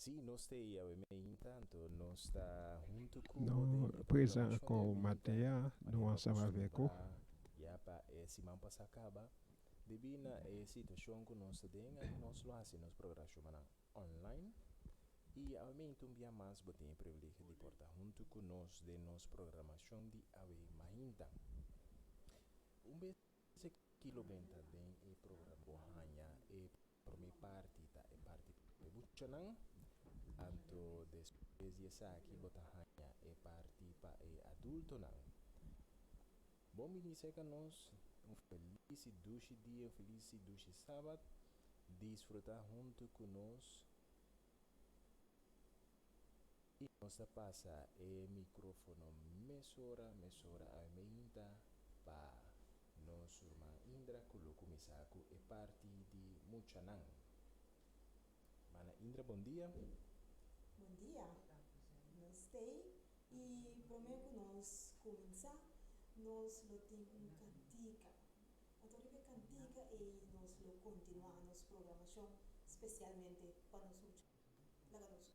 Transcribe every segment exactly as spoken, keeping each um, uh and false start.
Si nos te iau e me intanto, nos ta huntu ku No, ode e prezan programacion kon de maten a, nou ansanm avèk ou. Ya pa e siman pasa kaba. Debi na e situacion ku nos te den, nos lo hasi nos programacion na online. I awe me inta un bia mas bo ten e privilegio di por ta huntu ku nos de nos programacion di awe mainta. Un bes ki lo ben ta den e programa bo haña e promé parti ta e parti pe buchanan. Anto despues di esaki bo ta haña e parti pa e adultonan. Bon bini seka nos, un felis i dushi dia, un felis i dushi sabat. Disfruta huntu ku nos. I nos ta pasa e mikrofono mesora, mesora awe me inta pa nos ruman Indra ku lo kumisa ku e parti di muchanan. Mana Indra, bon dia. Bon dia. Nos te i promé ku nos kuminsá, nos lo tin un kantika. Anto rive kantika e nos lo kontinuá nos programacion, spesialmente pa nos mucha. Laga nos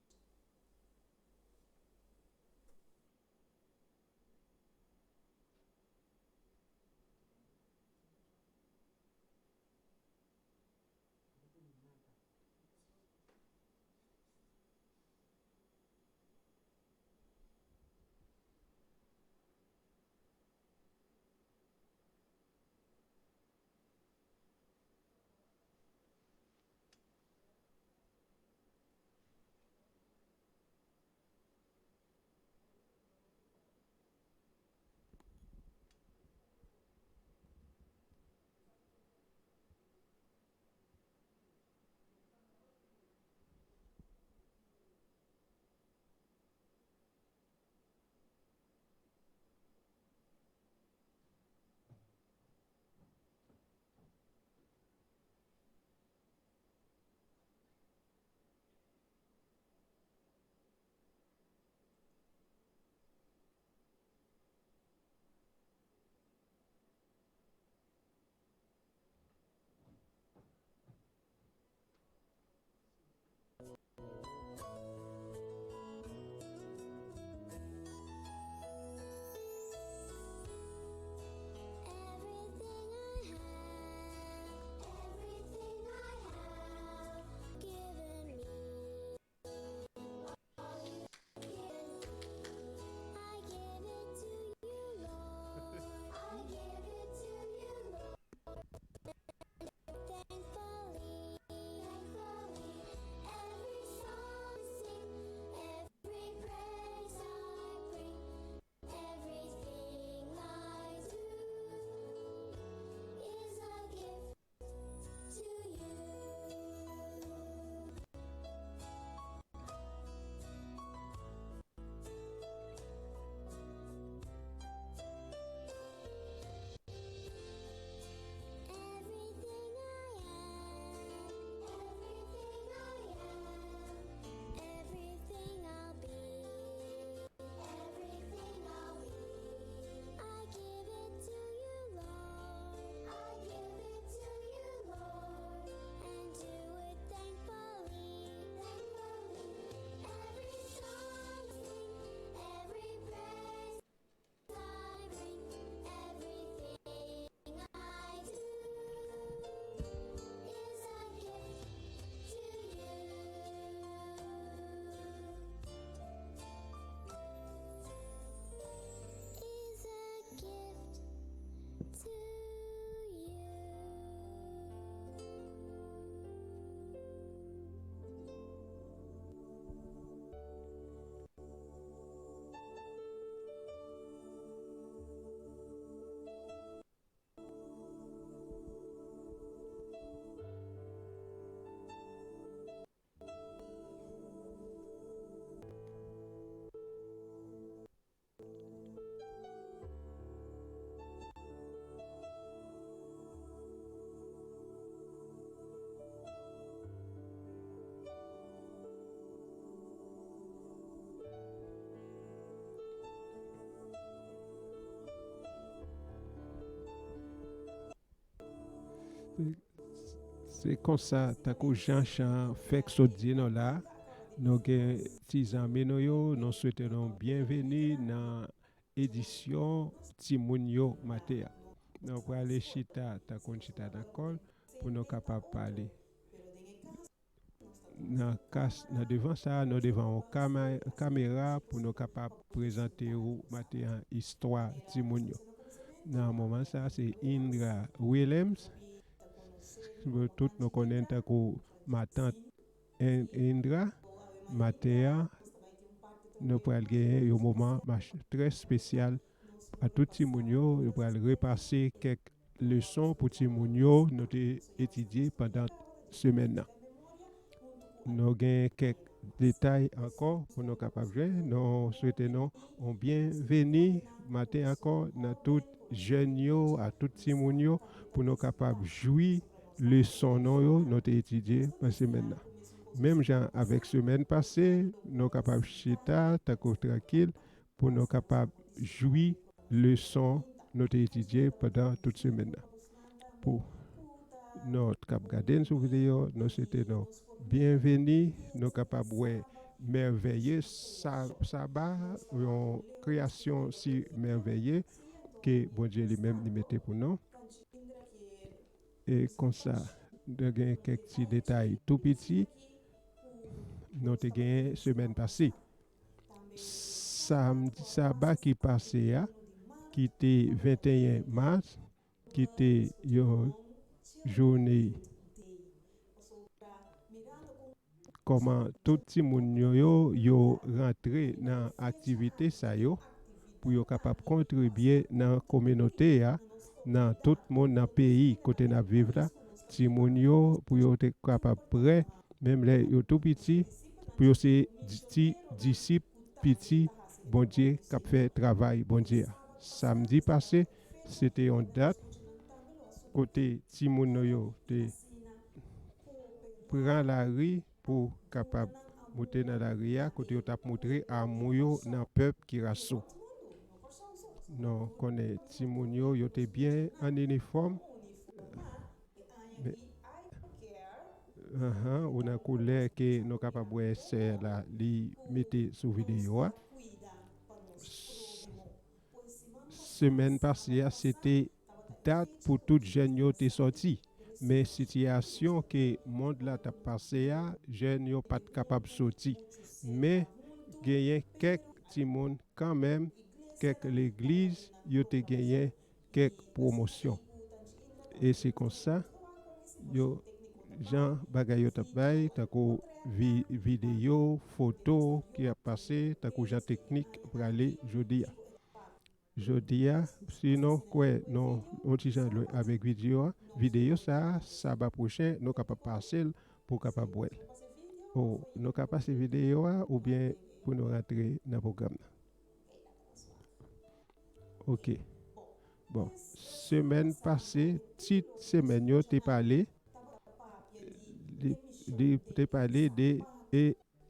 Se konsa, tankou jan chan an fèk sot di nou la, Nou gen ti zanmi nou yo, nou swete nou byenveni nan edisyon Timoun yo maten an. Nou prale chita tankou n chita nan kòl pou nou kapab pale. Nan kas, nan devan sa, nou devan yon kama-, kamera pou nou kapab prezante ou maten an istwa timoun yo. Nan moman sa, se Indra Willems. Tout nou konnen tankou matant En-, Indra, maten an, nou pral genyen yon moman mach-, trè espesyal a tout timoun yo. Yo pral repase kèk leson pou timoun yo nou te etidye pandan semèn nan. Nou gen kèk detay ankò pou nou kapab jwenn. Nou swete nou yon byenveni maten ankò nan tout jèn yo, a tout timoun yo, pou nou kapab jwi leson nou yo nou te etidye pandan semèn nan. Menm jan avèk semèn pase, nou kapab chita tankou trankil pou nou kapab jwi leson nou te etidye pandan tout semèn nan. Pou nou k ap gade n sou videyo, nou swete nou byenveni, nou kapab wè mèvèye sa-, saba, yon kreyasyon si mèvèye ke Bondye li menm li mete pou nou. E konsa, nou gen kèk ti detay tou piti nou te genyen semèn pase. Samdi, saba ki pase a, ki te venteyen mas, ki te yon jounen kòman tout timoun yo, yo, yo rantre nan aktivite sa yo pou yo kapab kontribye nan kominote a, nan tout moun nan peyi kote n ap viv la, timoun yo pou yo te kapab prè, menm lè yo tou piti, pou yo se di-, ti disip piti Bondye k ap fè travay Bondye a. Samdi pase, se te yon dat kote timoun nou yo te pran lari pou kapab moute nan lari a, kote yo t ap moutre amou yo nan pèp Kiraso. Nou konnen timoun yo, yo te byen an inifòm. Men, anhan, ou nan koulè ke nou kapab wè sè la, li mete sou videyo a. S-, semèn pase a, se te dat pou tout jèn yo te sòti. Men sitiyasyon ke mond la t ap pase a, jèn yo pa t kapab soti. Men genyen kèk timoun kanmenm, kèk legliz, yo te genyen kèk pwomosyon. E se konsa, yo, jan bagay yo t ap bay, tankou vi-, videyo, foto ki ap pase, tankou jan teknik prale jodi a. Jodi a, si nou kwè nou yon ti jan lwen avèk videyo a, videyo sa a, saba pwochen, nou kapab pase l pou w kapab wè l. O, nou ka pase videyo a oubyen pou nou rantre nan pwogram nan? Ok. Bon, semèn pase, tit semèn yo te pale, li, li te pale de, e,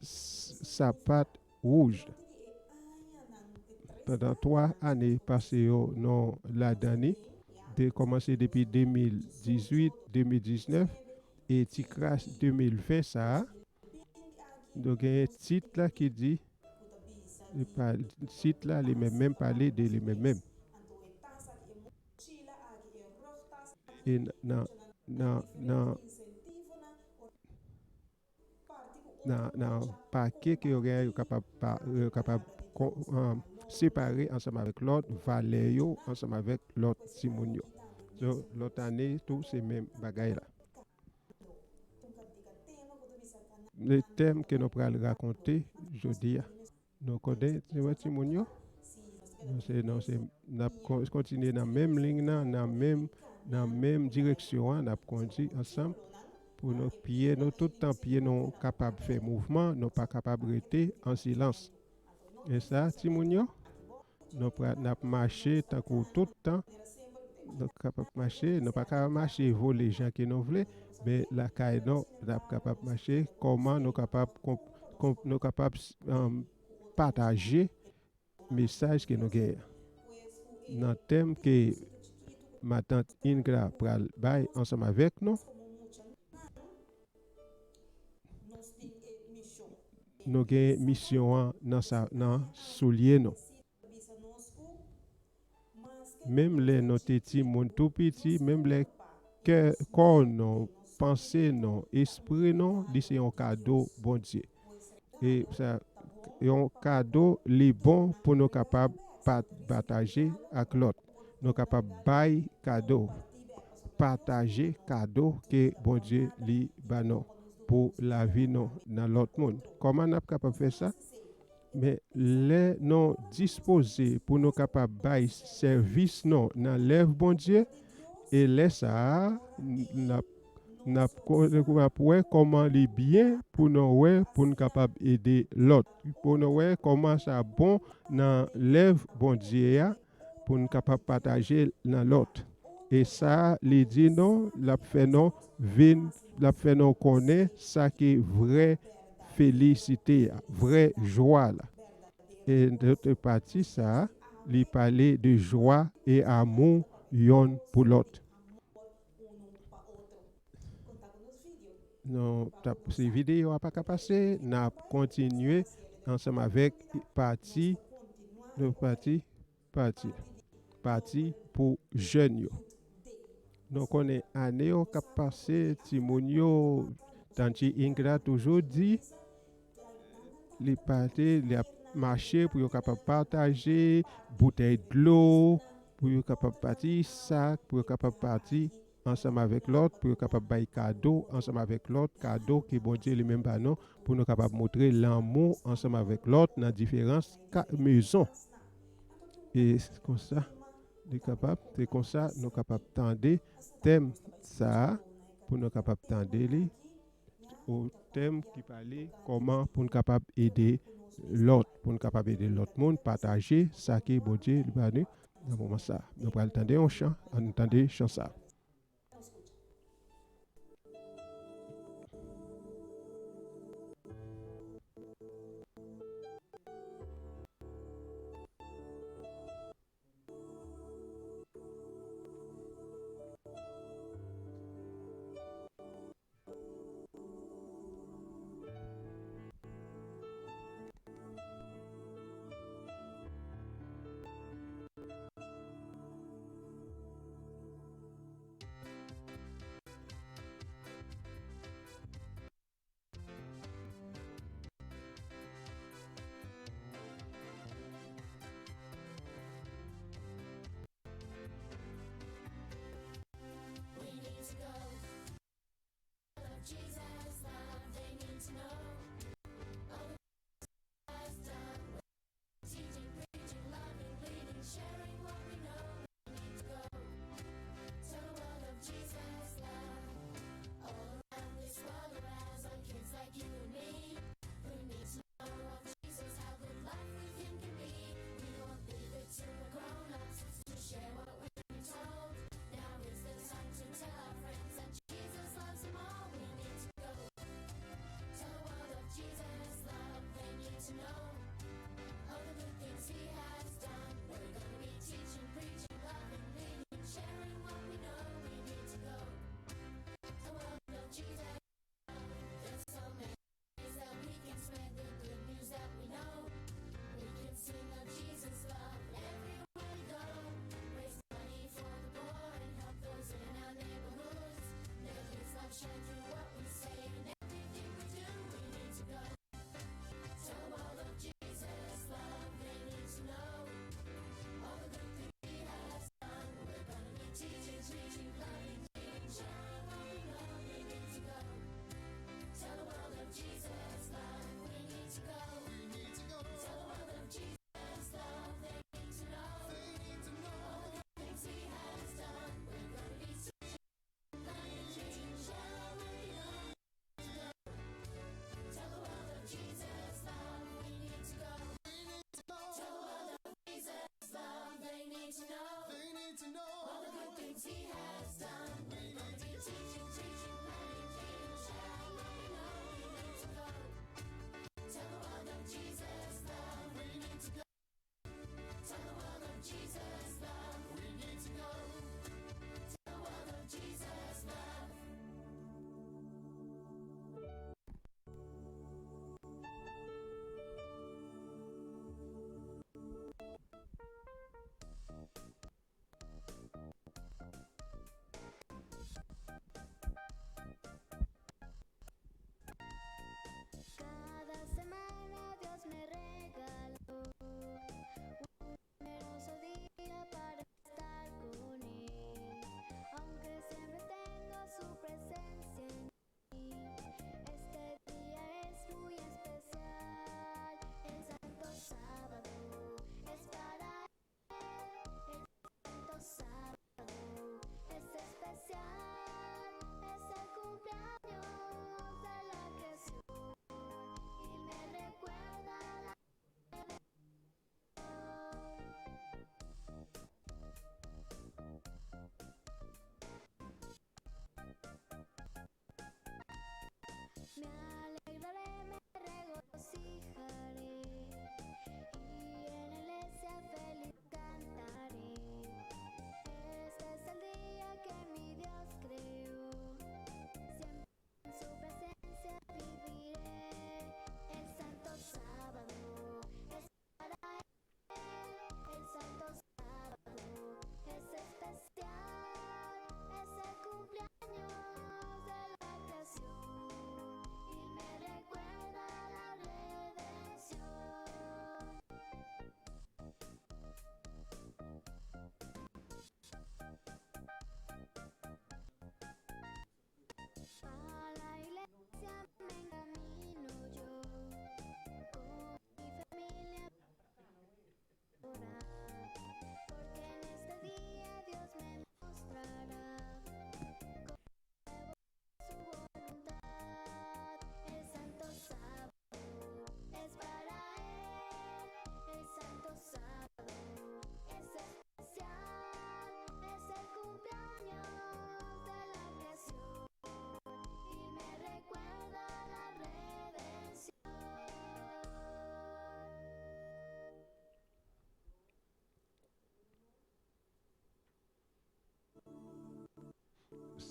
s-, sapat wouj. Pandan twa ane pase yo, nou ladan li, de kòmanse depi de mil dizuit, de mil diznèf, e ti kras de mil ven sa a, nou genyen tit la ki di, li pa, tit la li menm menm pale de li menm menm. E nan, nan, nan, nan, nan pake ke yo genyen, yo kapab pa, yo kapab kon-, um, separe ansanm avèk lòt valè yo, ansanm avèk lòt timoun yo. So, lòt ane tou, se menm bagay la. Le tèm ke nou pral rakonte jodi a. Nou konnen, se wè timoun yo. Nou se, nou se, n ap kon-, kontinye nan menm liy nan, nan menm, nan menm direksyon an, n ap kondui ansanm pou nou pye nou, tout tan pye nou kapab fè mouvman, nou pa kapab rete an silans. E sa, timoun yo, nou pra-, n ap mache tankou tout tan, nou kapab mache, nou pa ka mache vole jan ke nou vle, men lakay nou, n ap kapab mache, kòman nou kapab konp-, konp-, nou kapab, um, pataje mesaj ke nou genyen an. Nan tèm ke matant Ingra pral bay ansanm avèk nou, nou gen misyon an nan sa, nan soulye nou. Menm lè nou te timoun tou piti, menm lè kè, kò nou, panse nou, espri nou, li se yon kado Bondye. E sa, yon kado, li bon pou nou kapab pa-, pataje ak lòt. Nou kapab bay kado, pataje kado ke Bondye li ba nou pou lavi nou nan lòt moun. Kòman n ap kapab fè sa? Men lè nou dispoze pou nou kapab bay sèvis nou nan lèv Bondye, e lè sa a, n ap, n ap ko-, n ap wè kòman li byen pou nou wè, pou n kapab ede lòt. Pou nou wè kòman sa bon nan lèv Bondye a, pou n kapab pataje l nan lòt. E sa, li di nou, l ap fè nou vin, l ap fè nou konnen sa ki vrè felisite a, vrè jwa la. E lòt pati sa, li pale de jwa e amou yonn pou lòt. Nou t ap, si videyo a pa ka pase, n ap kontinye ansanm avèk pati, nou pati, pati, pati pou jèn yo. Nou konnen ane yo k ap pase, timoun yo, Tanti Ingra toujou di, li pati, li ap mache pou yo kapab pataje boutèy dlo, pou yo kapab pati sak, pou yo kapab pati ansanm avèk lòt, pou yo kapab bay kado ansanm avèk lòt, kado ke Bondye li menm ba nou, pou nou kapab montre lanmou ansanm avèk lòt nan diferans ka-, mezon. E se konsa, li kapab, se konsa nou kapab tande tèm sa a, pou nou kapab tande li, o tèm ki pale kòman pou n kapab ede lòt, pou n kapab ede lòt moun pataje sa ke Bondye li ba nou nan moman sa a. Nou pral tande yon chan, ann tande chan sa a.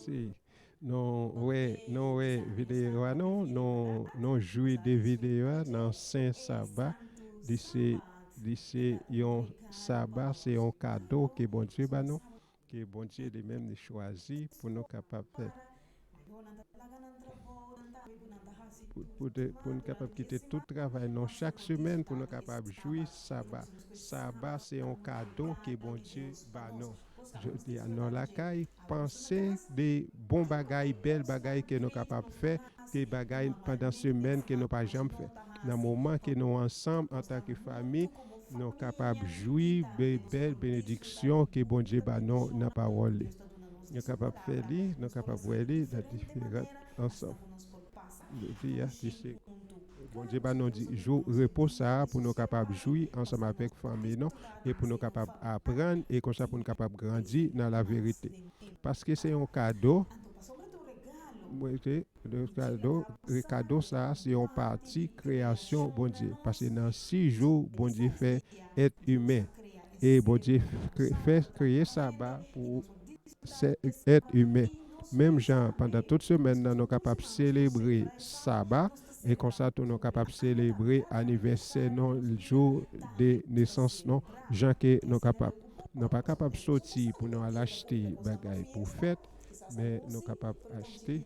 Si nou wè, nou wè videyo a, nou, nou, nou jwi de videyo a nan Sen Saba. Li se, li se yon saba, se yon kado ke Bondye ba nou, ke Bondye li menm li chwazi pou nou kapab fè. Pou, pou, te- pou nou kapab kite tout travay nou chak semèn pou nou kapab jwi saba. Saba se yon kado ke Bondye ba nou. Jodi a, nou lakay, panse de bon bagay, bèl bagay ke nou kapab fè, de bagay pandan semèn ke nou pa janm fè. Nan moman ke nou ansanm antanke fanmi, nou kapab jwi de bèl benediksyon ke Bondye ba nou nan pawòl li. Nou kapab fè li, nou kapab wè li nan diferan ansanm. Jodi a, se Bondye ba nou di- jou repo sa a pou nou kapab jwi ansanm avèk fanmi nou e pou nou kapab aprann e konsa pou nou kapab grandi nan laverite. Paske se yon kado, mwen te- le kado, le kado sa a se yon pati kreyasyon Bondye. Paske nan sis jou, Bondye fè èt imen. E Bondye kre- fè kreye saba pou se- èt imen. Menm jan, pandan tout semèn nan, nou kapab selebre saba, e konsa tou nou kapab selebre anivèsè nou, jou de nesans nou, jan ke nou kapab. Nou pa kapab soti pou nou al achte bagay pou fèt, men nou kapab achte,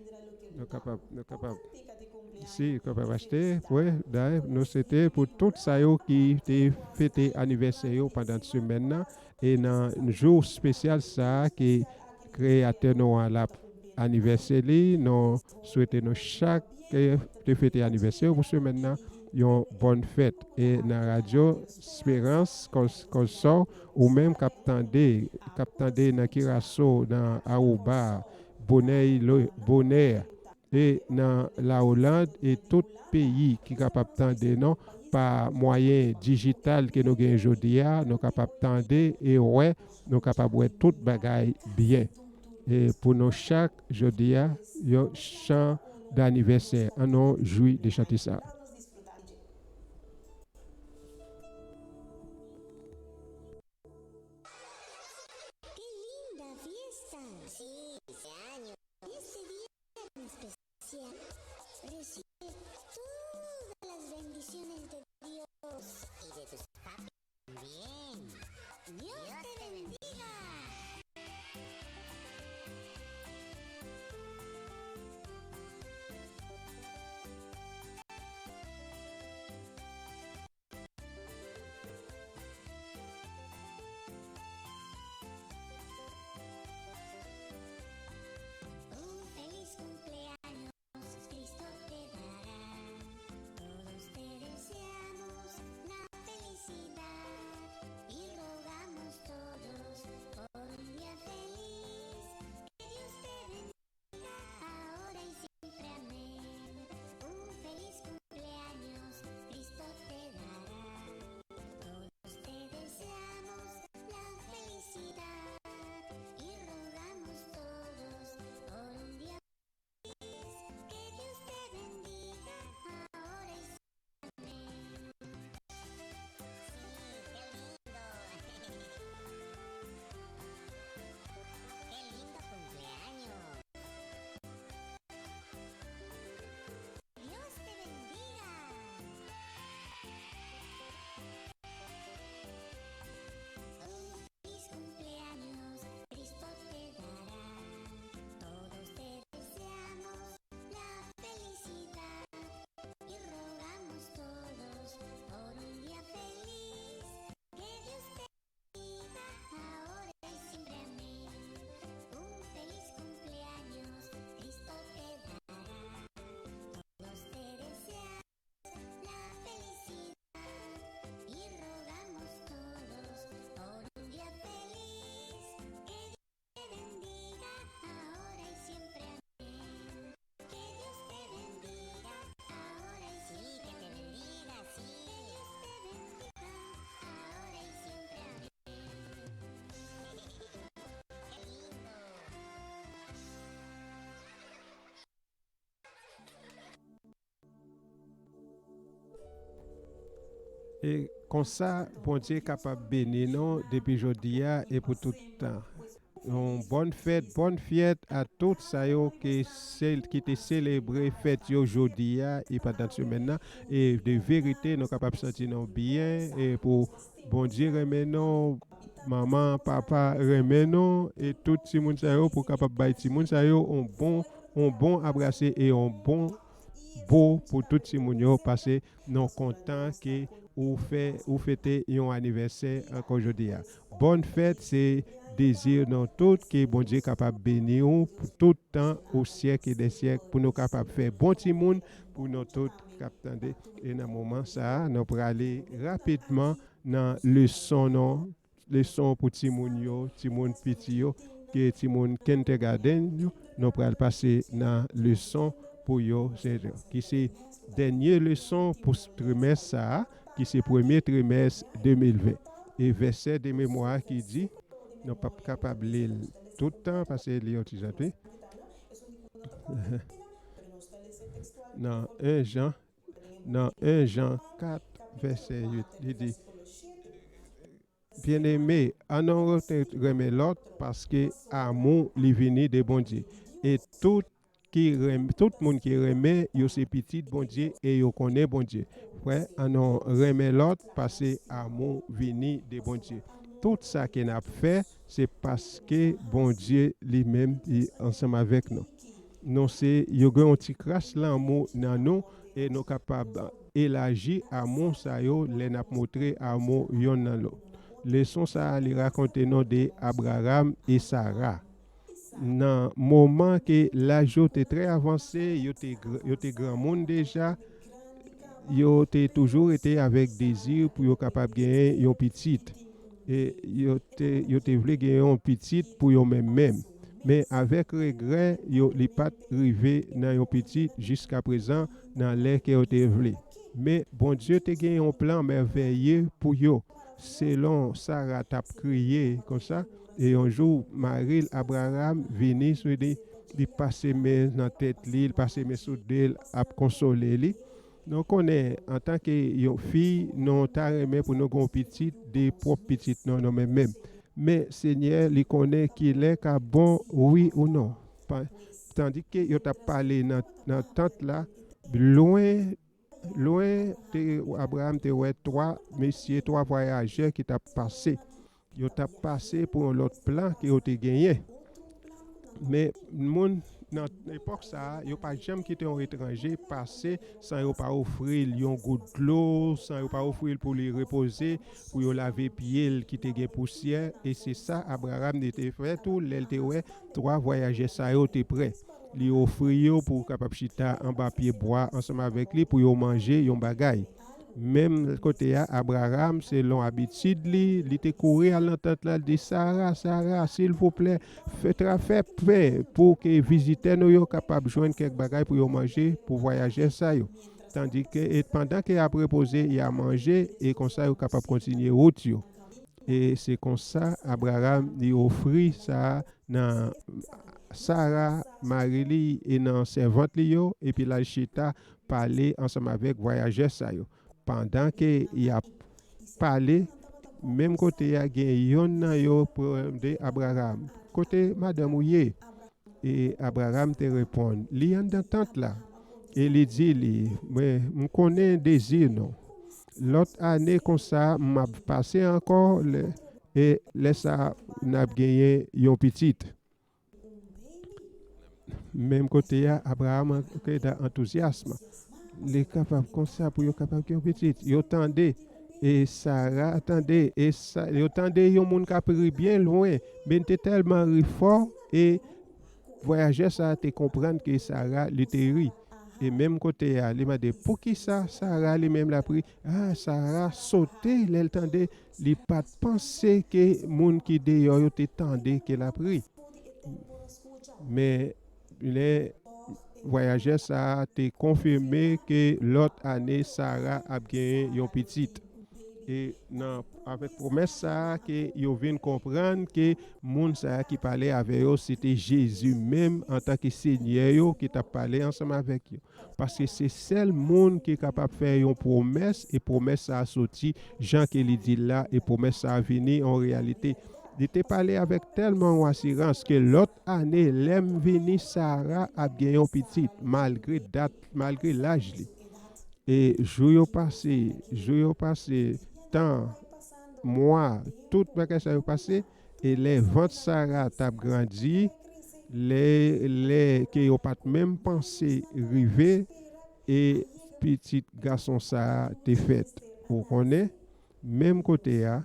nou kapab, nou kapab, si, kapab achte, wi, dayè, nou swete pou tout sa yo ki te fete anivèsè yo pandan semèn nan, e nan jou espesyal sa a ke Kreyatè nou an l ap anivèse li, nou swete nou chak ke te fete anivèsè yo pou semèn nan, yon bòn fèt. E nan Radyo Esperans, Kòz, Kòz Sò, ou menm k ap tande, k ap tande nan Kiraso, nan Aruba, Bonè, Bonè, e nan Laoland e tout peyi ki kapab tande nou pa mwayen dijital ke nou gen jodi a, nou kapab tande e wè, nou kapab wè tout bagay byen. E pou nou chak, jodi a, yon chan danivèsè. Ann nou jwi de chante sa a. Qué linda fiesta. Sí, cumpleaños. Y este día tan especial, recibe todas las bendiciones de Dios y de tus papis también. Dios te bendiga. Un feliz cumpleaños Cristo te dará. Todos te deseamos la felicidad y rogamos todos por un día feliz. Que Dios te bendiga ahora y siempre. Amén. Un feliz cumpleaños Cristo te dará. Todos te deseamos la felicidad y rogamos todos por un día feliz. Que Dios te bendiga ahora y siempre. Amén. Sí, qué lindo. Qué lindo cumpleaños. Dios te bendiga. Un feliz cumpleaños Cristo te dará. Todos te deseamos la felicidad y rogamos todos por un día feliz. Que Dios te bendiga ahora y siempre. Amén. Un feliz cumpleaños Cristo te dará. Todos te deseamos la felicidad y rogamos todos por un día feliz. Que Dios te bendiga ahora y siempre. Amén. Que Dios te bendiga ahora y siempre. Sí, que te bendiga, sí. Que Dios te bendiga ahora y siempre. Amén. Qué lindo. E konsa, Bondye kapab beni nou depi jodi a e pou tout tan. yon bòn fèt, bòn fyèt a tout sa yo ki, sel, ki te selebre fèt yo jodi a e pandan semèn nan. E de verite, nou kapab santi nou byen e pou Bondye renmen nou, manman, papa renmen nou, e tout timoun sa yo pou kapab bay timoun sa yo yon bon, yon bon abrase e yon bon bo pou tout timoun yo pase. Nou kontan ke ou fè, ou fete yon anivèsè ankò jodi a. Bòn fèt, se dezi nou tout ke Bondye kapab beni ou pou tout tan, o syèk e dè syèk, pou nou kapab fè bon timoun pou nou tout k ap tande. E nan moman sa a, nou prale rapidman nan leson nou, leson pou timoun yo, timoun piti yo, ke timoun kindergarten yo, nou pral pase nan leson pou yo, se, ki se dènye leson pou s-, trimès sa a, ki se premye trimès de mil ven. E vèsè de memwa ki di, nou p ap kapab li l tout tan, paske li yon ti jan tou. Nan en Jan, nan en Jan kat, vèsè uit, li di, Byeneme, ann nou renmen lòt, paske amou li vini de Bondye. E tout ki renm-, tout moun ki renmen, yo se pitit Bondye e yo konnen Bondye. Frè, ann nou renmen lòt, paske amou vini de Bondye. Tout sa ke n ap fè, se paske Bondye li menm li ansanm avèk nou. Nou se, yo gen yon ti kras lanmou nan nou e nou kapab elaji amou sa yo lè n ap montre amou yonn nan lòt. Leson sa a, li rakonte nou de Abraram e Sara. Nan moman ke laj yo te trè avanse, yo te gr-, yo te granmoun deja, yo te toujou rete avèk dezi pou yo kapab genyen yon pitit. E yo te, yo te vle genyen yon pitit pou yo menm menm. Men avèk regrè, yo, li pa t rive nan yon pitit jiska prezan nan lè ke yo te vle. Men Bondye te gen yon plan mèvèye pou yo. Selon Sara t ap kriye konsa, e yon jou, mari l, Abraram, vini sou li, li pase men nan tèt li, li pase men sou do l, ap konsole li. Nou konnen, antanke yon fi, nou ta renmen pou nou gen yon pitit, de pwòp pitit nou, nou menm menm. Men Senyè, li konnen kilè k ap bon, wi ou non. Pa-, tandike yo t ap pale nan, nan tant la, lwen, lwen, te, Abraram te wè twa mesye, twa vwayajè ki t ap pase. Yo t ap pase pou yon lòt plan ke yo te genyen. Men moun nan epòk sa a, yo pa janm kite yon etranje pase san yo pa ofri l yon gout dlo, san yo pa ofri l pou li repoze, pou yo lave pye l ki te gen pousyè. E se sa Abraram li te fè tou lè l te wè twa vwayajè sa yo te prè. Li ofri yo pou kapab chita anba pye bwa ansanm avèk li pou yo manje yon bagay. Menm kote a, Abraram, selon abitid li, li te kouri al nan tant la, li di, Sara, Sara, silvouplè, fè tra-, fè pen pou ke vizitè nou yo kapab jwenn kèk bagay pou yo manje pou vwayajè sa yo. Tandike, e pandan ke y ap repoze, y a manje, e konsa yo kapab kontinye wout yo. E se konsa, Abraram, li ofri sa nan Sara, mari li, e nan sèvant li yo, epi l al chita pale ansanm avèk vwayajè sa yo. Pandan ke y ap pale, menm kote a gen yonn nan yo pou mande Abraram, kote madanm ou ye? E Abraram te reponn, li anndan tant la. E li di li, mwen, m konnen dezi nou. Lòt ane konsa, m ap pase ankò, lè, e lè sa a, n ap genyen yon pitit. Menm kote a, Abraram an-, ke nan antouzyasm. Li kapab konsa pou yo kapab gen yon pitit. Yo tande, e Sara tande, e sa, yo tande yon moun k ap ri byen lwen, men te tèlman ri fò, e vwayajè sa a te konprann ke Sara, li te ri. E menm kote a, li mande, poukisa Sara li menm l ap ri? A, Sara sote lè l tande, li pa t panse ke moun ki deyò yo te tande ke l ap ri. Men lè vwayajè sa a te konfime ke lòt ane Sara ap genyen yon pitit. E nan, avèk pwomès sa a ke yo vin konprann ke moun sa a ki pale avè yo, se te Jezi menm antanke Senyè yo ki t ap pale ansanm avèk yo. Paske se sèl moun ki kapab fè yon pwomès, e pwomès sa a soti jan ke li di l la, e pwomès sa a vini yon reyalite. Li te pale avèk tèlman yon asirans ke lòt ane, lè m vini, Sara ap gen yon pitit, malgre dat, malgre laj li. E jou yo pase, jou yo pase, tan, mwa, tout bagay sa yo pase, e lè vant Sara t ap grandi, lè, lè ke yo pa t menm panse rive, e pitit gason sa a te fèt. Ou konnen, menm kote a,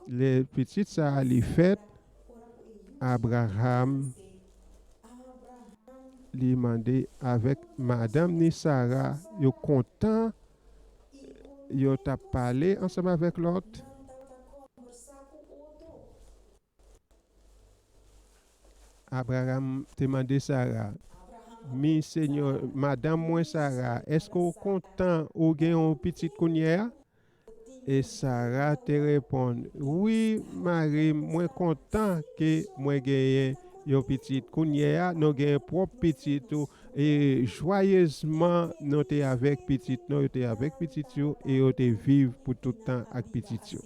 lè pitit sa a li fèt, Abraram li mande avèk madanm ni Sara, yo kontan, yo t ap pale ansanm avèk lòt. Abraram te mande Sara, "Mi Senyè, madanm mwen Sara, èske w kontan ou gen yon pitit kounye a?" E Sara te reponn, "Wi, mari m, mwen kontan ke mwen genyen yon pitit. Kounye a, nou genyen pwòp pitit ou, e jwayezman, nou te avèk pitit nou, yo te avèk pitit yo, e yo te viv pou tout tan ak pitit yo."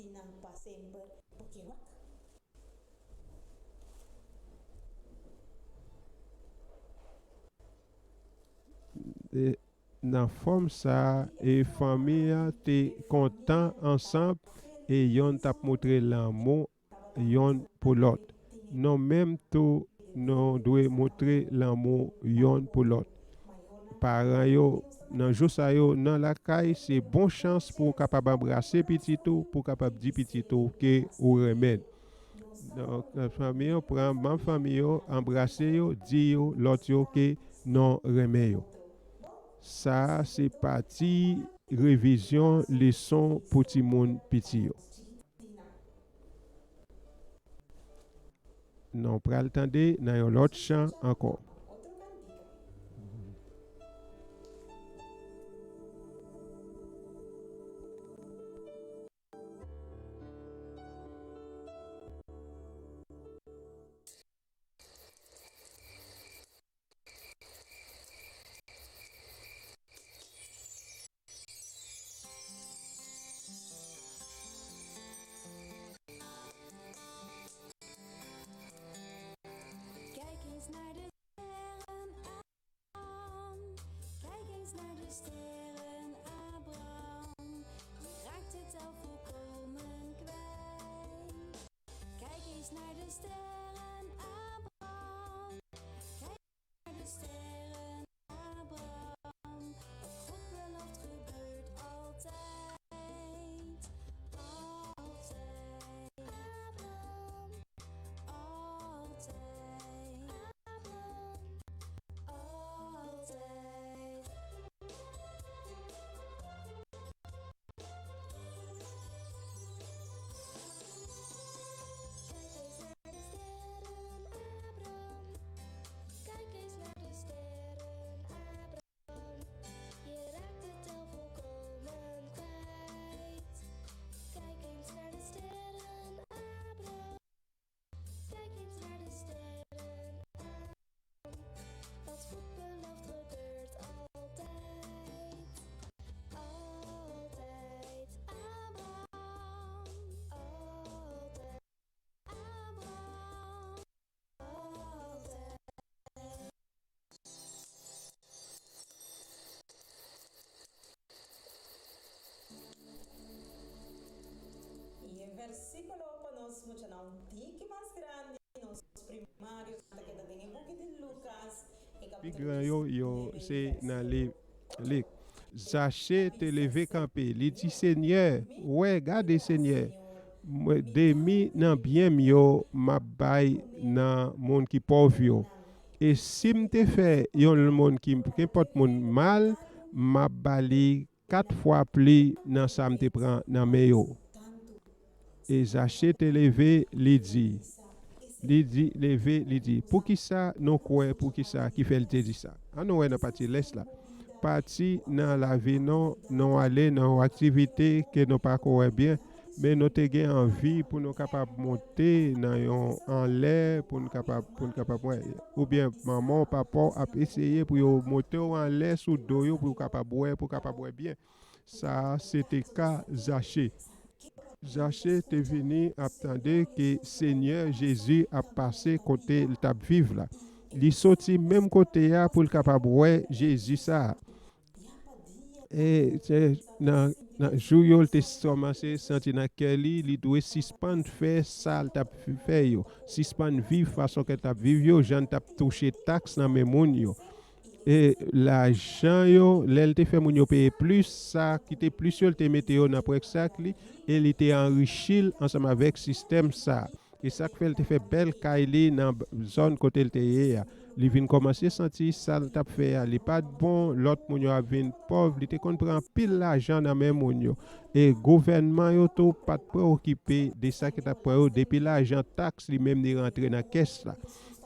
E nan fòm sa a, e fanmi an te kontan ansanm, e yonn t ap montre lanmou yonn pou lòt. Nou menm tou, nou dwe montre lanmou yonn pou lòt. Paran yo, nan jou sa yo, nan lakay, se bon chans pou w kapab anbrase pitit ou, pou w kapab di pitit ou ke ou renmen l. Donk, fanmi yo, pran manm fanmi yo, anbrase yo, di yo, lòt yo ke nou renmen yo. Sa a se pati revizyon leson pou timoun piti yo. Nou pral tande nan yon lòt chan ankò. Kijk eens naar de sterren, Abraham. Kijk eens naar de sterren, Abraham. Je raakt het al volkomen kwijt. Kijk eens naar de sterren, Abraham. Kijk naar de sterren, Abraham. Wat God belooft gebeurt altijd. Altijd. Abraham. Altijd. Abraham. Altijd. Kijk eens naar de sterren, Abraham. Kijk eens naar de sterren, Abraham. Je raakt het al volkomen kwijt. Kijk eens naar de sterren, Abraham. Kijk eens naar de sterren. Wat God belooft gebeurt altijd. Altijd. Abraham. Altijd. Abraham. Altijd. E versículo que nos mucha na un tiki más grande. Pi gran yo, yo se nan liv Lik. Zache te leve kanpe. Li di, "Senyè, wè, gade, Senyè, mwen, demi nan byen m yo, m ap bay nan moun ki pòv yo. E si m te fè yon moun ki, kenpòt moun mal, m ap ba li kat fwa pli nan sa m te pran nan men yo." E Zache te leve, li di, li di, leve, li di, "Poukisa nou kwè, poukisa ki fè l te di sa?" Ann nou wè nan pati lès la. Pati nan lavi nou, nou ale nan yon aktivite ke nou pa ko wè byen, men nou te gen anvi pou nou kapab monte nan yon anlè, pou n kapab, pou n kapab wè. Oubyen manman w, papa w ap eseye pou yo monte w anlè sou do yo pou w kapab wè, pou w kapab wè byen. Sa a, se te ka Zache. Zache te vini ap tande ke Senyè Jezi ap pase kote l t ap viv la. Li soti menm kote a pou l kapab wè Jezi sa a. E se nan, nan jou yo, l te kòmanse santi nan kè li, li dwe sispann fè sa l t ap fè yo, sispann viv fason ke l t ap viv yo, jan l t ap touche taks nan men moun yo. E lajan yo, lè l te fè moun yo peye plis, sa ki te plis yo, l te mete yo nan pwèk sak li, e li te anrichi l ansanm avèk sistèm sa a. E sa k fè l te fè bèl kay li nan zòn kote l te ye a. Li vin kòmanse santi sa l t ap fè a, li pa t bon, lòt moun yo ap vin pòv, li te konn pran anpil lajan nan men moun yo. E gouvènman yo tou pa t preokipe de sa ki t ap pran yo, depi lajan taks li menm li rantre nan kès la.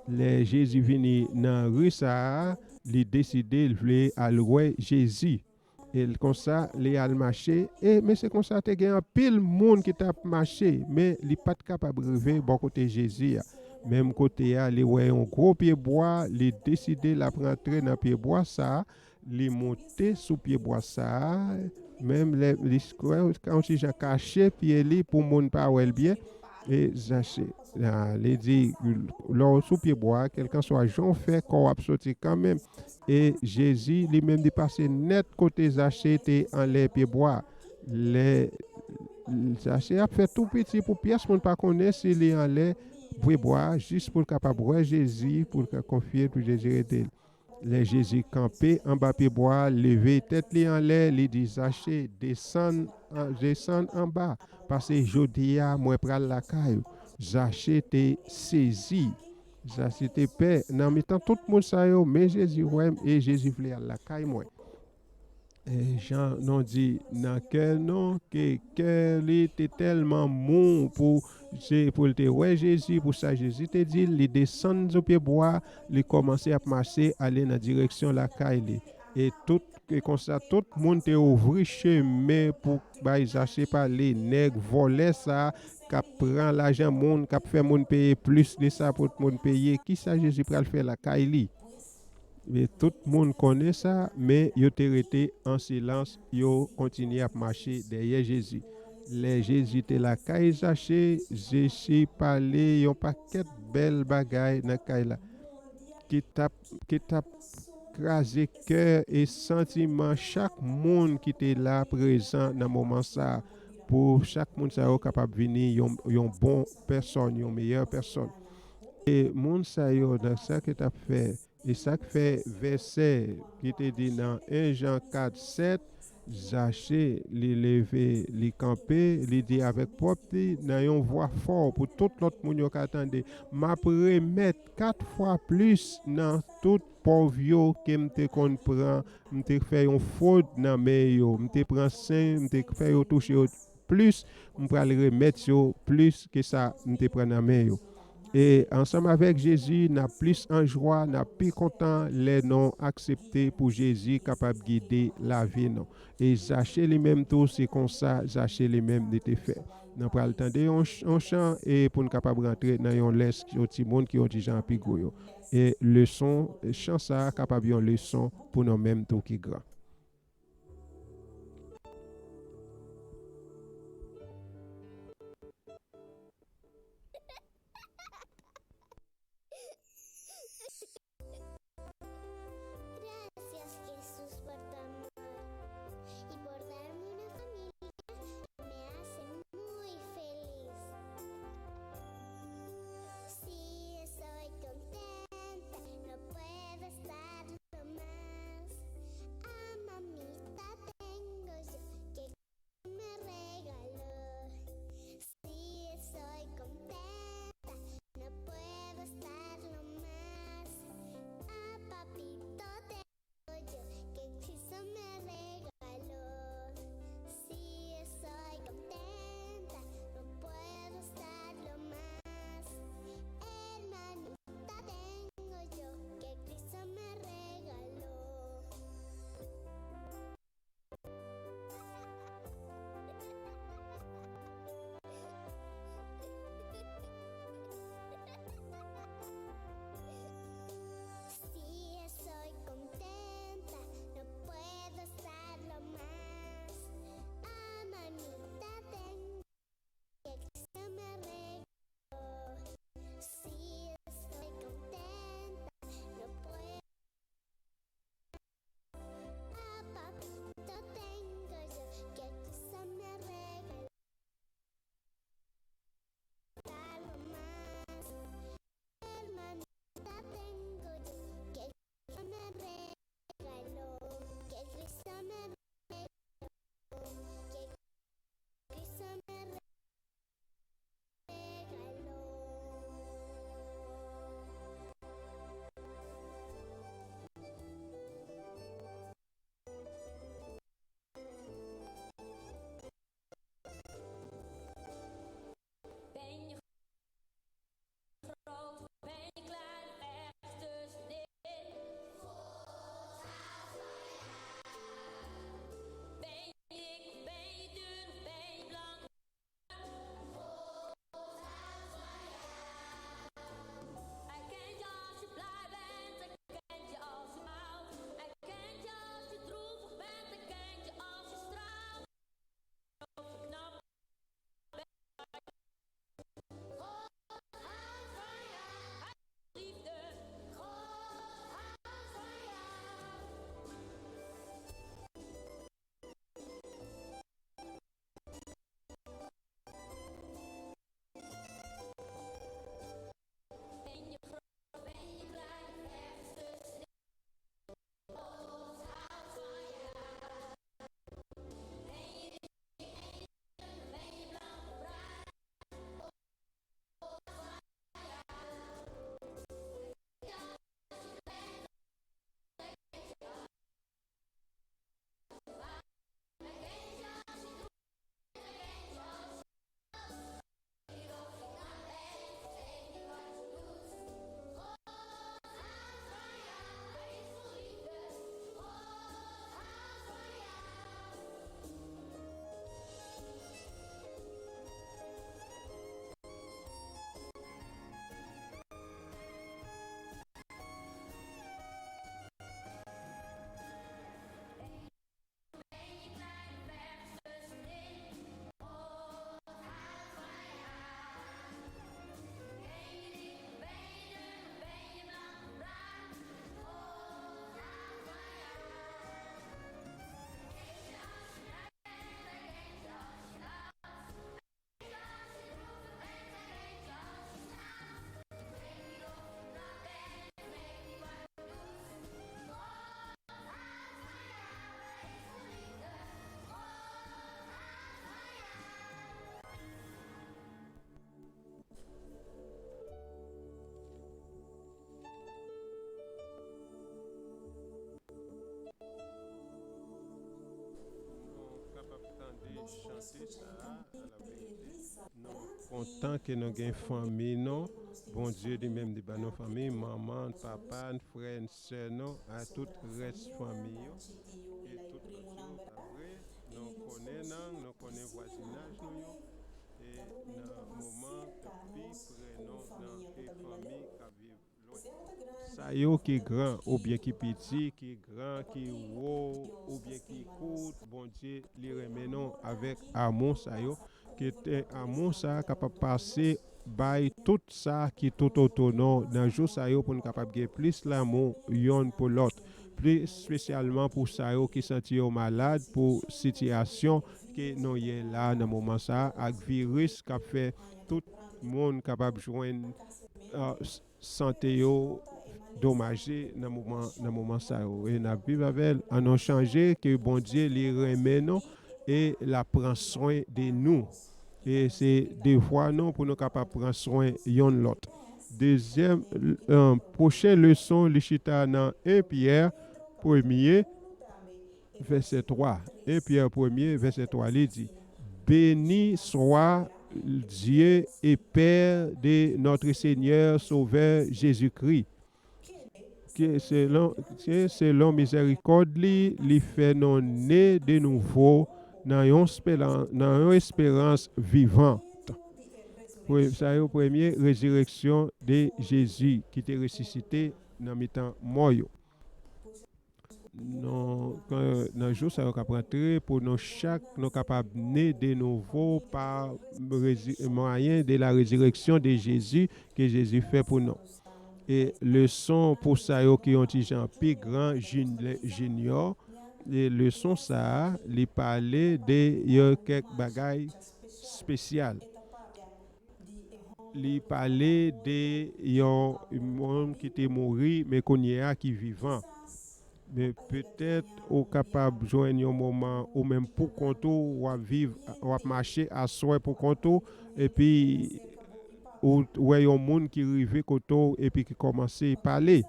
Lè Jezi vini nan ri sa a, li deside l vle al wè Jezi. E l konsa, li al mache, e men se konsa te gen anpil moun ki t ap mache, men li pa t kapab rive bò kote Jezi a. Menm kote a, li wè yon gwo pyebwa, li deside l ap rantre nan pyebwa sa a, li monte sou pyebwa sa a, menm lè li kwè kòmsi jan kache pye li pou moun pa wè l byen, e Zache. Ah, li di, lè w sou pyebwa, kèlkanswa jan w fè, kò w ap soti kanmenm. E Jezi li menm li pase nèt kote Zache te anlè pyebwa. Lè Zache ap fè tou piti pou pyès moun pa konnen si li anlè pyebwa, jis pou l kapab wè Jezi, pou l ka konfye l, pou Jezi rete l. Lè Jezi kanpe anba pyebwa, leve tèt li anlè, li di Zache, desann, an- desann anba, paske jodi a mwen pral lakay ou. Zache te sezi. Zache te pè. Nan mitan tout moun sa yo, men Jezi wè m e Jezi vle al lakay mwen. E jan nou di nan kè nou, ke kè li te tèlman mou pou, se pou l te wè Jezi, pou sa Jezi te di l, li desann sou pyebwa, li kòmanse ap mache ale nan direksyon lakay li. E tout, e konsa, tout moun te ouvri chemen pou bay Zache pale, nèg vòlè sa k ap pran lajan moun, k ap fè moun peye plis de sa pou moun peye. Kisa Jezi pral fè lakay li? E tout moun konnen sa, men yo te rete an silans, yo kontinye ap mache dèyè Jezi. Lè Jezi te lakay Zache, Jezi pale yon pakèt bèl bagay nan kay la ki t ap, ki t ap kraze kè e santiman chak moun ki te la prezan nan moman sa a, pou chak moun sa yo kapab vini yon, yon bon pèsòn, yon meyè pèsòn. E moun sa yo, nan sa ki t ap fè, e sa k fè vèsè ki te di nan en Jan kat sèt, Zache, li leve, li kanpe, li di avèk pwòp li, nan yon vwa fò pou tout lòt moun yo ka tande, m ap remèt kat fwa plis nan tout pòv yo ke m te konn pran, m te fè yon fwod nan men yo, m te pran sen, m te fè yo touche yo plis, m pral remèt yo plis ke sa m te pran nan men yo. E ansanm avèk Jezi, n ap plis an jwa, n ap pi kontan lè nou aksepte pou Jezi kapab gide lavi nou. E Zache li menm tou, se konsa Zache li menm li te fè. Nou pral tande yon, ch- yon chan e pou n kapab rantre nan yon lès yon timoun ki yon ti jan pi gwo yo. E leson, chan sa a kapab yon leson pou nou menm tou ki gran. Gracias, Jesús, por tu amor y por darme una familia que me hace muy feliz. Sí, estoy contenta, no puedo estarlo más. Chante sa a, la verite. Nou kontan ke nou gen fanmi nou. Bondye li menm li ba nou fanmi, manman, papa, frè, sè nou, a tout rès fanmi yo. E tout lòt yo, pa vre? Nou konnen nan, nou konnen vwazinaj nou yo. E nan moman ke pi pre nou nan ke fanmi k ap viv lwen. Sa yo ki gran oubyen ki piti, ki gran, ki wo oubyen ki kout, Bondye li renmen nou avèk amou sa yo. Ke te amou sa a kapab pase bay tout sa ki tout otou nou nan jou sa yo pou n kapab gen plis lanmou yonn pou lòt. Plis espesyalman pou sa yo ki santi yo malad, pou sitiyasyon ke nou ye la nan moman sa a, ak viris k ap fè tout moun kapab jwenn, uh, sante yo domaje nan moman, nan moman sa yo. E n ap viv avè l. Ann nou chanje ke Bondye li renmen nou e l ap pran swen de nou. E se devwa nou pou nou kapab pran swen yonn lòt. Dezyèm, uh, pwochen leson, li chita nan en Pyè premye, vèsè twa. En Pyè premye, vèsè twa, li di, Béni soit Dieu et Père de notre Seigneur Sauveur Jésus-Christ, ke selon, ke selon mizèrikòd li, li fè nou ne de nouvo nan yon, nan yon esperans vivant. Sa yo premye rezireksyon de Jezi ki te resisite nan mitan mò yo. Nou, ke nan jou sa yo k ap rantre, pou nou chak, nou kapab ne de nouvo pa rezi-, mwayen de la rezireksyon de Jezi ke Jezi fè pou nou. E leson pou sa yo ki yon ti jan pi gran, jin-, jinyò, e leson sa a, li pale de yon kèk bagay espesyal. Li pale de yon moun ki te mouri, men kounye a ki vivan. Men petèt ou kapab jwenn yon moman ou menm pou kont ou, w ap viv, w ap mache aswè pou kont ou, epi ou wè yon moun ki rive kote w epi ki kòmanse pale.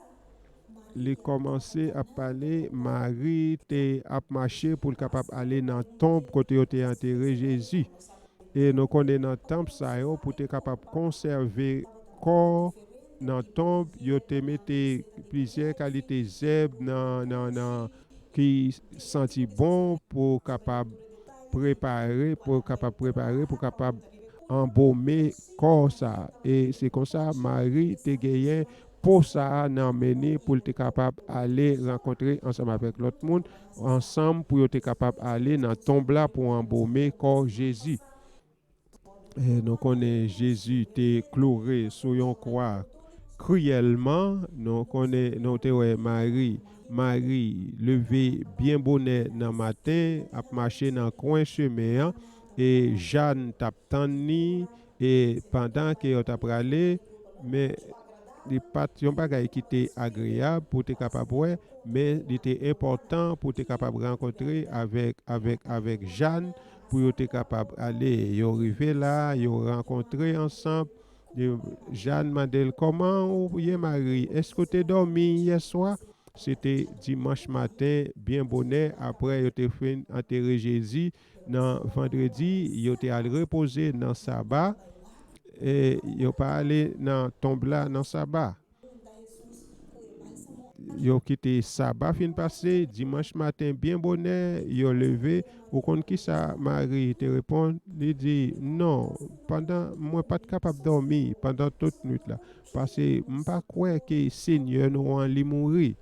Li kòmanse ap pale, Mari te ap mache pou l kapab ale nan tonb kote yo te antere Jezi. E nou konnen nan tanp sa yo, pou te kapab konsève kò nan tonb, yo te mete plizyè kalite zèb nan, nan, nan, ki santi bon pou kapab prepare, pou kapab prepare, pou kapab anbome kò sa. E se konsa, Mari te genyen po sa a nan men li pou l te kapab ale rankontre ansanm avèk lòt moun, ansanm pou yo te kapab ale nan tonb la pou anbome kò Jezi. E nou konnen Jezi te kloure sou yon kwa kriyèlman. Nou konnen, nou te wè Mari, Mari leve byen bonè nan maten, ap mache nan kwen chemen an, e Jan t ap tann li, e pandan ke yo t ap prale, men li pa t yon bagay ki te agreyab pou te kapab wè, men li te enpòtan pou te kapab rankontre avèk, avèk, avèk Jan, pou yo te kapab ale. Yo rive la, yo rankontre ansanm. Yo, Jan mande l, "Kòman ou ye, Mari? Èske w te dòmi yè swa?" Se te dimanch maten, byen bonè, apre yo te fin antere Jezi nan vandredi, yo te al repoze nan saba. E yo pa ale nan tonb la nan saba. Yo kite saba fin pase, dimanch maten, byen bonè, yo leve. Ou konn ki sa Mari te reponn? Li di, "Non, pandan, mwen pa t kapab dòmi pandan tout nwit la, paske m pa kwè ke Senyè nou an li mouri."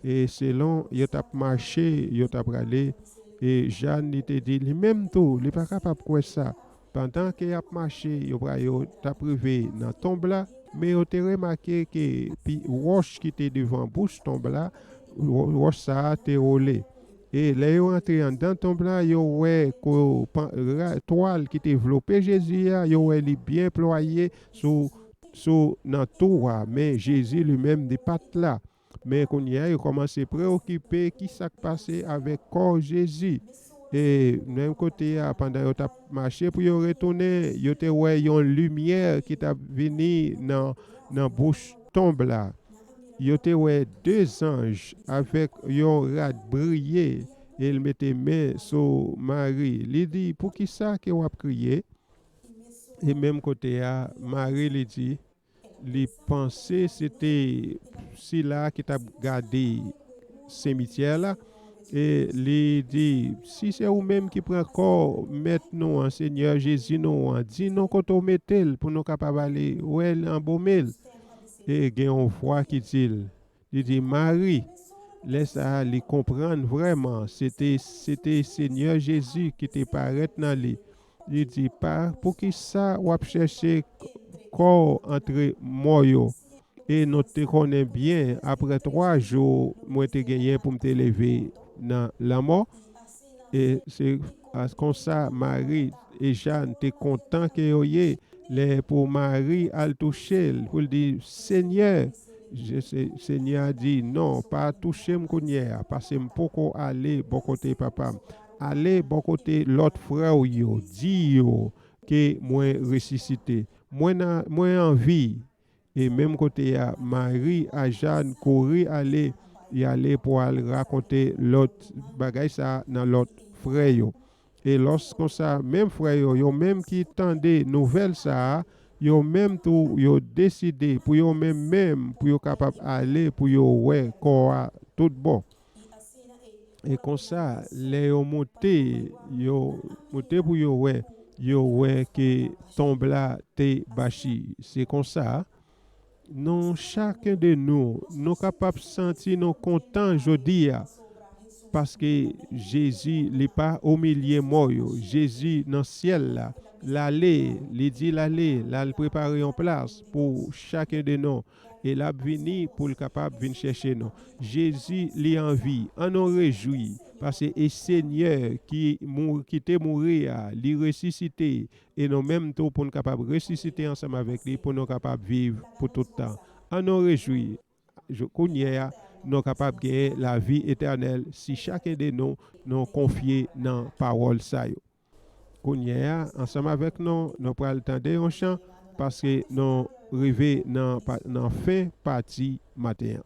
E selon yo t ap mache, yo t ap prale, e Jan, li te di li menm tou, li pa kapab kwè sa. Pandan ke y ap mache, yo pra-, yo t ap rive nan tonb la, men yo te remake ke pi, wòch ki te devan bouch tonb la, wò-, wòch sa a te wole. E lè yo rantre anndan tonb la, yo wè ko-, pan-, ra-, twal ki te vlope Jezi a, yo wè li byen plwaye sou, sou, nan tou a, men Jezi li menm, li pa t la. Men kounye a, yo kòmanse preokipe ki sa k pase avèk kò Jezi. E menm kote a, pandan yo t ap mache pou yo retounen, yo te wè yon limyè ki t ap vini nan, nan bouch tonb la. Yo te wè de zanj avèk yon rad briye e l mete men sou Mari. Li di, "Poukisa ke w ap kriye?" E menm kote a, Mari, li di, li panse se te sila ki t ap gade simityè la, e li di, "Si se ou menm ki pran kò Mèt nou an, Senyè Jezi nou an, di nou kote w mete l pou nou kapab ale wè l anbome l." E gen yon vwa ki di l, li di, "Mari." Lè sa a, li konprann vrèman se te, se te Senyè Jezi ki te parèt nan li. Li di, "Pa, poukisa w ap chèche kò antre mò yo?" E nou te konnen byen, apre twa jou, mwen te genyen pou m te leve nan lanmò. E se a, konsa, Mari e Jan te kontan ke yo ye. Lè pou Mari al touche l, pou l di, "Senyè," Je- Se- Senyè a di, "Non, pa touche m kounye a, paske m poko ale bò kote papa m. Ale bò kote lòt frè w yo, di yo ke mwen resisite. Mwen, nan- mwen anvi." E menm kote a, Mari a Jan kouri ale, y ale pou al rakonte lòt bagay sa a nan lòt frè yo. E lòs konsa, menm frè yo, yo menm ki tande nouvèl sa a, yo menm tou, yo deside pou yo menm menm, pou yo kapab ale, pou yo wè kò a tout bon. E konsa, lè yo moute, yo moute pou yo wè, yo wè ke tonb la te bachi. Se konsa, nou, chaken de nou, nou kapab santi nou kontan jodi a, paske Jezi, li pa omilye mò yo. Jezi nan syèl la, l ale, li di l ale, l al prepare yon plas pou chaken de nou. E l ap vini pou l kapab vin chèche nou. Jezi, li anvi. Ann nou rejwi, paske e Senyè ki mou- ki te mouri a, li resisite, e nou menm tou pou n kapab resisite ansanm avèk li, pou nou kapab viv pou tout tan. Ann nou rejwi, kounye a, nou kapab genyen lavi etènèl si chaken de nou, nou konfye nan pawòl sa yo. Kounye a, ansanm avèk nou, nou pral tande yon chan, paske nou rive nan, pa- nan fen pati maten an.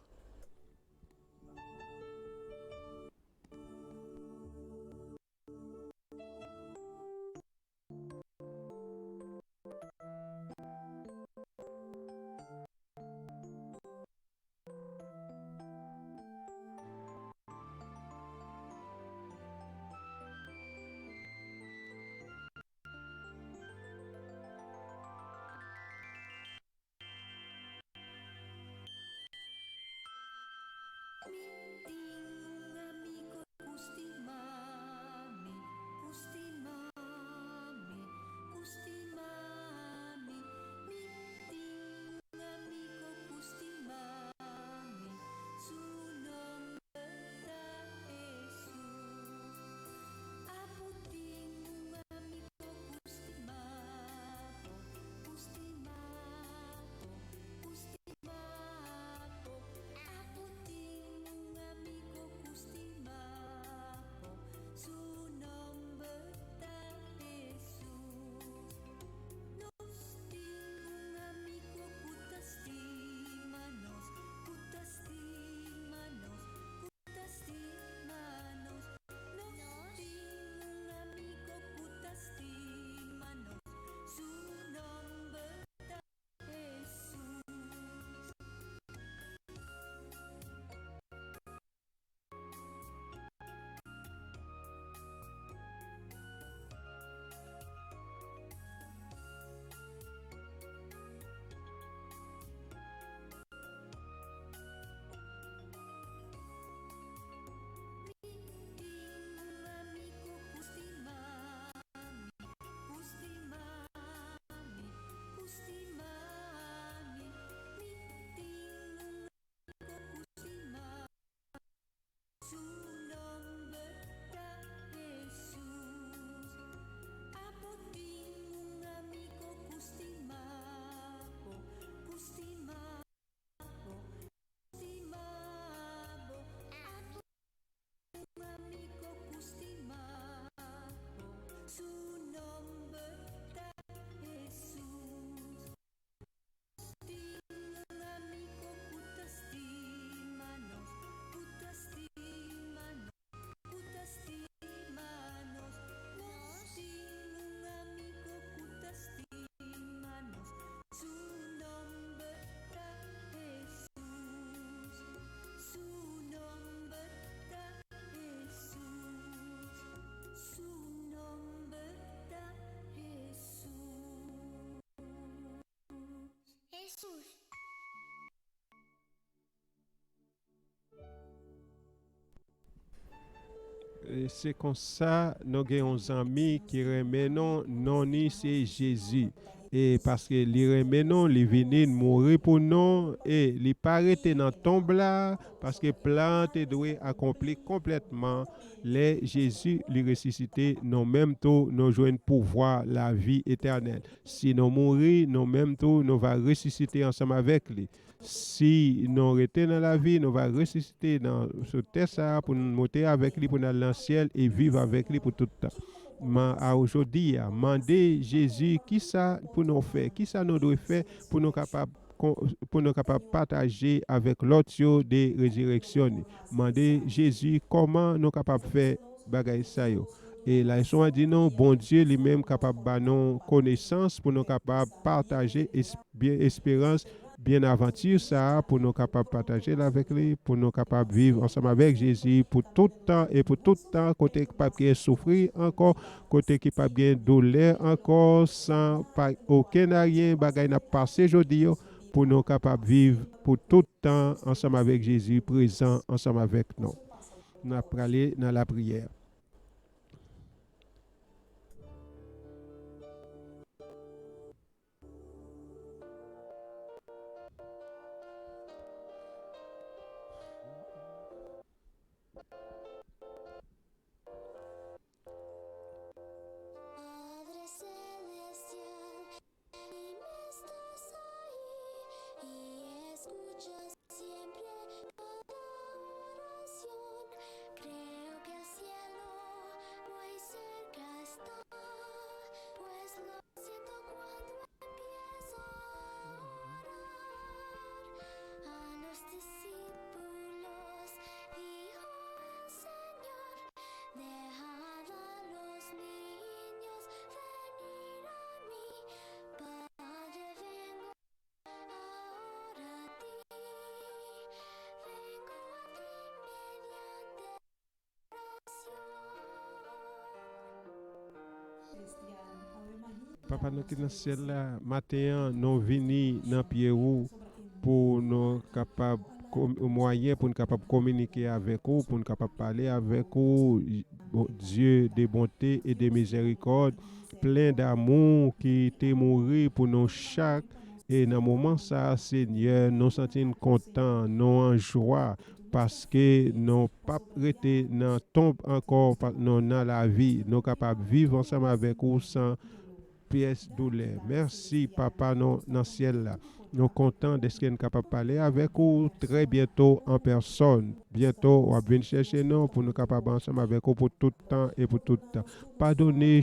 Se konsa nou gen yon zanmi ki renmen nou, non ni se Jezi. E paske li renmen nou, li vini, li mouri pou nou, e li pa rete nan tonb la, paske plan an te dwe akonpli konplètman. Lè Jezi li resisite, nou menm tou, nou jwenn pouvwa lavi etènèl. Si nou mouri, nou menm tou, nou va resisite ansanm avèk li. Si nou rete nan lavi, nou va resisite nan sou tè sa a pou n monte avèk li pou n al nan syèl e viv avèk li pou tout tan. Man a jodi a, mande Jezi kisa pou nou fè, kisa nou dwe fè pou nou kapab pou nou kapab pataje avèk lòt yo de rezireksyon ni. Mande Jezi kòman nou kapab fè bagay sa yo. E leson an di nou, Bondye li menm kapab ba nou konesans pou nou kapab pataje byen esperans, byen avanti sa a, pou nou kapab pataje l avèk li, pou nou kapab viv ansanm avèk Jezi pou tout tan e pou tout tan, kote k p ap gen soufri ankò, kote ki p ap gen doulè ankò, san pa okenn ayen bagay n ap pase jodi yo, pou nou kapab viv pou tout tan ansanm avèk Jezi, prezan ansanm avèk nou. N ap prale nan lapriyè. Padre Celestial, mi me estás ahí y escuchas siempre cada oración. Creo que el cielo muy cerca está, pues lo siento cuando empiezo a orar. A los discípulos dijo el Señor: Dejad a los niños venir a mí. Padre, vengo ahora a ti. Vengo a ti mediante oración. Papa nou ki nan syèl la, maten an, nou vini nan pye ou pou nou kapab, mwayen pou nou kapab kominike avèk ou, pou nou kapab pale avèk ou, Dye de bonte e de mizèrikòd, plen damou, ki te mouri pou nou chak. E nan moman sa a, Senyè, nou santi n kontan, nou an jwa, paske nou p ap rete nan tonb ankò, nou nan lavi, nou kapab viv ansanm avèk ou san pyès doulè. Mèsi, Papa nou nan syèl la. Nou kontan dèske n kapab pale avèk ou trè byento an pèsòn. Byento, w ap vin chèche nou pou nou kapab ansanm avèk ou pou tout tan e pou tout tan. Padone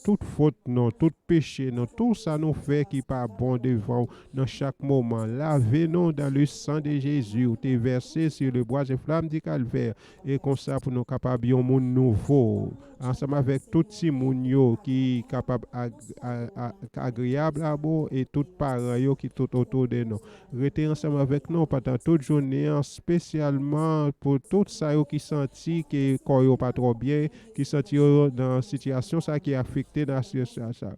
tout fot nou, tout peche nou, tou sa nou fè ki pa bon devan w nan chak moman. Lave nou dans le sang de Jésus ou te vèse sur le bois de flamme du calvaire. E konsa pou nou kapab yon moun nouvo, ansanm avèk tout timoun yo ki kapab agreyab a ou e tout paran yo ki tout otou de nou. Rete ansanm avèk nou pandan tout jounen an, espesyalman pou tout sa yo ki santi ke kò yo pa twò byen, ki santi yo nan sitiyasyon sa ki afekte nan sitiyasyon sa.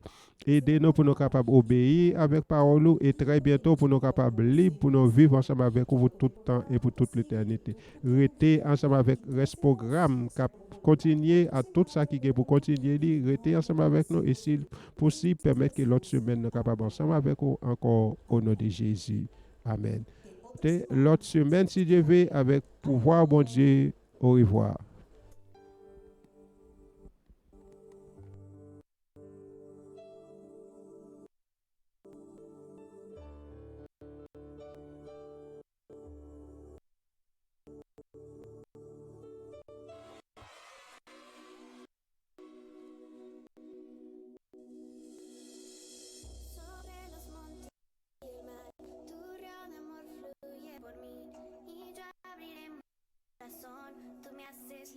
Ede nou pou nou kapab obeyi avèk pawòl ou e trè byento pou nou kapab lib pou nou viv ansanm avèk ou pou tout tan e pou tout letènite. Rete ansanm avèk rès pwogram k ap kontinye ak tout sa ki gen pou kontinye li. Rete ansanm avèk nou e si posib, pèmèt ke lòt semèn nou kapab ansanm avèk ou ankò, o non de Jezi. Amèn. Te lòt semèn, si Dye ve, avèk pouvwa Bondye. Orevwa. Sobre los montes y el mar, tu río de amor fluye por mí, y yo abriré mi corazón, tú me haces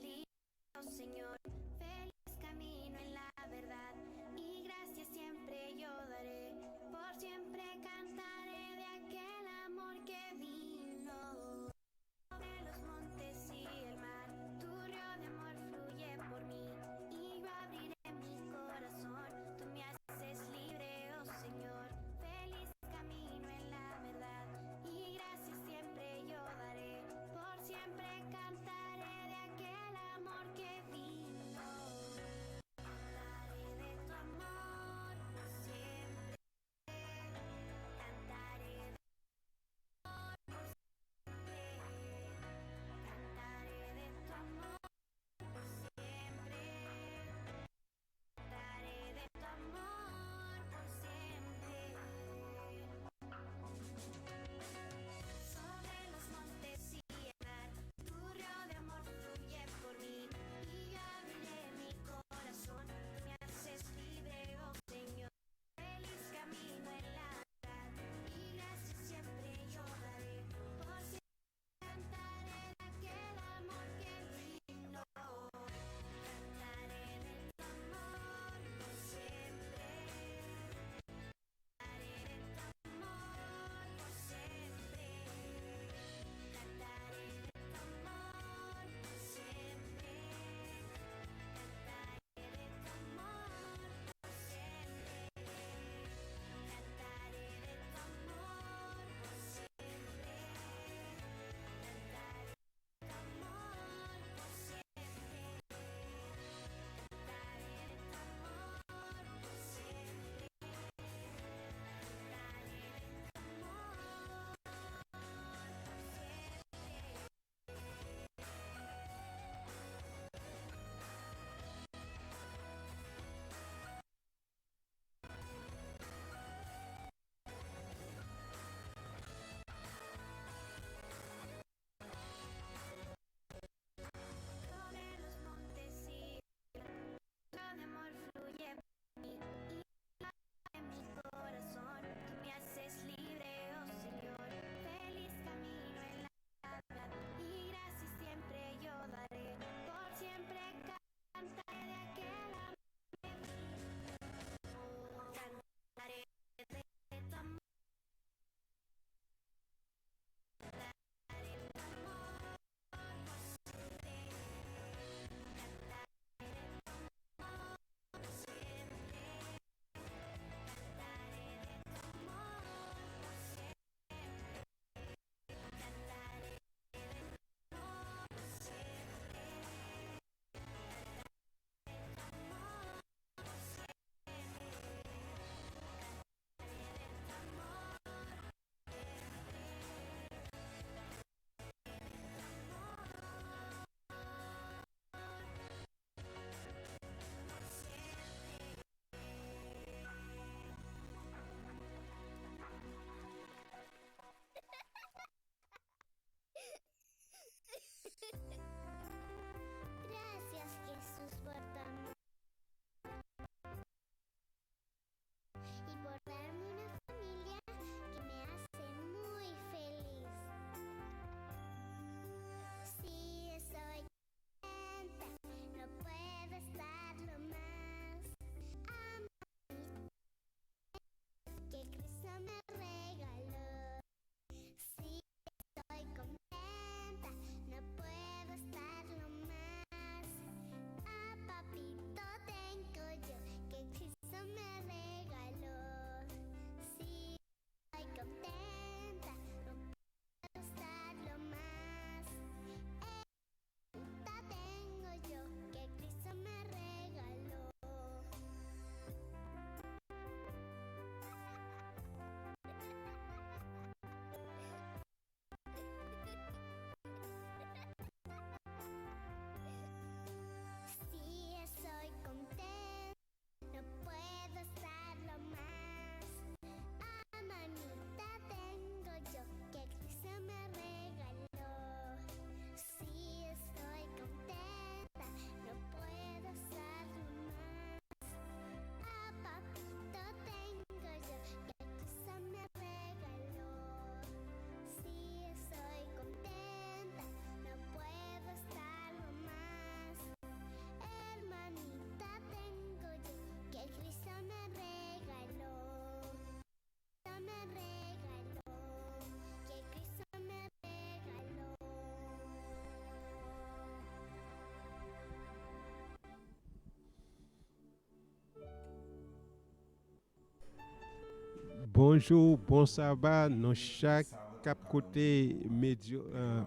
Bonjou, bon saba, nou chak k ap koute medyo, eh,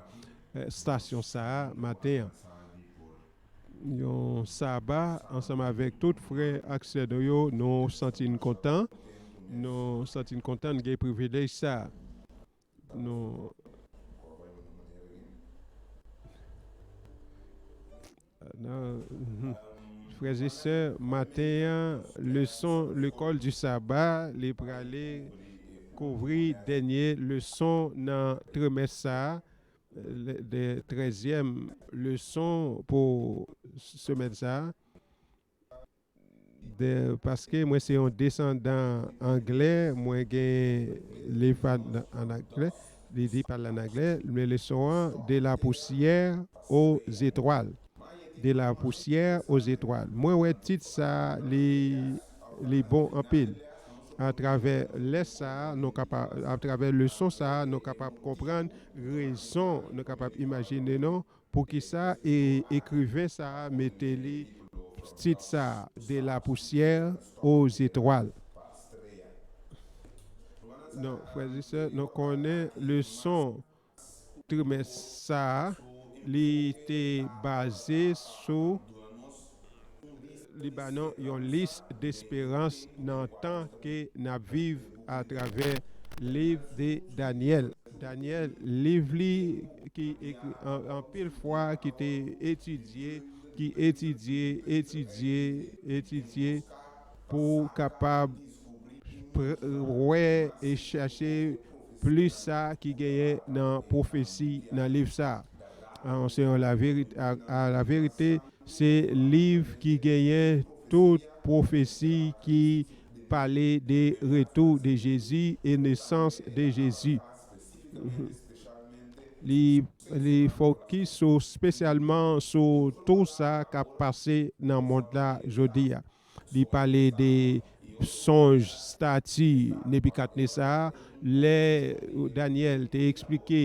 eh, estasyon sa a maten an. Yon saba ansanm avèk tout frè ak sè nou yo, nou santi n kontan. Nou santi n kontan n gen privilèj sa a. Nou Nan, frè e sè, maten an, leson lekòl di saba, li prale kouvri dènye leson nan trimès sa a, le- de trèzyèm leson pou semèn sa a. De, paske mwen se yon desandan anglè, mwen gen liv pa an anglè, li di pale an anglè, men leson an, De la poussière aux étoiles. De la poussière aux étoiles. Mwen wè tit sa li, li bon anpil. Atravè lè sa, nou kapab, atravè leson sa, nou kapab konprann rezon, nou kapab imajine non, poukisa e, ekriven sa a mete li tit sa a, De la poussière aux étoiles. Non, frè e sè, nou konnen leson trimès sa a, li te baze sou, li ba nou yon lis desperans nan tan ke n ap viv atravè liv de Danyèl. Danyèl, liv li ki ekri an- anpil fwa, ki te etidye, ki etidye, etidye, etidye, pou kapab pr- wè e chache plis sa ki genyen nan pwofesi nan liv sa a. An, se yon laverite, a, a laverite, se liv ki genyen tout pwofesi ki pale de retou de Jezi e nesans de Jezi. Li, li fokis sou, espesyalman sou tou sa k ap pase nan mond la jodi a. Li pale de sonj, stati Nebikadneza. Lè Danyèl te eksplike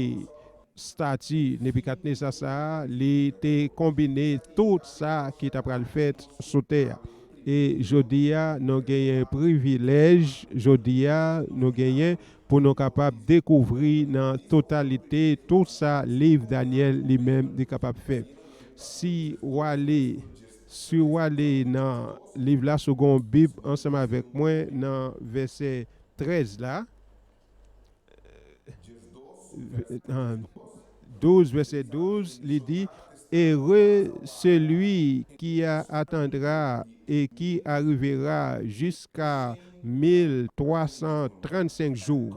stati Nebikadneza sa a, li te konbine tout sa ki ta pral fèt sou tè a. E jodi a, nou genyen privilèj, jodi a, nou genyen pou nou kapab dekouvri nan totalite tout sa liv Danyèl li menm li kapab fè. Si w ale, si w ale nan liv la, si w gen yon Bib ansanm avèk mwen nan vèsè trèz la, douz, vèsè douz, li di, Heureux celui qui a- attendra et qui arrivera jusqu'à mille trois cent trente-cinq jours.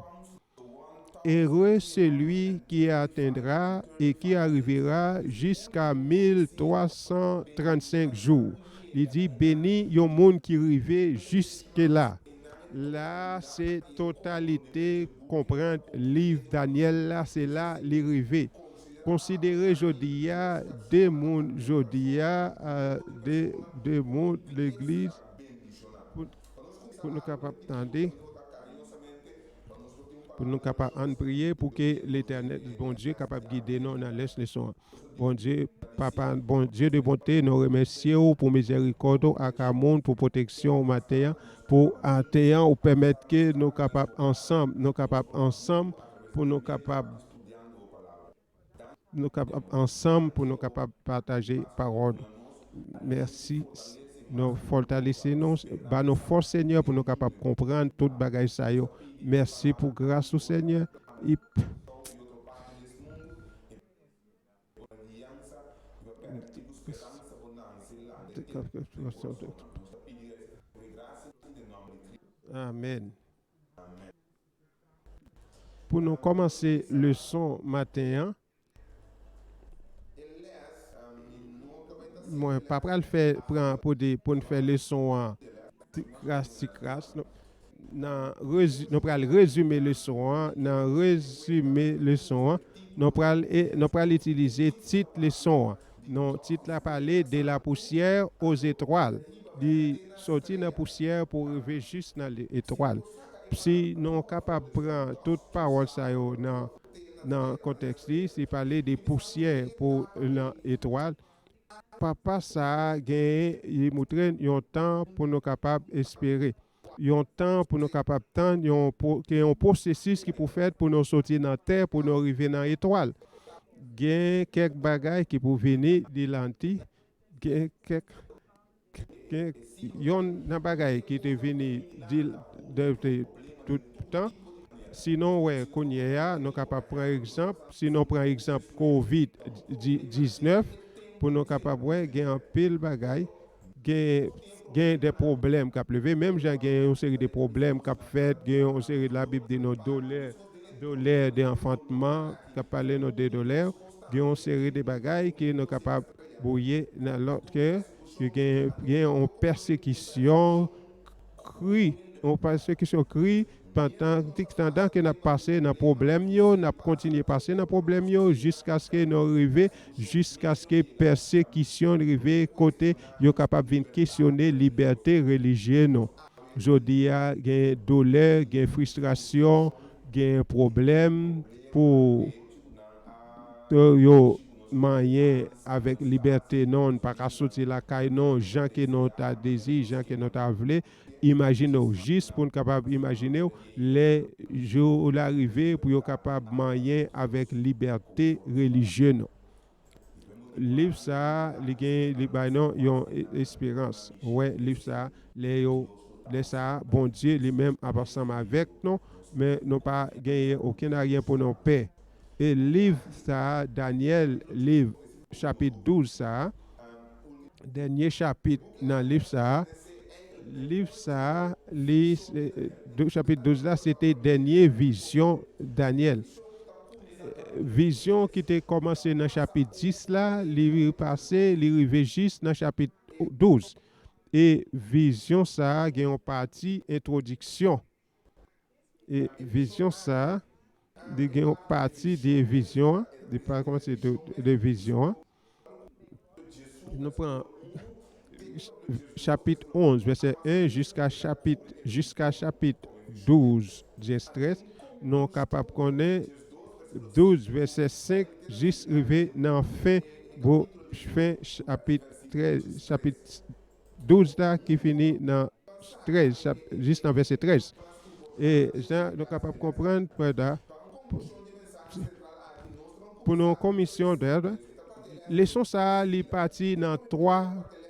Heureux celui qui atteindra et qui arrivera jusqu'à mille trois cent trente-cinq jours. Li di, beni yon moun ki rive jiske la. La, se totalite konprann liv Danyèl la, se la li rive. Konsidere jodi a, de moun jodi a, a, de, de moun legliz, pou, pou nou kapab tande, pou nou kapab ann priye, pou ke Letènèl, Bondye, kapab gide nou nan lès leson an. Bondye, Papa, Bondye de bonte, nou remèsye w pou mizèrikòd ou ak amoun, pou pwoteksyon w maten an, pou maten an ou pèmèt ke nou kapab ansanm, nou kapab ansanm, pou nou kapab, nou kapab ansanm, pou nou kapab pataje pawòl ou. Mèsi. Nou fòtalise nou, ba nou fòs, Senyè, pou nou kapab konprann tout bagay sa yo. Mèsi pou gras ou, Senyè. I- Amèn. Pou nou kòmanse leson maten an, mwen pa pral fè pran pou de pou n fè leson an ti kras ti kras. Nou, nan rezi- nou pral rezime leson an. Nan rezime leson an, nou pral, e, nou pral itilize tit leson an. Non, tit la pale de la poussière aux étoiles. Li soti nan pousyè pou rive jis nan le- etwal. Si nou kapab pran tout pawòl sa yo nan, nan kontèks li, li pale de pousyè pou nan etwal. Papa sa a genyen, li montre n yon tan pou nou kapab espere. yon tan pou nou kapab tann, yon, gen yon pwosesis ki pou fèt pou nou soti nan tè, pou nou rive nan etwal. Gen kèk bagay ki pou vini, di lanti, gen kèk, gen yon nan bagay ki te vini di, de, de tout tan. Si nou wè kounye a, nou kapab pran egzanp, si nou pran egzanp kovid diznèf, pou nou kapab wè, gen anpil bagay, gen, gen de pwoblèm k ap leve, menm jan gen yon seri de pwoblèm k ap fèt, gen yon seri de, Labib di nou, dolè, dolè de anfantman, k ap pale nou de dolè, gen yon seri de bagay ke nou kapab bwouye nan lòt ke, ke gen, gen yon pèsekisyon kri, yon pèsekisyon kri, pandan, pandan ke n ap pase nan pwoblèm yo, n ap kontinye pase nan pwoblèm yo, jiskaske nou rive, jiskaske pèsekisyon rive kote yo kapab vin kesyone libète relijye nou. Jodi a, gen dolè, gen fristrasyon, gen pwoblèm pou yo, yo manyen avèk libète nou, n pa ka soti lakay nou, jan ke nou ta dezi, jan ke nou ta vle. Imajine w, jis pou n kapab imajine w, lè jou la rive pou yo kapab manyen avèk libète relijye nou. Liv sa a, li gen, li bay nou yon e-, esperans. Wè, liv sa a, lè yo, lè sa a, Bondye li menm ap ansanm avèk nou, men nou pa genyen okenn aryen pou nou pè. E liv sa a, Danyèl, liv chapit douz sa a, dènye chapit nan liv sa a, liv sa a, li, se, dou-, chapit douz la, se te dènye vizyon Danyèl. Vizyon ki te kòmanse nan chapit dis la, li pase, li rive jis nan chapit douz. E vizyon sa a gen yon pati entwodiksyon. E vizyon sa a, li gen yon pati de vizyon an, li pa kòmanse de, de vizyon an. Nou pran ch-, chapit onz, vèsè en jiska chapit, jiska chapit douz, dyès trèz, nou kapab konnen douz, vèsè senk, jis rive nan fen, bo, fen chapit trèz, chapit douz la ki fini nan trèz, chap-, jis nan vèsè trèz. E jan nou kapab konprann, prèda, pou nou komisyon dèd, leson sa a, li pati nan twa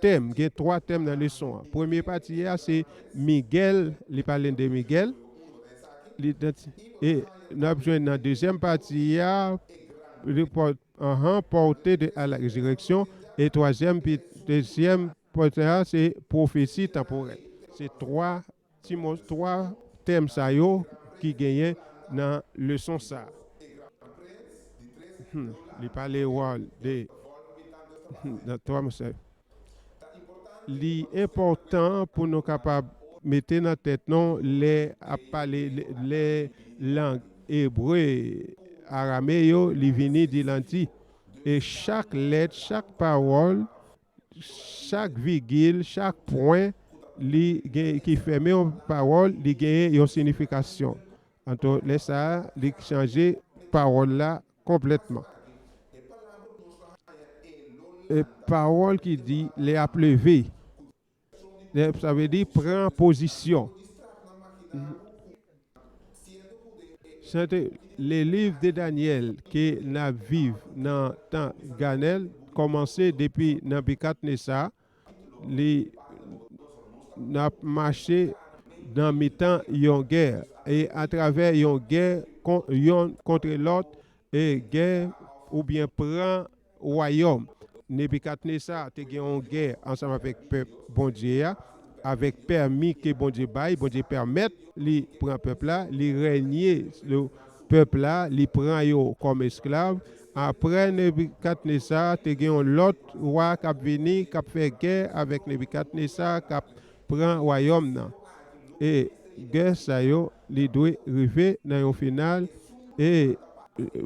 tèm. Gen twa tèm nan leson an. Premye pati a, se Miguel, li pale de Miguel. Li, e n ap jwenn nan dezyèm pati a, li pò-, anhan, portée de, à la résurrection, e twazyèm, pi, dezyèm pati a, se pwofesi tanporèl. Se twa ti mo, twa tèm sa yo ki genyen nan leson sa. Hmm, li pale wòl de, hmm, nan twa mo sa yo. Li enpòtan pou nou kapab mete nan tèt nou lè ap pale, lè, lè lang ebre, arame yo, li vini di lanti. E chak lèt, chak pawòl, chak vigil, chak pwen, li gen, ki fèmen yon pawòl, li genyen yon sinifikasyon. Anto, lè sa a, li chanje pawòl la konplètman. E pawòl ki di, lè ap leve. Lè, sa vle di, pran pozisyon. Chante, le liv de Danyèl ke n ap viv nan tan Danyèl kòmanse depi Nabikadnesa, li, n ap mache nan mitan yon gè, e atravè yon gè kon-, yonn kontre lòt, e gè oubyen pran wayòm. Nebikadnesa te gen yon gè ansanm avèk pèp Bondye a, avèk pèmi ke Bondye bay, Bondye pèmèt li pran pèp la, li renye sou pèp la, li pran yo kòm esklav. Apre Nebikadnesa, te gen yon lòt wa k ap vini, k ap fè gè avèk Nebikadnesa, k ap pran wayòm nan. E gè sa yo, li dwe rive nan yon final. E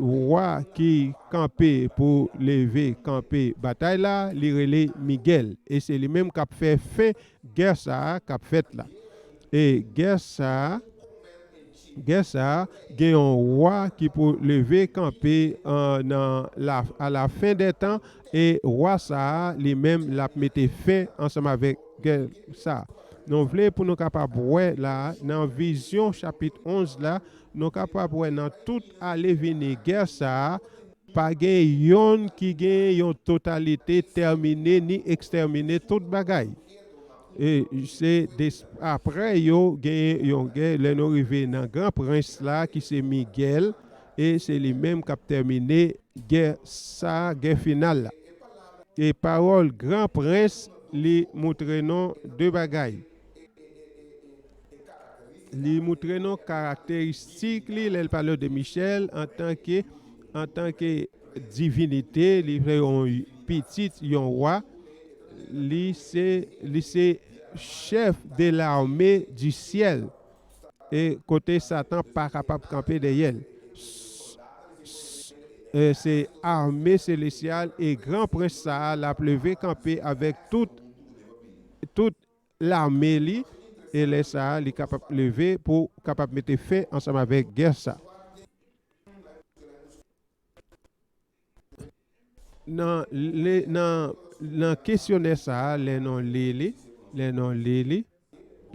wa ki kanpe pou leve kanpe batay la, li rele Miguel. E se li menm k ap fè fen gè sa a k ap fèt la. E gè sa a, gè sa a, gen yon wa ki pou leve kanpe, an, nan la, a la fen dè tan, e wa sa a, li menm, l ap mete fen ansanm avèk gè sa a. Nou vle pou nou kapab wè la, nan vizyon chapit onz la, nou kapab wè nan tout ale vini gè sa a, pa gen yonn ki gen yon totalite tèmine ni ekstèmine tout bagay. E se des- apre yo gen yon gè, lè nou rive nan gran prens la ki se Miguel, e se li menm k ap tèmine gè sa, gè final la. E pawòl gran prens li moutre nou de bagay. Li moutre nou karakteristik li lè l pale de Michel antanke antanke divinite, li se yon pitit yon wa, li se li se chèf de lame di syèl. E kote Satan pa kapab kanpe dèyè l. S- s- e se ame selesyal e gran prens sa a l ap leve kanpe avèk tout tout lame li, e lè sa a, li kapab leve pou kapab mete fen ansanm avèk gè sa. Nan, le, nan, nan kesyonè sa a, lè nou li li, lè nou li li,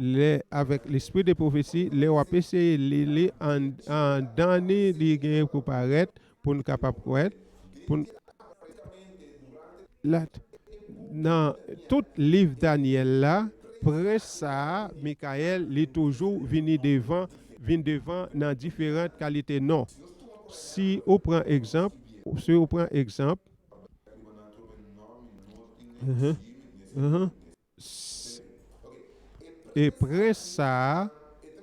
lè avèk lespri de pwofesi, lè w ap eseye li li an, andan ni, li genyen pou parèt, pou n kapab kwè, pou n, la, nan tout liv Danyèl la, prens sa a, Mikayèl, li toujou vini devan, vin devan nan diferan kalite non. Si ou pran egzanp, si ou pran egzanp, mhm, mhm. S- e prens sa a,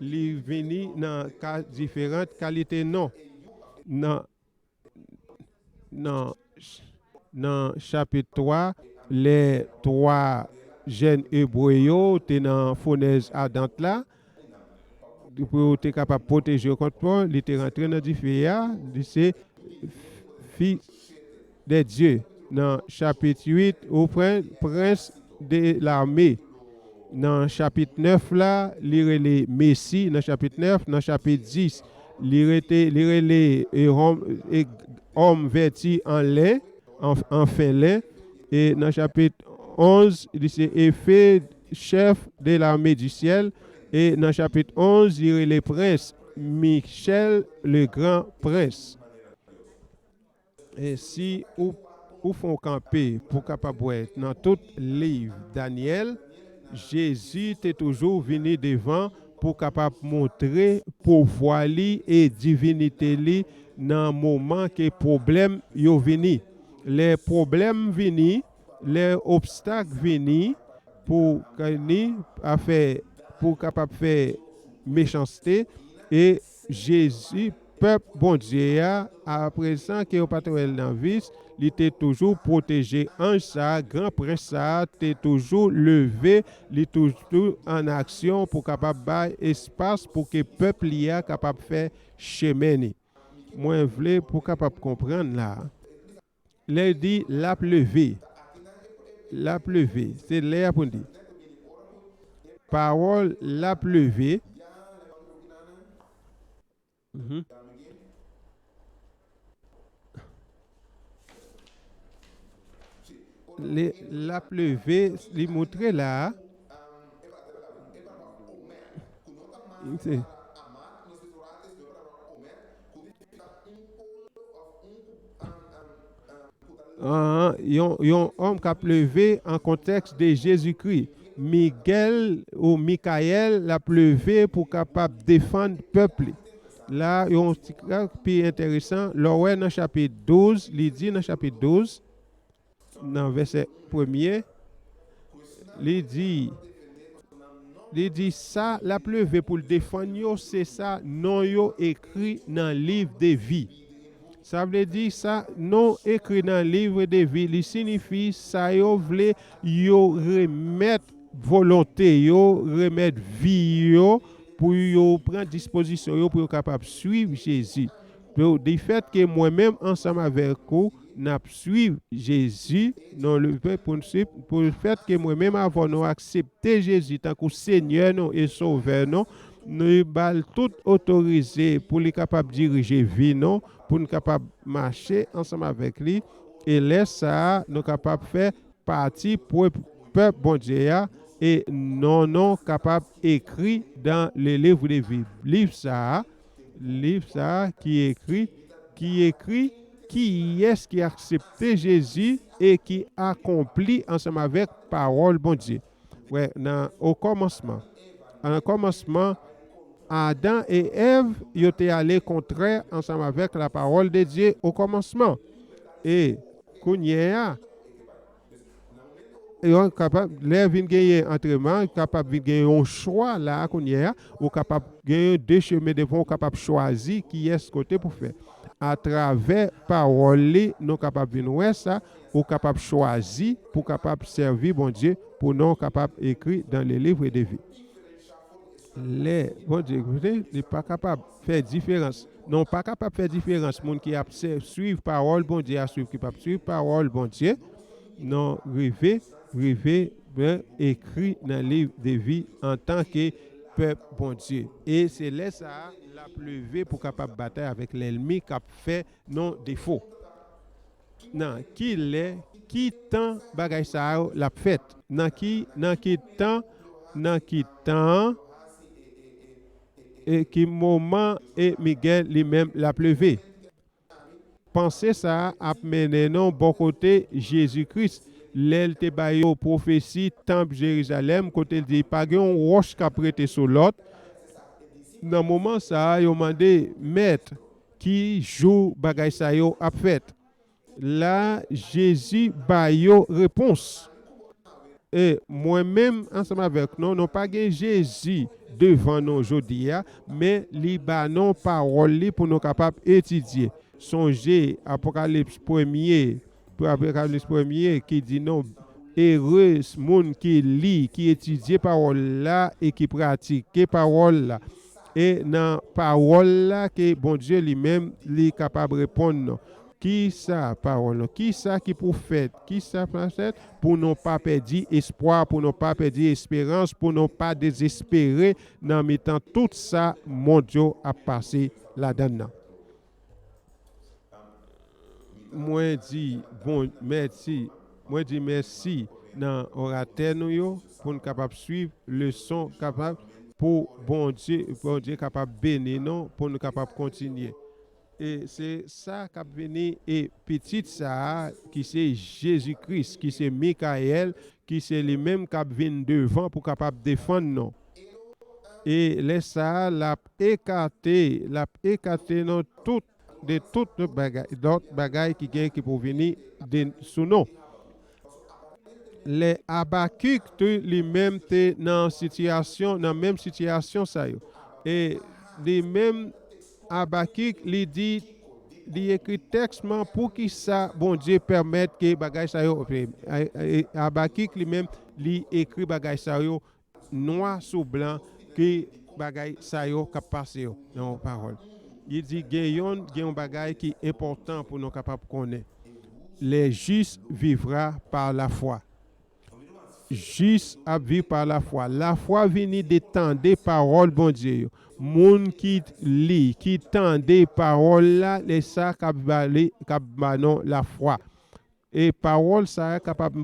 li vini nan ka, diferan kalite non. Nan, nan, nan chapit twa, lè twa jèn ebre yo te nan fonèz adant la, pou yo te kapab pwoteje yo kont mò, li te rantre nan dife a, li se Fis de Dye. Nan chapit uit, ou pran Prens de lame. Nan chapit nèf la, li rele Mesi, nan chapit nèf, nan chapit dis, li rete, li rele e, hòm, e, òm vèti an len, an, an fen len. E nan chapit onz, li se Efe, chèf de lame di syèl. E nan chapit onz, li rele prens, Michèl, le gran prens. E si ou, ou fè yon kanpe pou kapab wè nan tout liv Danyèl, Jezi te toujou vini devan pou kapab montre pouvwa li e divinite li nan moman ke pwoblèm yo vini. Lè pwoblèm vini, lè obstak vini pou ka ni a fè, pou kapab fè mechanste, e Jezi, pèp Bondye a, aprezan ke yo pa t wè l nan vis, li te toujou pwoteje anj sa a, gran prens sa a te toujou leve, li toujou an aksyon pou kapab bay espas pou ke pèp li a kapab fè chemen ni. Mwen vle pou kapab konprann la. Lè l di l ap leve, l ap leve, se lè a pou n di. Pawòl l ap leve. Mhm. Li, l ap leve, li moutre la. Se An, yon, yon òm k ap leve an kontèks de Jezikri. Miguel ou Mikayèl l ap leve pou kapab defann pèp li. La, yon ti krak pi enteresan, lè w wè nan chapit douz, li di nan chapit douz, nan vèsè premye, li di, li di sa l ap leve pou l defann yo, se sa non yo ekri nan liv de vi. Sa vle di sa non ekri nan liv de vi, li siyifi sa yo vle yo remèt volonte yo, remèt vi yo, pou yo pran dispozisyon yo pou yo kapab swiv Jezi. Pou, difèt ke mwen menm ansanm avèk ou, n ap swiv Jezi, non, le fèt pou n swiv, pou le fèt ke mwen menm avè w nou aksepte Jezi tankou Senyè nou e Sovè nou, nou ba l tout otorize pou li kapab dirije vi nou, pou n kapab mache ansanm avèk li, e lè sa a, nou kapab fè pati pwòp pèp Bondye a, e non nou kapab ekri dans le livre de vie. Liv sa a, liv sa a ki ekri, ki ekri kiyès ki aksepte Jezi e ki akonpli ansanm avèk pawòl Bondye. Wè, nan o kòmansman. Nan kòmansman, Adan e Èv, yo te ale kontrè ansanm avèk lapawòl de Dye o kòmansman. E kounye a, yo kapab, lè vin genyen antrenman, kapab vin genyen yon chwa la kounye a, ou kapab genyen de chemen devan, ou kapab chwazi kiyès kote pou fè. Atravè pawòl li, nou kapab vin wè sa, ou kapab chwazi pou kapab sèvi Bondye, pou non kapab ekri dans le livre de vie. Lè Bondye koute, li pa kapab fè diferans. Non, pa kapab fè diferans moun ki ap sè- swiv pawòl Bondye a, swiv ki p ap swiv pawòl Bondye. Non, rive, rive, ben, ekri nan liv de vi antanke pèp Bondye. E se lè sa a, l ap leve pou kapab batay avèk lènmi k ap fè non defo. Nan ki lè, ki tan bagay sa yo l ap fèt? Nan ki, nan ki tan, nan ki tan, e ki moman e Miguel li menm l ap leve? Panse sa a ap mennen nou bò kote Jezi Kris, lè l te ba yo pwofesi tanp Jerizalèm, kote l di, pa gen yon wòch k ap rete sou lòt. Nan moman sa a, yo mande, Mèt, ki jou bagay sa yo ap fèt? La, Jezi ba yo repons. E mwen menm, ansanm avèk nou, nou pa gen Jezi devan nou jodi a, men li ba nou pawòl li pou nou kapab etidye. Sonje Apokalips premye, Apokalips premye ki di nou, ere moun ki li, ki etidye pawòl la e ki pratike pawòl la. E nan pawòl la ke Bondye li menm, li kapab reponn nou. Ki sa pawòl nou? Ki sa ki pou fèt? Ki sa pou fèt? Pou nou pa pèdi espwa, pou nou pa pèdi esperans, pou nou pa dezespere nan mitan tout sa mond yo ap pase ladan l nan. Mwen di bon mèsi, mwen di mèsi nan oratè nou yo pou n kapab swiv leson kapab pou Bondye, Bondye kapab beni nou pou n kapab kontinye. E se sa k ap vini e pitit sa a ki se Jezi Kris, ki se Mikayèl, ki se li menm k ap vin devan pou kapab defann nou. E lè sa a, l ap ekate, l ap ekate nou tout de tout lòt bagay, lòt bagay ki gen ki pou vini de, sou nou. Lè Abakik tou li menm te nan sitiyasyon, nan menm sitiyasyon sa yo. E li menm Abakik li di, li ekri tèks man poukisa Bondye pèmèt ke bagay sa yo. Abakik li menm li ekri bagay sa yo nwa sou blan ki bagay sa yo k ap pase yo nan yon pawòl. Li di gen yon, gen yon bagay ki enpòtan pou nou kapab konnen. Le juste vivra par la foi. Jis ap viv pa lafwa. Lafwa vini de tande pawòl Bondye yo. Moun ki li, ki tande pawòl la, lè sa k ap ba li, k ap ba nou lafwa. E pawòl sa a kapab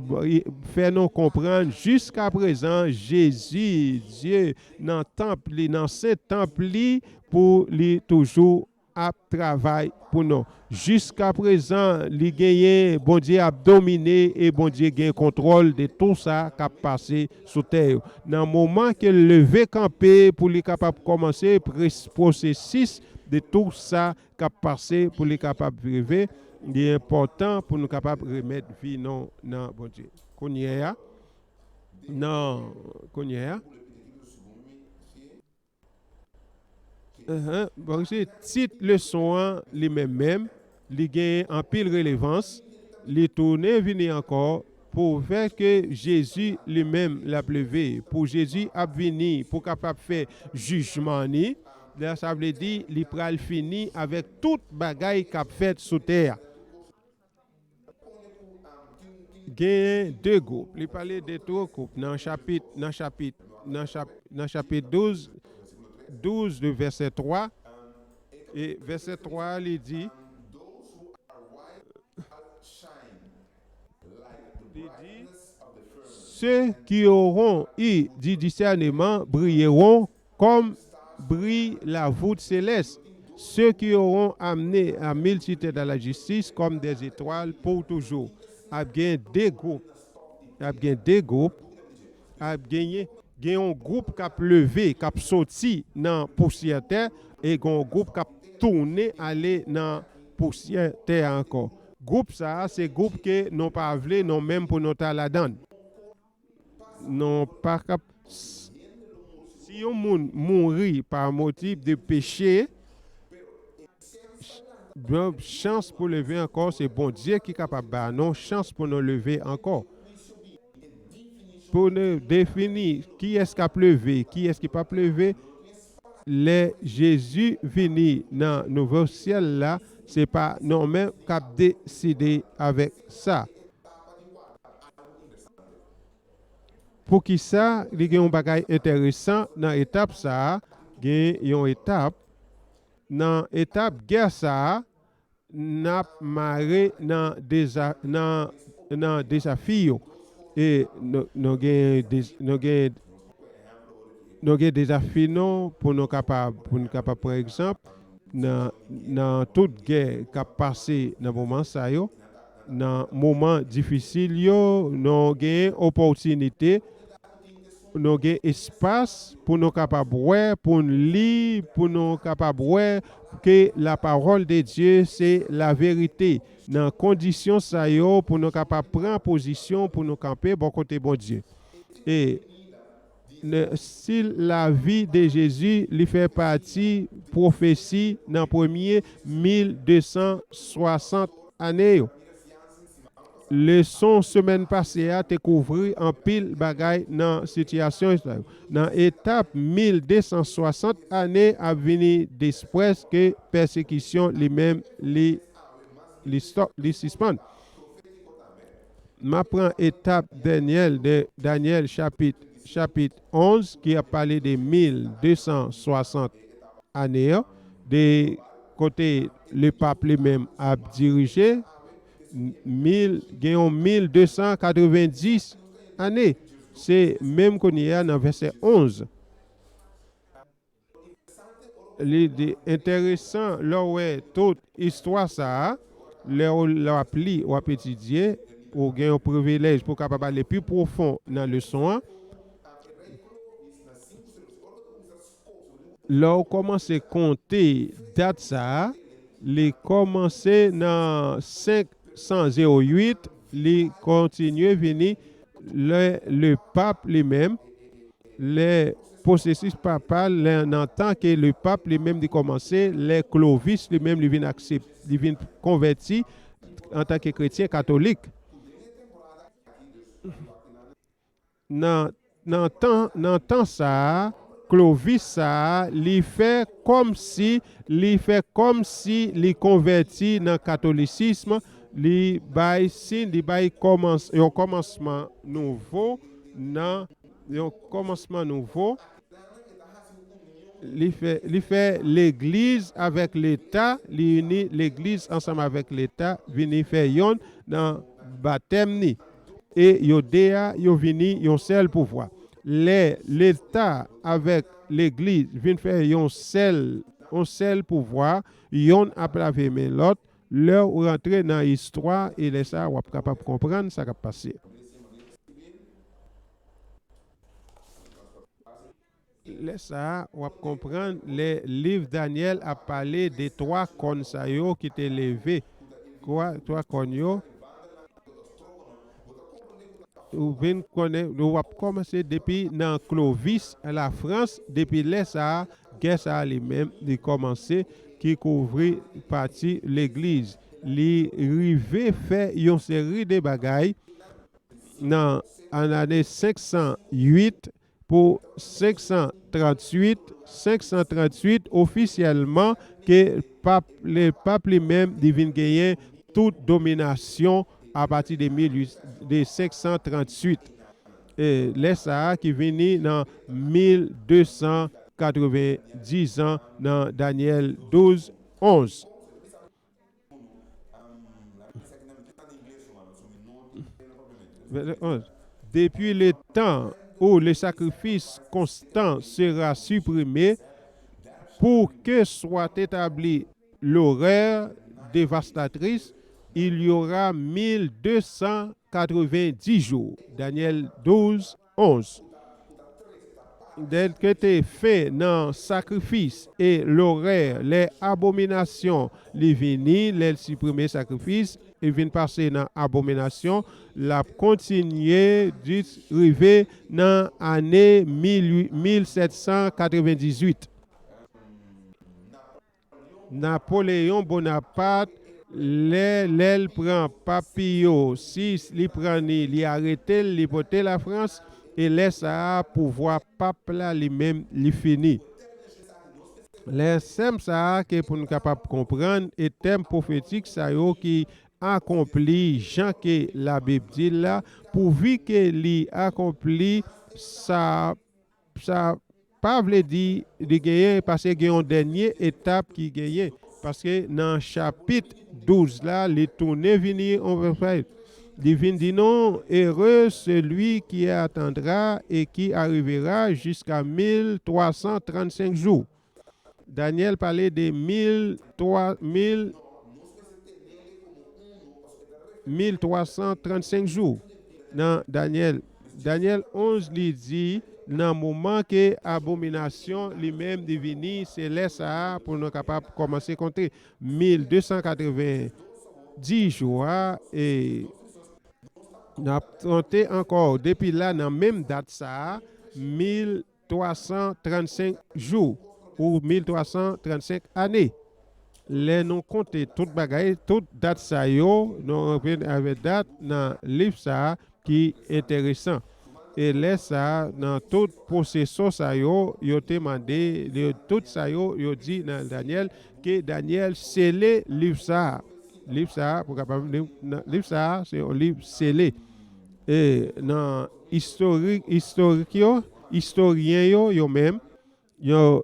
fè nou konprann jiska prezan Jezi, Dye, nan tanp li, nan sen tanp li, pou li toujou ap travay pou nou. Jiska prezan, li genyen, Bondye ap domine e Bondye gen kontwòl de tou sa k ap pase sou tè yo. Nan moman ke l leve kanpe pou li kapab kòmanse pres-, pwosesis de tou sa k ap pase pou li kapab rive, li enpòtan pou nou kapab remèt vi nou nan Bondye. Kounye a, nan, kounye a, Enhen, bon, se tit leson an li menm menm, li genyen anpil relevans, li tounen vini ankò pou fè ke Jezi li menm l ap leve, pou Jezi ap vini, pou kapab fè jijman ni, la sa vle di li pral fini avèk tout bagay k ap fèt sou tè a. Genyen de gwoup. Li pale de twa gwoup nan chapit, nan chapit, nan chap-, nan chapit douz, douz de vèsè twa. E vèsè twa a, li di, li di, Ceux qui auront eu du discernement brilleront comme brille la voûte céleste. Ceux qui auront amené la multitude à la justice comme des étoiles pour toujours. Ap gen de gwoup. Ap gen de gwoup. Ap genyen gen yon gwoup k ap leve, k ap soti nan pousyè tè, e gen yon gwoup k ap tounen ale nan pousyè tè a ankò. Gwoup sa a, se gwoup ke nou pa vle nou menm pou nou ta ladan l. Nou pa kap, si yon moun mouri pa motif de peche, ch- bon, chans pou leve ankò, se Bondye ki kapab ba nou chans pou nou leve ankò. Pou nou defini kiyès k ap leve, kiyès ki p ap leve, lè Jezi vini nan nouvo syèl la, se pa nou menm k ap deside avèk sa. Poukisa li gen yon bagay enteresan nan etap sa a? Gen yon etap, nan etap gè sa a, n ap mare nan deza, nan, nan dezafi yo. E nou, nou gen, dez- nou gen, nou gen dezafi nou pou nou kapab, pou nou kapab pran egzanp, nan, nan tout gè k ap pase nan moman sa yo, nan moman difisil yo, nou gen opòtinite, nou gen espas pou nou kapab wè, pou n li, pou nou kapab wè ke la parole de Dieu se la verite. Nan kondisyon sa yo, pou nou kapab pran pozisyon, pou nou kanpe bò kote Bondye. E ne- si lavi de Jezi li fè pati pwofesi nan premye mil de san swasant ane yo. Leson semèn pase a te kouvri anpil bagay nan sitiyasyon sa yo. Nan etap mil de san swasant ane ap vini, desprèske pèsekisyon li menm li, li, stop, li sispann. M ap pran etap Danyèl, de Danyèl chapit, chapit onz, ki ap pale de mil de san swasant ane an, de kote lepap li menm ap dirije, mil, gen yon mil de san katrevenndis ane. Se menm kounye a nan vèsè onz. Li di enteresan lè w wè tout istwa sa a, lè w, lè w ap li, w ap etidye, ou gen yon privilèj pou w kapab ale pi pwofon nan leson an. Lè w kòmanse konte dat sa a, li kòmanse nan senk san zewo uit, li kontinye vini lè lepap li menm, lè pwosesis papal, lè nan tan ke lepap li menm li kòmanse, lè Klovis li menm li vin aksep, li vin konvèti antanke kretyen katolik. Nan, nan tan, nan tan sa a, Klovis sa a, li fè kòmsi, li fè kòmsi li konvèti nan katolisism, li bay sin, li bay kòmans, yon kòmansman nouvo, nan yon kòmansman nouvo. Li fè, li fè legliz avèk leta, li ini legliz ansanm avèk leta, vini fè yonn nan batèm ni. E yo de a, yo vini yon sèl pouvwa. Lè leta avèk legliz vin fè yon sèl, yon sèl pouvwa, yonn ap lave men lòt, lè w rantre nan istwa, e lè sa a, w ap kapab konprann sa k ap pase. Lè sa a, w ap konprann lè liv Danyèl ap pale de twa kòn sa yo ki te leve. Twa, twa kòn yo, ou vin konnen, w ap kòmanse depi nan Klovis, Lafrans, depi lè sa a, gè sa a li menm, li kòmanse, ki kouvri pati legliz. Li rive fè yon seri de bagay nan, an ane senk san uit pou senk san tranntuit, senk san tranntuit ofisyèlman ke pap, lepap li menm li vin genyen tout dominasyon apati de mil uit, de senk san tranntuit. E lè sa a ki vini nan mil de san katrevenndis an nan Danyèl douz, onz. Vèsè onz. depuis le temps où le sacrifice constant sera supprimé, pour que soit établi l'horreur dévastatrice, il y aura mille deux cent quatre-vingt-dix jours. Daniel douze, onze. Dèl ke te fen nan sakrifis e lorè, lè abominasyon li vini, lè l siprime sakrifis, li vin pase nan abominasyon, l ap kontinye jis rive nan ane mil, mil sèt san katrevendizuit. Napoleyon Bonapat, lè, lè l pran Pap Piyo sis, li pran li, li arete l, li pote Lafrans, e lè sa a, pouvwa pap la li menm, li fini. Lè sèm sa a, ke pou n kapab konprann, e tèm pwofetik sa yo ki akonpli jan ke Labib di l la, pouvi ke li akonpli, sa, sa pa vle di li genyen, paske gen yon dènye etap ki genyen. Paske nan chapit douz la, li tounen vini yon fè. Li vin di nou, heureux celui qui attendra et qui arrivera jusqu'à mille trois cent trente-cinq jours. Daniel pale de mil twa, mil, mil twa san trannsenk jou nan Daniel. Daniel onz, li di, nan moman ke abominasyon li menm li vini, se lè sa a pou nou kapab kòmanse konte mil de san katreven di jou a, e n ap konte ankò depi la nan menm dat sa a, mil twa san trannsenk jou ou mil twa san trannsenk ane. Lè nou konte tout bagay, tout dat sa yo, nou rantre avèk dat nan liv sa a ki enteresan. E lè sa a, nan tout pwosesyon sa yo, yo te mande, yo, tout sa yo, yo di nan Danyèl, ke Danyèl sele liv sa a. Liv sa a, pou kapab, liv, nan, liv sa a, se yon liv sele. E nan istorik, istorik yo, istoryen yo, yo menm, yo,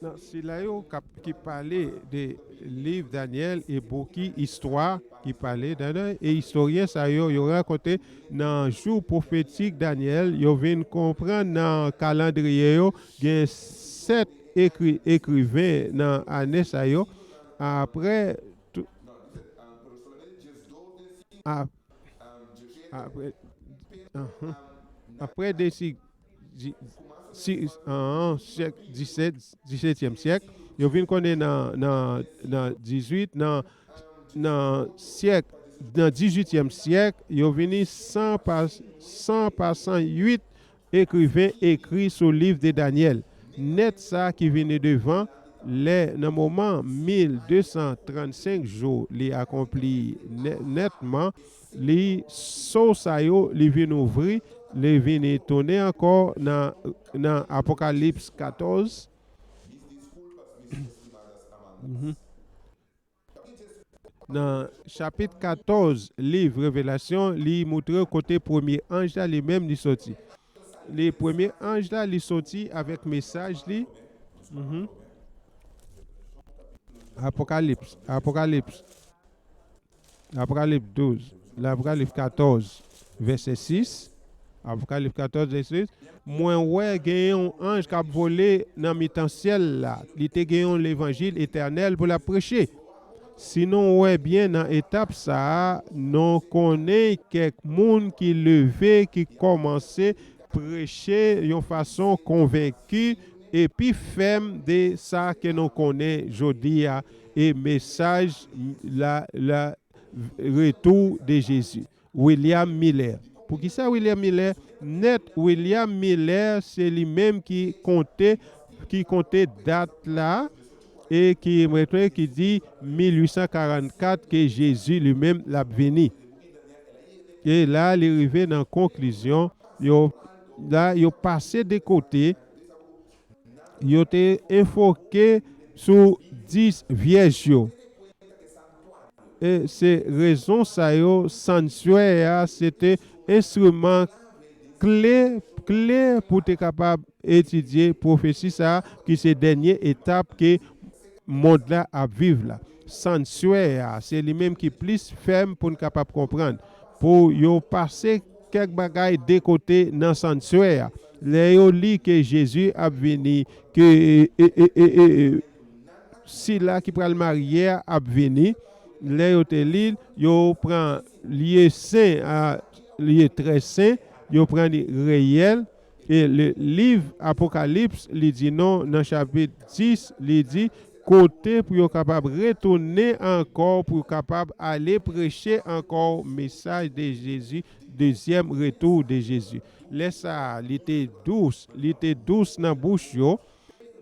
nan sila yo k ap, ki pale de liv Danyèl e bouki istwa ki pale Danyèl, e istoryen sa yo, yo rakonte nan jou pwofetik Danyèl, yo vin konprann nan kalandriye yo, gen sèt ekri, ekriven nan ane sa yo. Apre tou, a, apre, anhan. Apre de si, di, si, an, syèk disèt, disetyèm syèk, yo vin konnen nan, nan, nan dizuit, nan, nan syèk, nan dizuityèm syèk, yo vini san pa, san pa san uit ekriven ekri sou liv de Danyèl. Nèt sa ki vini devan, lè nan moman mil de san trannsenk jou li akonpli nè-, nètman, li so sa yo, li vin ouvri, li vini tounen ankò nan, nan Apokalips katòz. Mhm. Nan chapit katòz liv Revelasyon, li moutre w kote premye anj la li menm li soti. Li premye anj la li soti avèk mesaj li. Mhm. Apokalips, Apokalips. Apokalips douz, Apokalips katòz, vèsè sis. Apokalips katòz, vèsè sis. Mwen wè gen yon anj k ap vole nan mitan syèl la. Li te gen yon levanjil etènèl pou l ap preche. Si nou wè byen nan etap sa a, nou konnen kèk moun ki leve, ki kòmanse preche yon fason konvenki epi fèm de sa ke nou konnen jodi a, e mesaj la, la, retou de Jezi. William Miller. Poukisa William Miller? Nèt, William Miller, se li menm ki konte, ki konte dat la, e ki, mwen kwè, ki di mil uit san karannkat ke Jezi li menm l ap vini. E la, li rive nan konklizyon, yo, la, yo pase de kote, yo te enfoke sou dis vyèj yo. E se rezon sa yo, sanchwè a, se te enstriman kle, kle pou te kapab etidye pwofesi sa a, ki se dènye etap ke mond la ap viv la. Sanchwè a, se li menm ki plis fèm pou n kapab konprann. Pou yo pase kèk bagay de kote nan sanchwè a. Lè yo li ke Jezi ap vini, ke e, e, e, e, e, e, sila ki pral marye a ap vini, lè yo te li l, yo pran lye sen a, lye trè sen, yo pran li reyèl, e le liv Apokalips, li di non, nan chapit dis, li di, kote pou yo kapab retounen ankò, pou yo kapab ale preche ankò mesaj de Jezi, dezyèm retou de Jezi. Lè sa a, li te dous, li te dous nan bouch yo,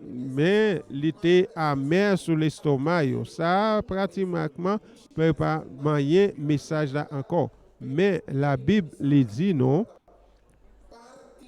men li te amè sou lestoma yo. Sa a, pratikman, pe pa manyen mesaj la ankò. Men Labib li di nou,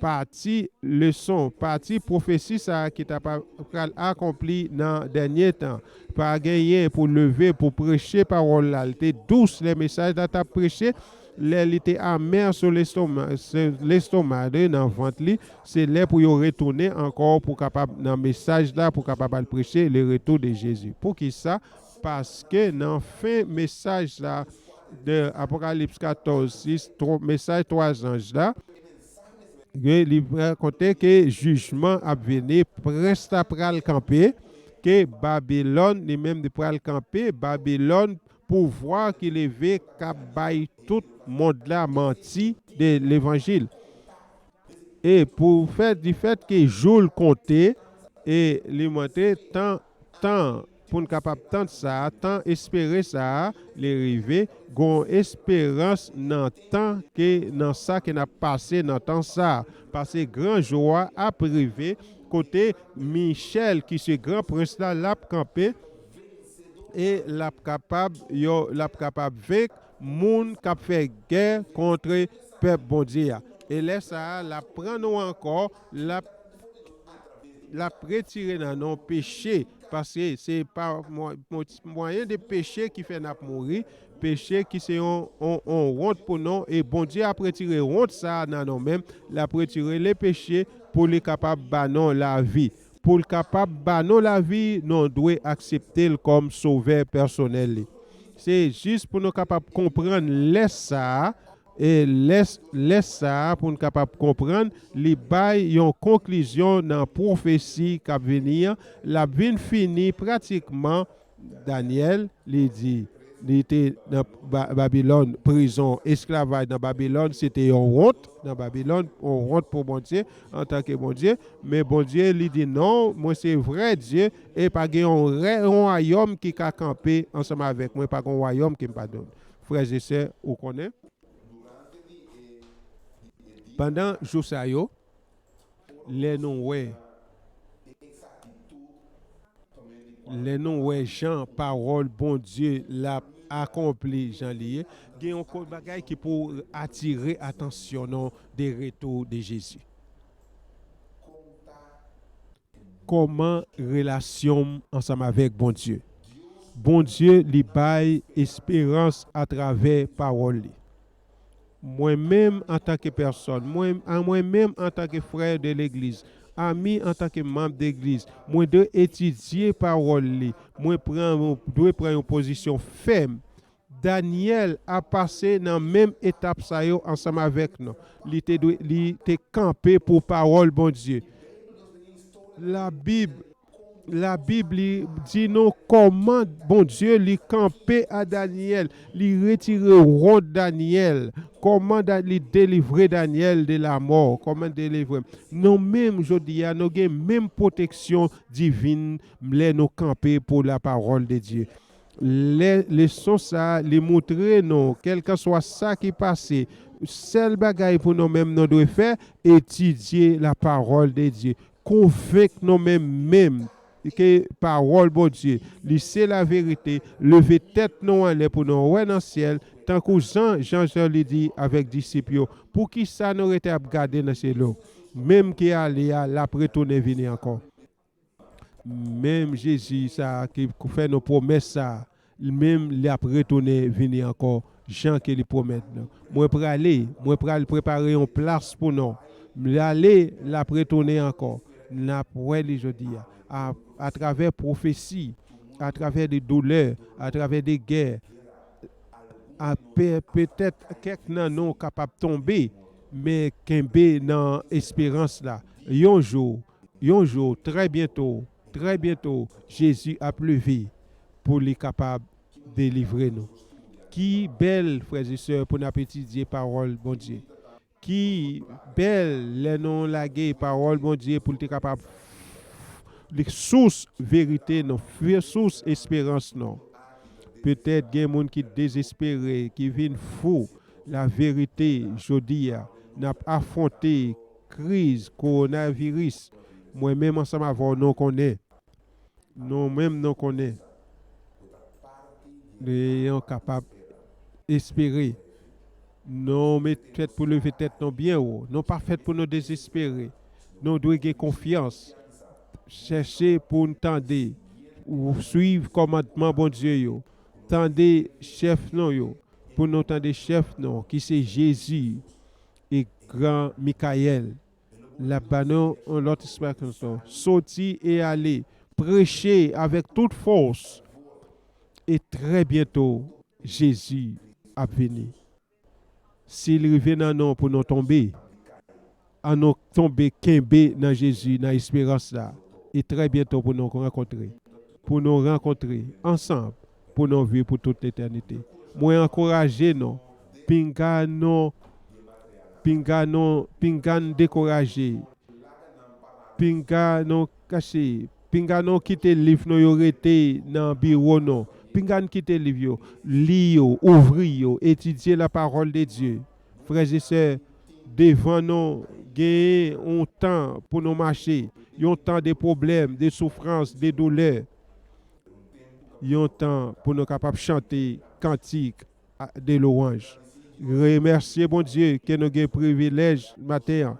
pati leson, pati pwofesi sa a ki ta pa- pral akonpli nan dènye tan. Pa genyen pou leve, pou preche pawòl la. Li te dous lè mesaj la t ap preche, lè li te amè sou lestoma, se- lestoma, de, nan vant li, se lè pou yo retounen ankò pou kapab, nan mesaj la, pou kapab al preche le retour de Jezi. Poukisa? Paske nan fen mesaj la, de Apokalips katòz sis, tro- mesaj twa zanj la, ke li rakonte ke jijman ap vini, prens la pral kanpe, ke Babilòn, li menm li pral kanpe, Babilòn, pouvwa ki leve, k ap bay tout mond la manti de levanjil. E pou fè, di fèt ke jou l konte, e li montre tan, tan pou n kapab tann sa a, tan espere sa a, li rive, gon esperans nan tan ke, nan sa ke n ap pase nan tan sa a. Paske gran jou a ap rive, kote Michèl, ki se gran prens la, l ap kanpe, e l ap kapab, yo, l ap kapab venk moun k ap fè gè kont pèp Bondye a. E lè sa a, l ap pran nou ankò, l ap, l ap retire nan nou peche, paske se pa mwa- mwa- mwayen de peche ki fè n ap mouri, peche ki se yon, yon, yon wont pou nou, e Bondye ap retire wont sa a nan nou menm, l ap retire le peche pou li kapab ba nou lavi. Pou l kapab ba nou lavi, nou dwe aksepte l kòm sovè pèsonèl li. Se jis pou nou kapab konprann lè sa a, e lè, lè sa a, pou n kapab konprann, li bay yon konklizyon nan pwofesi k ap vini an, l ap vin fini pratikman. Danyèl, li di, li te nan Ba- Babilòn, prizon, esklavaj nan Babilòn, se te yon wont nan Babilòn, yon wont pou Bondye, antanke Bondye. Men Bondye, li di, non, mwen se vrè Dye, e pa gen yon rè- yon wayòm ki ka kanpe ansanm avèk mwen, pa gen yon wayòm ke m pa donn. Frè e sè, ou konnen, pandan jou sa yo, lè nou wè, lè nou wè jan pawòl Bondye l ap akonpli jan li ye, gen yon kont bagay ki pou atire atansyon nou de retou de Jezi. Kòman relasyon m ansanm avèk Bondye? Bondye, li bay esperans atravè pawòl li. Mwen menm antanke pèsòn, mwen, a mwen menm antanke frè de legliz, ami antanke manm de legliz, mwen dwe etidye pawòl li, mwen pran, dwe pran yon pozisyon fèm. Danyèl ap pase nan menm etap sa yo ansanm avèk nou. Li te dwe, li te kanpe pou pawòl Bondye. Labib, Labib li di nou kòman Bondye li kanpe a Danyèl, li retire wont Danyèl, kòman Da- li delivre Danyèl de lamò, kòman delivre. Nou menm jodi a, nou gen menm pwoteksyon divin lè nou kanpe pou la parole de Dieu. Lè leson sa a, li montre nou, kèlkanswa sa ki pase, sèl bagay pou nou menm nou dwe fè, etidye la parole de Dieu. Konvenk nou menm menm ke pawòl Bondye, li se laverite, leve tèt nou anlè pou nou wè nan syèl, tankou Jan, Jan, Jan li di avèk disip yo, poukisa nou rete ap gade nan syèl yo, menm ke ale a, l ap retounen vini ankò. Menm Jezi sa a ki fè nou pwomès sa a, li menm li ap retounen vini ankò, jan ke li pwomèt nou. Mwen prale, mwen pral prepare yon plas pou nou. M ale, l ap retounen ankò. N ap wè li jodi a, a, atravè pwofesi. atravè de doulè, atravè de gè, a pe-, petèt kèk nan nou kapab tonbe, men kenbe nan esperans la. Yon jou, yon jou, trè byento, trè byento, Jezi ap leve pou li kapab delivre nou. Ki bèl, frè e sè, pou n ap etidye pawòl Bondye. Ki bèl lè nou lage pawòl Bondye pou l te kapab li sous verite nou, fi-, sous esperans nou. Petèt gen moun ki dezespere, ki vin fou. Laverite, jodi a, n ap afwonte kriz kowonaviris. Mwen menm ansanm avè w, nou konnen. Nou menm, nou konnen. Nou kapab espere. Nou met tèt pou leve tèt nou byen wo. Nou pa fèt pou nou dezespere. Nou dwe gen konfyans. Chèche pou n tande, ou swiv kòmandman Bondye yo. Tande chèf nou yo. Pou nou tande chèf nou, ki se Jezi e gran Mikayèl. L ap ba nou yon lòt ekspresyon. Soti e ale, preche avèk tout fòs. E trè byento, Jezi ap vini. Si l rive nan nou pou nou tonbe, an nou tonbe kenbe nan Jezi, nan esperans la. E trè byento pou nou rankontre. Pou nou rankontre ansanm, pou nou viv pou tout letènite. Mwen ankouraje nou, pinga nou, pinga nou, pinga n dekouraje. Pinga nou kache. Pinga nou kite liv nou yo rete nan biwo nou. Pinga n kite liv yo. Li yo, ouvri yo, etidye la parole de Dieu. Frè e sè, devan nou genyen yon tan pou nou mache. Yon tan de pwoblèm, de soufrans, de doulè. Yon tan pou nou kapab chante kantik a, de lwanj. Remèsye Bondye ke nou gen privilèj maten an.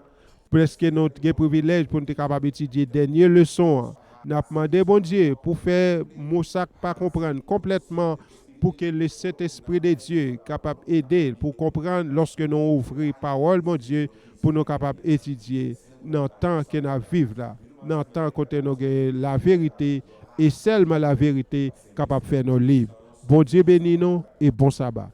Prèske nou gen privilèj pou n te kapab etidye dènye leson an. N ap mande Bondye pou fè moun sa k pa konprann konplètman, pou ke le Sentespri de Dye kapab ede l pou konprann lòske nou ouvri pawòl Bondye pou nou kapab etidye nan tan ke n ap viv la, nan tan kote nou gen laverite e sèlman laverite kapab fè nou lib. Bondye beni nou e bon saba.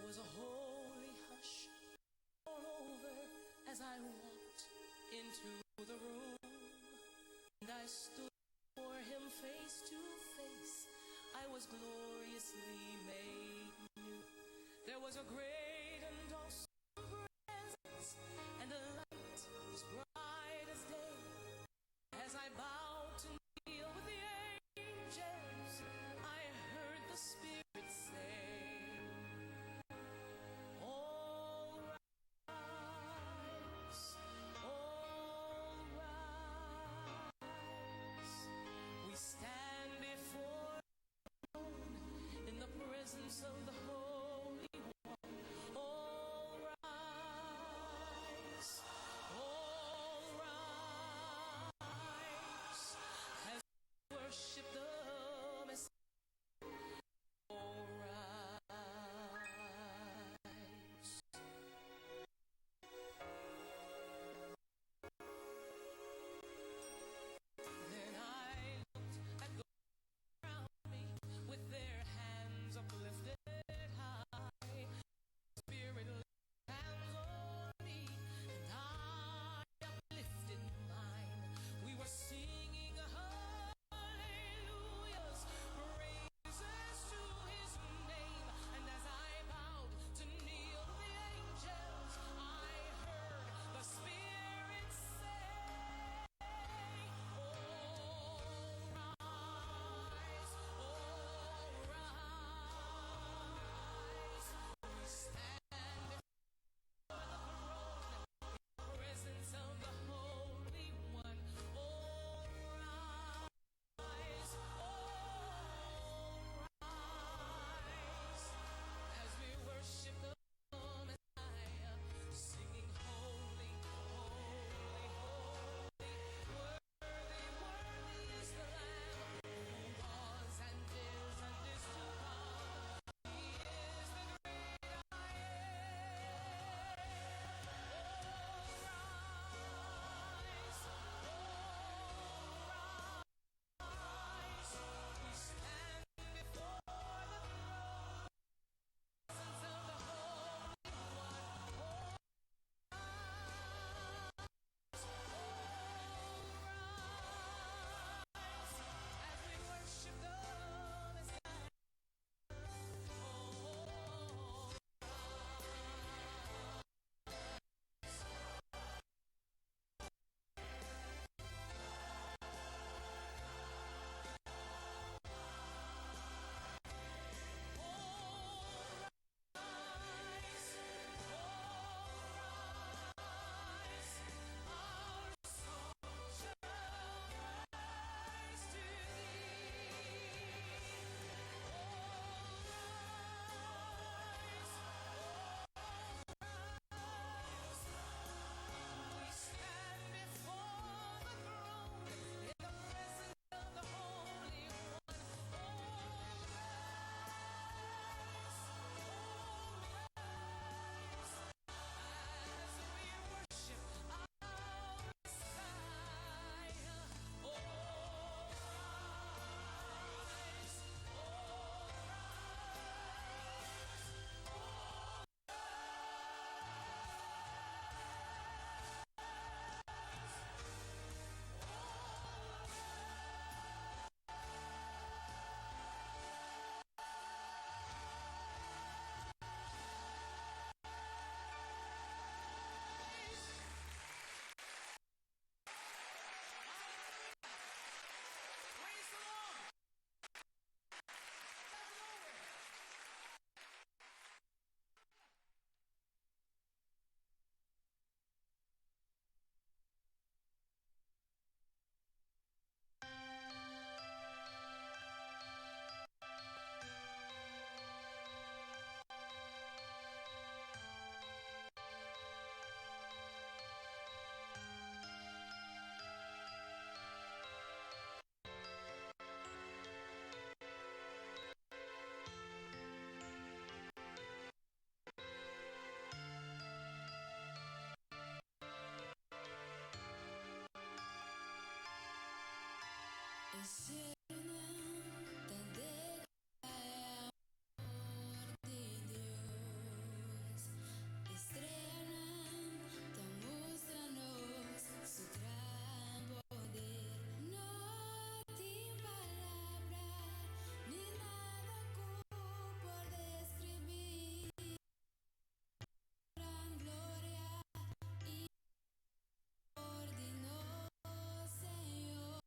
There was a holy hush all over as I walked into the room. And I stood before him face to face. I was gloriously made new. There was a great and awesome presence, and the light was Cielonan tan deklaré amor de Dios. Estrellan tan mustranos su gran poder. No tin palabra ni nada ku por deskribí gran gloria y amor de nos Señor.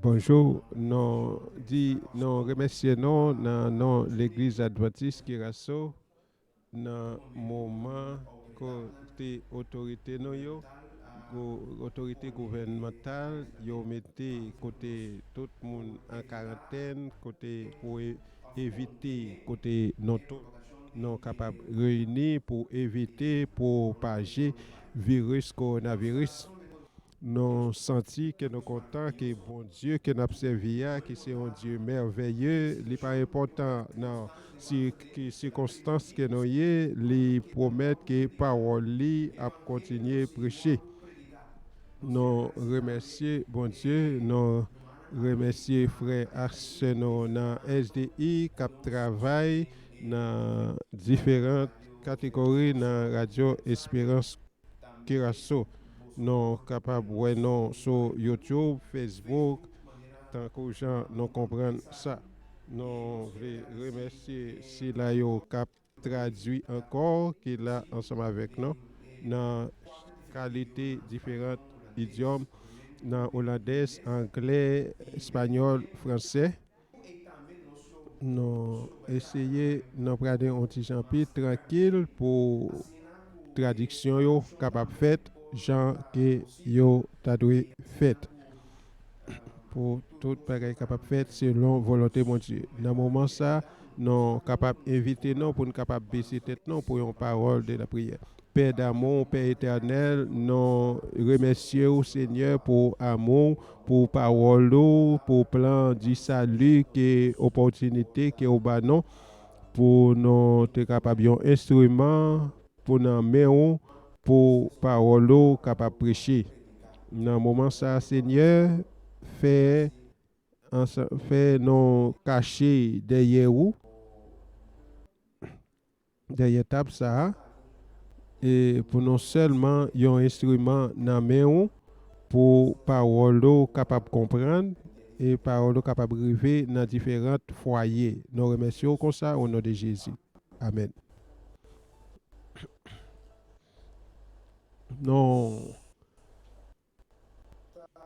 Bonjou, nou di, nou remèsye nou nan non Legliz Advantis Kiraso nan moman kote otorite nou yo, gou- otorite gouvènmantal yo mete kote tout moun an karantèn, kote pou e- evite, kote nou tout nou kapab reyini pou evite pwopaje viris kowonaviris. Nou santi ke nou kontan ke Bondye ke n ap sèvi a, ki se yon Dye mèvèye, li pa enpòtan nan si, ki sikonstans ke nou ye, li pwomèt ke pawòl li ap kontinye preche. Nou remèsye Bondye, nou remèsye frè ak sè nou nan S D I k ap travay nan diferan kategori nan Radyo Esperans Kiraso. Nou kapab wè nou sou YouTube, Facebook, tankou jan nou konprann sa. Nou vle remèsye sila yo k ap tradui ankò, ki la ansanm avèk nou nan kalite diferan idyòm, nan olandèz, anglè, espanyòl, fransè. Nou eseye, nou prale yon ti jan pi trankil pou tradiksyon yo kapab fèt jan ke yo ta dwe fèt. Pou tout bagay kapab fèt selon volonte Bondye. Nan moman sa, nou kapab envite nou pou n kapab bese tèt nou pou yon pawòl de lapriyè. Pè damou, Pè etènèl, nou remèsye w, Senyè, pou amou, pou pawòl ou, pou plan di sali, ke opòtinite ke w ba nou, pou nou te kapab yon enstriman pou nan men w, pou pawòl ou kapab preche. Nan moman sa, Senyè, fè, ansa- fè nou kache dèyè ou, dèyè tab sa a, e pou nou sèlman yon enstriman nan men ou, pou pawòl ou kapab konprann, e pawòl ou kapab rive nan diferan fwaye. Nou remèsye w konsa, o non de Jezi. Amèn. Nou,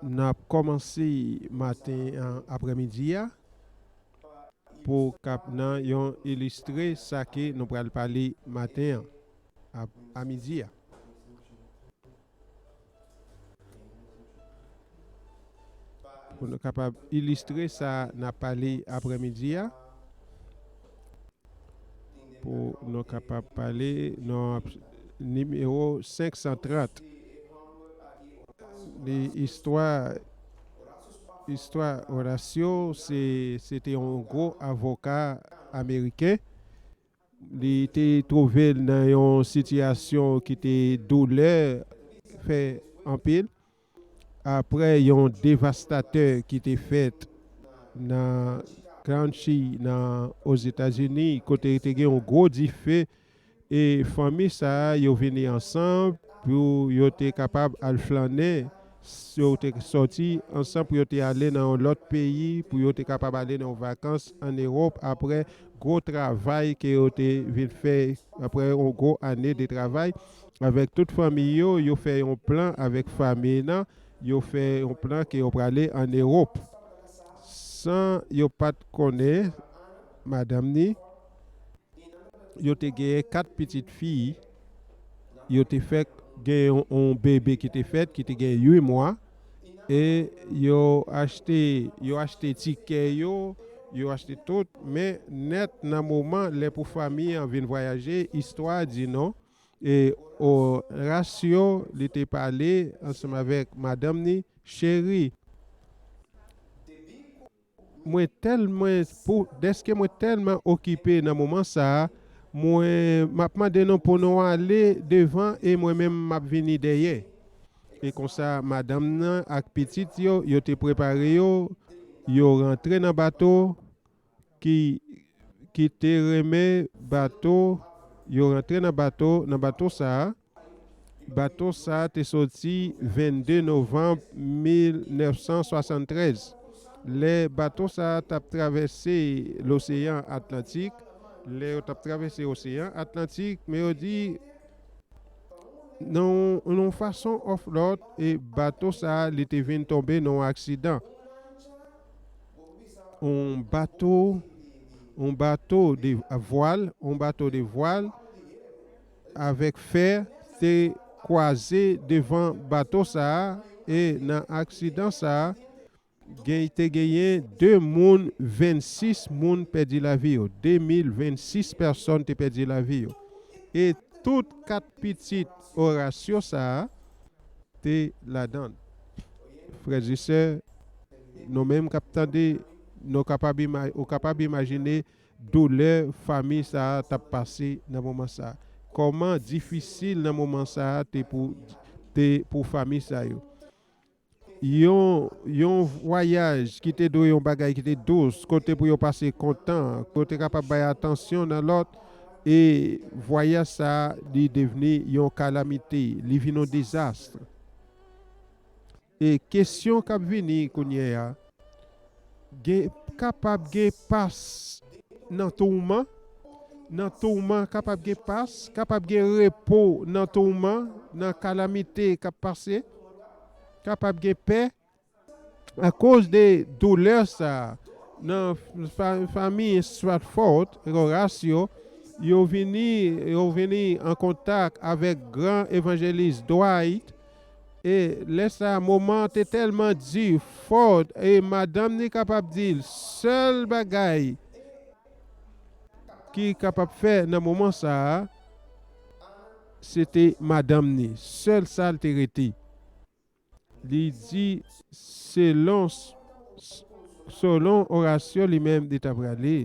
n ap kòmanse maten an, aprèmidi a, pou kap nan yon ilistre sa ke nou pral pale maten an, ap- a midi a. Pou nou kapab ilistre sa n ap pale aprèmidi a, pou nou kapab pale nan ap- nimewo senk san trant. Li istwa, istwa Horacio, se, se te yon gwo avoka ameriken. Li te twouve l nan yon sitiyasyon ki te doulè fè anpil. Apre yon devastatè ki te fèt nan Gramsci, nan Ozetazini, kote te gen yon gwo dife, e fanmi sa a, yo vini ansanm pou yo te kapab al flannen, s- yo te sòti ansanm pou yo te ale nan yon lòt peyi, pou yo te kapab ale nan yon vakans ann Ewòp, apre gwo travay ke yo te vin fè, apre yon gwo ane de travay. Avèk tout fanmi yo, yo fè yon plan avèk fanmi nan, yo fè yon plan ke yo prale ann Ewòp. San yo pa t konnen madanm ni, yo te genyen kat pitit fi, yo te fèk gen yon, yon bebe ki te fèt, ki te gen uit mwa, e yo achte, yo achte tikè yo, yo achte tout, men nèt nan moman lè pou fanmi an vin vwayaje, istwa di non, e Horacio, li te pale ansanm avèk madanm ni, cheri, mwen tèlman, pou, dèske mwen tèlman okipe nan moman sa a, mwen, m ap mande nou pou nou ale devan e mwen menm m ap vini dèyè. E konsa, madanm nan ak pitit yo, yo te prepare yo, yo rantre nan bato ki, ki te renmen bato, yo rantre nan bato, nan bato sa a. Bato sa a te soti vennde novanm mil nèf san swasanntrèz. Lè bato sa a t ap travèse loseyan Atlantik, lè yo t ap travèse oseyan Atlantik, men yo di, nan yon fason of lòt, e bato sa a, li te vin tonbe nan yon aksidan. yon bato, yon bato de vwal, yon bato de vwal avèk fè te kwaze devan bato sa a, e nan aksidan sa a, gen, te genyen de moun, vennsis moun pèdi lavi yo. De mil vennsis pèsòn te pèdi lavi yo. E tout kat pitit Orasyo sa a te ladan l. Frè e sè, nou menm k ap tande, nou kapab ima-, ou kapab imajine doulè fanmi sa a t ap pase nan moman sa a. Kòman difisil nan moman sa a te pou, te pou fanmi sa yo. Yon, yon vwayaj ki te dwe yon bagay ki te dous, kote pou yo pase kontan, kote kapab bay atansyon nan lòt, e vwayaj sa a, li devni yon kalamite, li vin yon dezas. E kesyon k ap vini kounye a, gen, kapab gen pas nan touman, nan touman kapab gen pas, kapab gen repo nan touman, nan kalamite k ap pase, kapab gen pè, akoz de doulè sa a, nan fa-, fanmi Stratford, Horace yo, yo vini, yo vini an kontak avèk gran evanjelis Dwight, e lè sa a, moman an te tèlman di, Ford, e madanm ni kapab di l, sèl bagay ki kapab fè nan moman sa a, se te madanm ni, sèl sa l te rete. Li di, selon, selon Orasyo li menm, li ta prale.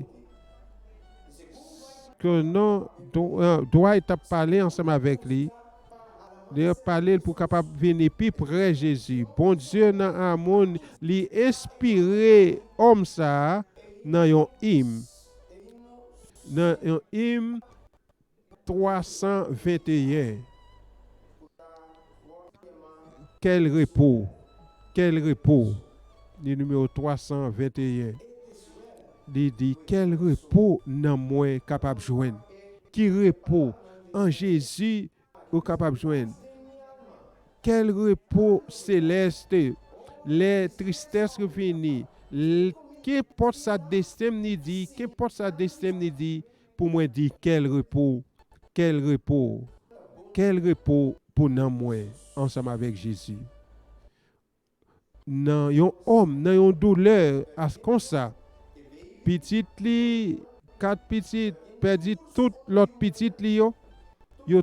Ke non, Dw-, eh, Dwight t ap pale ansanm avèk li. Li ap pale l pou kapab vini pi pre Jezi. Bondye nan amoun, li enspire òm sa a nan yon im. Nan yon im twa san venteyen. Quel repos, quel repos. Li nimewo twa san venteyen. Li di, quel repos nanm mwen kapab jwenn? Ki repo an Jezi ou kapab jwenn? Quel repos céleste. Lè tristès vini, l-, kenpòt sa desten m ni di, kenpòt sa desten m ni di, pou mwen di, quel repos, quel repos, quel repos pou nanm mwen ansanm avèk Jezi. Nan yon òm, nan yon doulè as konsa, pitit li, kat pitit, pèdi tout lòt pitit li yo, yo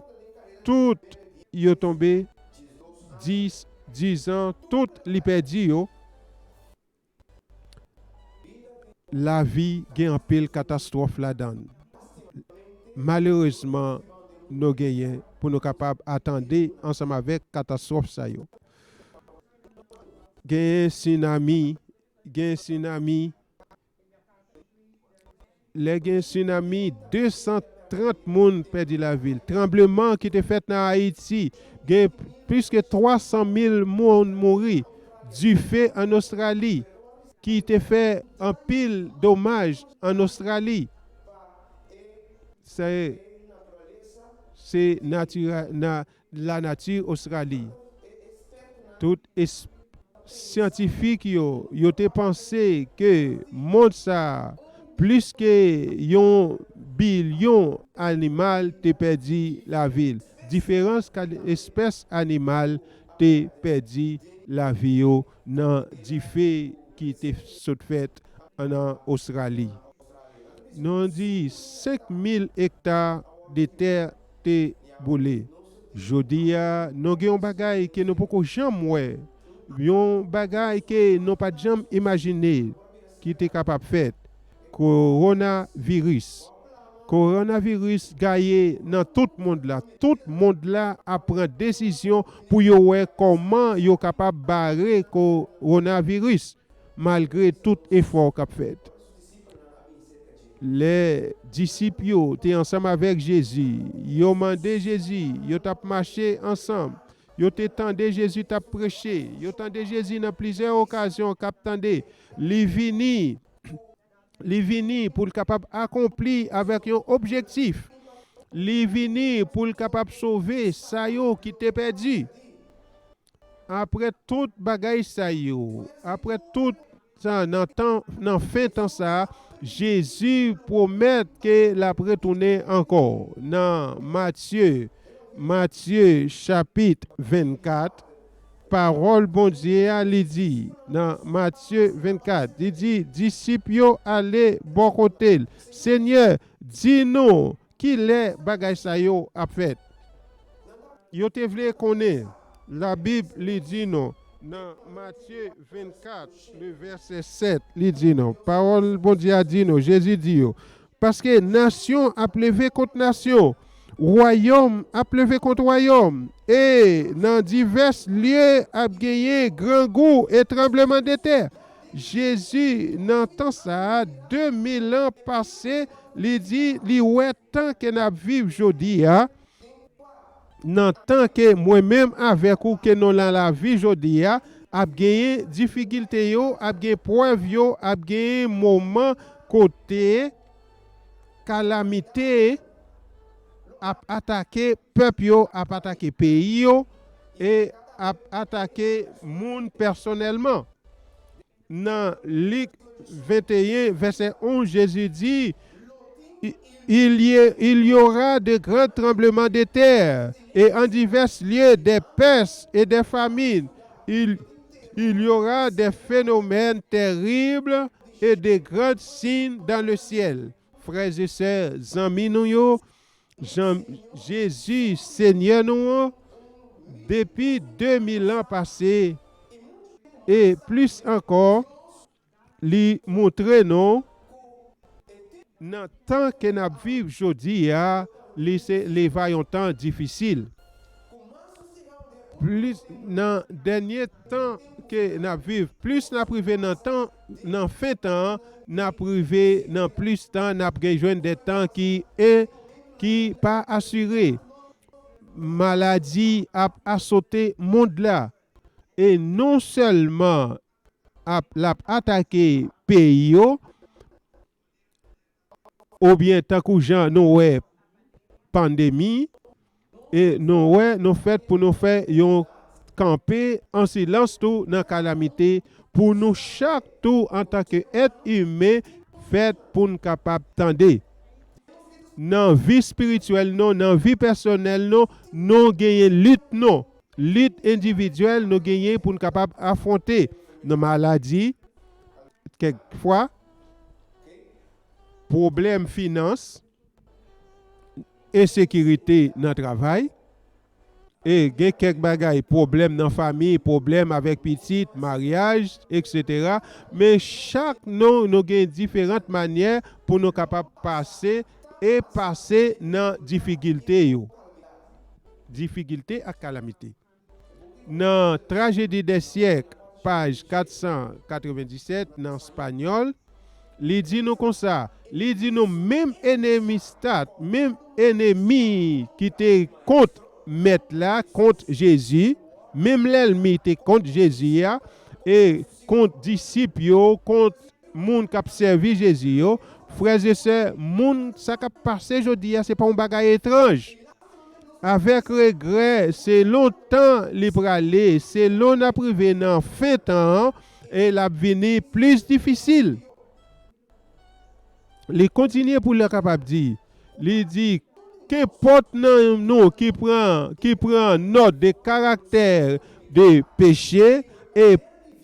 tout, yo tonbe, dis, diz an, tout li pèdi yo. Lavi gen anpil katastwòf ladan l. Malerezman, nou genyen pou nou kapab atande ansanm avèk katastwòf sa yo. Genyen sinami, gen sinami. Lè gen sinami, de san trant moun pèdi lavi l. Tranbleman ki te fèt nan Ayiti, gen plis ke twa san mil moun mouri. Dife ann Ostrali, ki te fè anpil domaj ann Ostrali. Se, se natira-, na-, lanati Ostrali. Tout es-, syantifik yo, yo te panse ke mond sa a, plis ke yon bilyon animal te pèdi lavi l. Diferans ka-, espès animal te pèdi lavi yo nan dife ki te sot fèt ann Ostrali. Nou di senk mil ekta de tè te boule. Jodi a, nou gen yon bagay ke nou poko janm wè, yon bagay ke nou pa t janm imajine ki te kapab fèt. Kowonaviris. Kowonaviris gaye nan tout mond la. Tout mond la ap pran desizyon pou yo wè kòman yo kapab bare kowonaviris, malgre tout efò k ap fèt. Lè disip yo te ansanm avèk Jezi, yo mande Jezi, yo t ap mache ansanm, yo te tande Jezi t ap preche, yo tande Jezi nan plizyè okazyon k ap tande, li vini, li vini pou l kapab akonpli avèk yon objektif. Li vini pou l kapab sove sa yo ki te pèdi. Apre tout bagay sa yo, apre tout sa, nan tan, nan fen tan sa a, Jezi pwomèt ke l ap retounen ankò. Nan Matye, Matye chapit vennkat, pawòl Bondye a, li di, nan Matye vennkat, li di, disip yo ale bò kote l, Senyè, di nou, ki lè bagay sa yo ap fèt? Yo te vle konnen. Labib, li di nou, nan Matye vennkat, le vèsè sèt, li di nou, pawòl Bondye a di nou, Jezi di yo, paske nasyon ap leve kont nasyon, wayòm ap leve kont wayòm, e nan divès lye ap genyen grangou e tranblemanntè. Jezi, nan tan sa a, de mil an pase, li di, li wè tan ke n ap viv jodi a, nan tan ke mwen menm avèk ou ke nou nan lavi jodi a, ap genyen difikilte yo, ap gen prèv yo, ap genyen moman kote kalamite ap atake pèp yo, ap atake peyi yo, e ap atake moun pèsonèlman. Nan Lik venteyen, vèsè onz, Jezi di, il y, il y aura de grands tremblements de terre, et en divers lieux des pestes et des famines. Il, il y aura des phénomènes terribles et de grands signes dans le ciel. Frè e sè, zanmi nou yo, Jan Jezi, Senyè nou an, depi de mil an pase, e plis ankò, li montre nou nan tan ke n ap viv jodi a, li se, li va yon tan difisil. Plis nan dènye tan ke n ap viv, plis n ap rive nan tan, nan fen tan an, n ap rive nan plis tan, n ap gen jwenn de tan ki e ki pa asire. Maladi ap asote mond la, e non sèlman ap, l ap atake peyi yo, oubyen tankou jan nou wè pandemi, e nou wè nou fèt pou nou fè yon kanpe an silans tou nan kalamite, pou nou chak tou antanke èt imen fèt pou n kapab tande. Nan vi espirityèl nou, nan vi pèsonèl nou, nou genyen lit nou, lit endividyèl nou genyen pou n kapab afwonte nan maladi, kèk fwa, pwoblèm finans, ensekirite nan travay, e gen kèk bagay, pwoblèm nan fanmi, pwoblèm avèk pitit, maryaj, etsetera. Men chak nou, nou gen diferan manyè pou nou kapab pase e pase nan difikilte yo. Difikilte ak kalamite. Nan Trajedi dè syèk, paj kat san katrevenndisèt, nan espanyòl, li di nou konsa, li di nou menm enemistat, menm enemi ki te kont Mèt la, kont Jezi, menm lènmi te kont Jezi a, e kont disip yo, kont moun k ap sèvi Jezi yo, frè e sè, moun sa k ap pase jodi a, se pa yon bagay etranj. Avèk regrè, se lontan li prale, se lè n ap rive nan fen tan an, e l ap vini plis difisil. Li kontinye pou l kapab di, li di, kenpòt nan nou ki pran, ki pran nòt de karaktè de peche e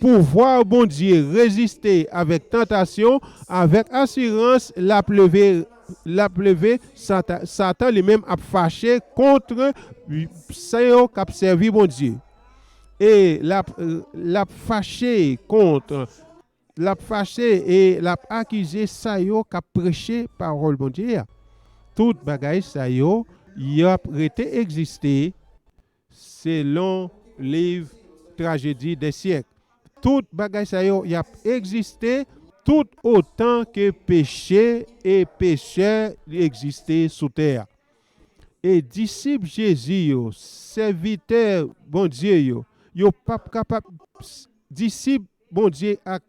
pouvwa Bondye reziste avèk tantasyon, avèk asirans, l ap leve, l ap leve, Sata-, Satan li menm ap fache kont sa yo k ap sèvi Bondye. E l ap, l ap fache kont, l ap fache e l ap akize sa yo k ap preche pawòl Bondye a. Tout bagay sa yo, y ap rete egziste selon liv Trajedi dè syèk. Tout bagay sa yo, y ap egziste tout otan ke peche e pechè egziste sou tè a. E disip Jezi yo, sèvitè Bondye yo, yo p ap kapab, disip Bondye ak,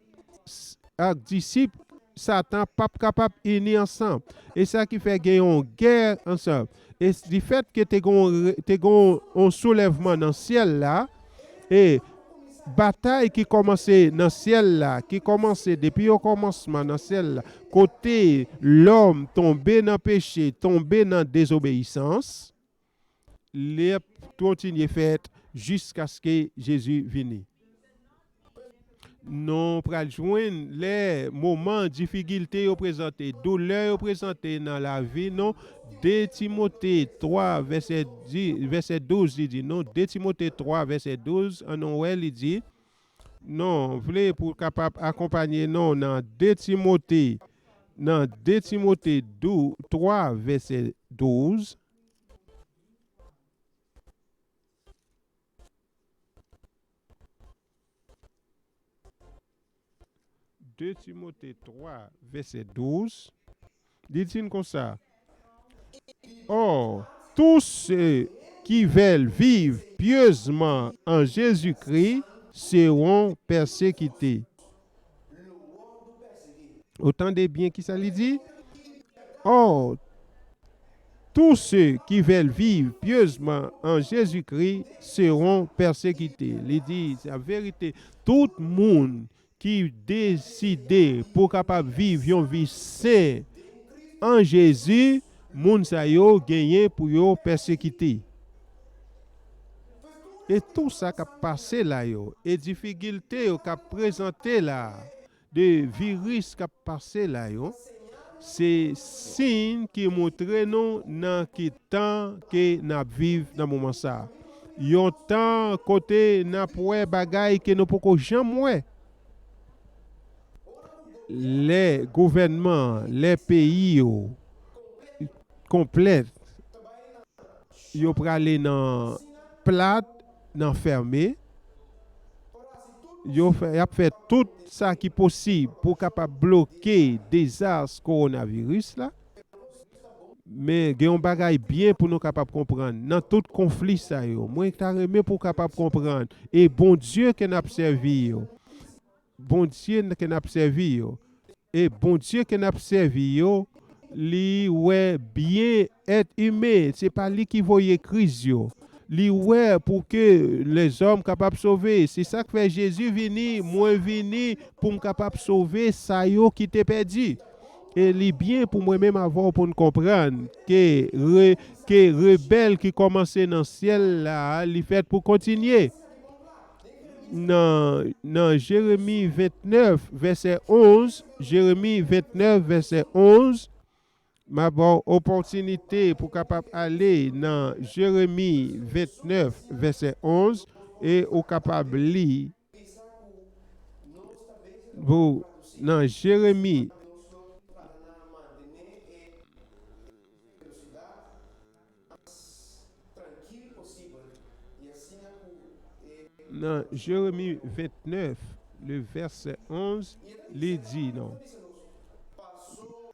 ak disip Satan p ap kapab ini ansanm. E sa ki fè gen yon gè ansanm. E difèt ke te gen yon re-, te gen yon soulèvman nan syèl la, e batay ki kòmanse nan syèl la, ki kòmanse depi okòmansman nan syèl la, kote lòm tonbe nan peche, tonbe nan dezobeyisans, li ap kontinye fèt jiskaske Jezi vini. Nou pral jwenn lè moman difikilte yo prezante, doulè yo prezante nan lavi nou. De Timote twa, vèsè di, vèsè douz, li di nou, de Timote twa, vèsè douz, ann nou wè, li di, nou vle pou kapab akonpanye nou nan de Timote, nan de Timote dou-, twa, vèsè douz. De Timote twa, vèsè douz, li di n konsa, Or, tous ceux qui veulent vivre pieusement en Jésus-Christ seront persécutés. Ou tande byen ki sa li di? Or, tous ceux qui veulent vivre pieusement en Jésus-Christ seront persécutés. Li di, se verite, tout moun ki deside pou kapab viv yon vi sen an Jezi, moun sa yo genyen pou yo pèsekite. E tou sa k ap pase la yo, e difikilte yo k ap prezante la, de viris k ap pase la yo, se siy ki montre nou nan ki tan ke n ap viv nan moman sa a. Yon tan kote n ap wè bagay ke nou poko janm wè. Lè gouvènman, lè peyi yo konplèt, yo prale nan plat, nan fèmen. Yo fè, y ap fè tout sa ki posib pou kapab bloke dezas kowonaviris la. Men gen yon bagay byen pou nou kapab konprann nan tout konfli sa yo. Mwen ta renmen pou w kapab konprann. E Bondye ke n ap sèvi yo. Bondye ke n ap sèvi yo. E Bondye ke n ap sèvi yo, li wè byen èt imen, se pa li ki voye kriz yo. Li wè pou ke lèzòm kapab sove. Se sa k fè Jezi vini, mwen vini pou m kapab sove sa yo ki te pèdi. E li byen pou mwen menm avè w pou n konprann ke re-, ke rebèl ki kòmanse nan syèl la, li fèt pou kontinye. Nan, nan Jeremi ventnèf, vèsè onz, Jeremi ventnèf, vèsè onz, m ap ba w opòtinite pou kapab ale nan Jeremi ventnèf, vèsè onz, e ou kapab li pou, nan Jeremi, nan Jeremi ventnèf, le vèsè onz, li di nou,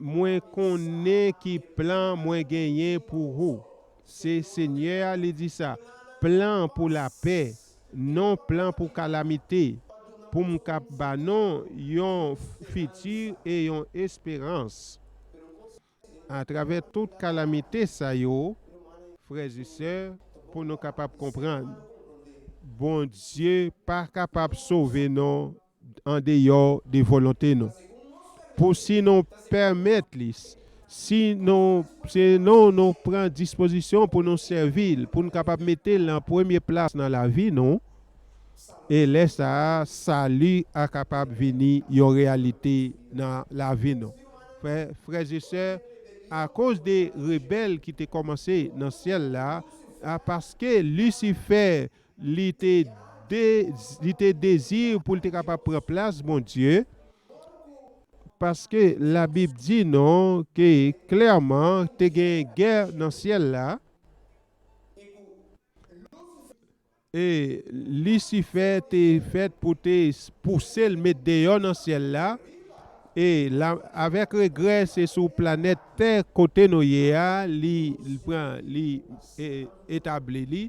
mwen konnen ki plan mwen genyen pou ou. Se Senyè a, li di sa, plan pou lapè, non plan pou kalamite, pou m kab ba nou yon fiti e yon esperans. Atravè tout kalamite sa yo, frè e sè, pou nou kapab konprann, Bondye pa kapab sove nou andeyò de volonte nou. Pou si nou pèmèt li, si nou, si nou, nou pran dispozisyon pou nou sèvi l, pou nou kapab mete l an premye plas nan lavi nou, e lè sa a, sali a kapab vini yon reyalite nan lavi nou. Frè, frè e sè, akoz de rebèl ki te kòmanse nan syèl la, a, paske Lisifè, li te de-, li te dezi pou l te kapab pran plas Bondye, paske Labib di nou ke klèman te gen gè nan syèl la, e Lisifè te fèt pou te s-, pouse l met deyò nan syèl la, e la, avèk regrè, se sou planèt tè kote nou ye a, li, li pran, li, e, etabli li,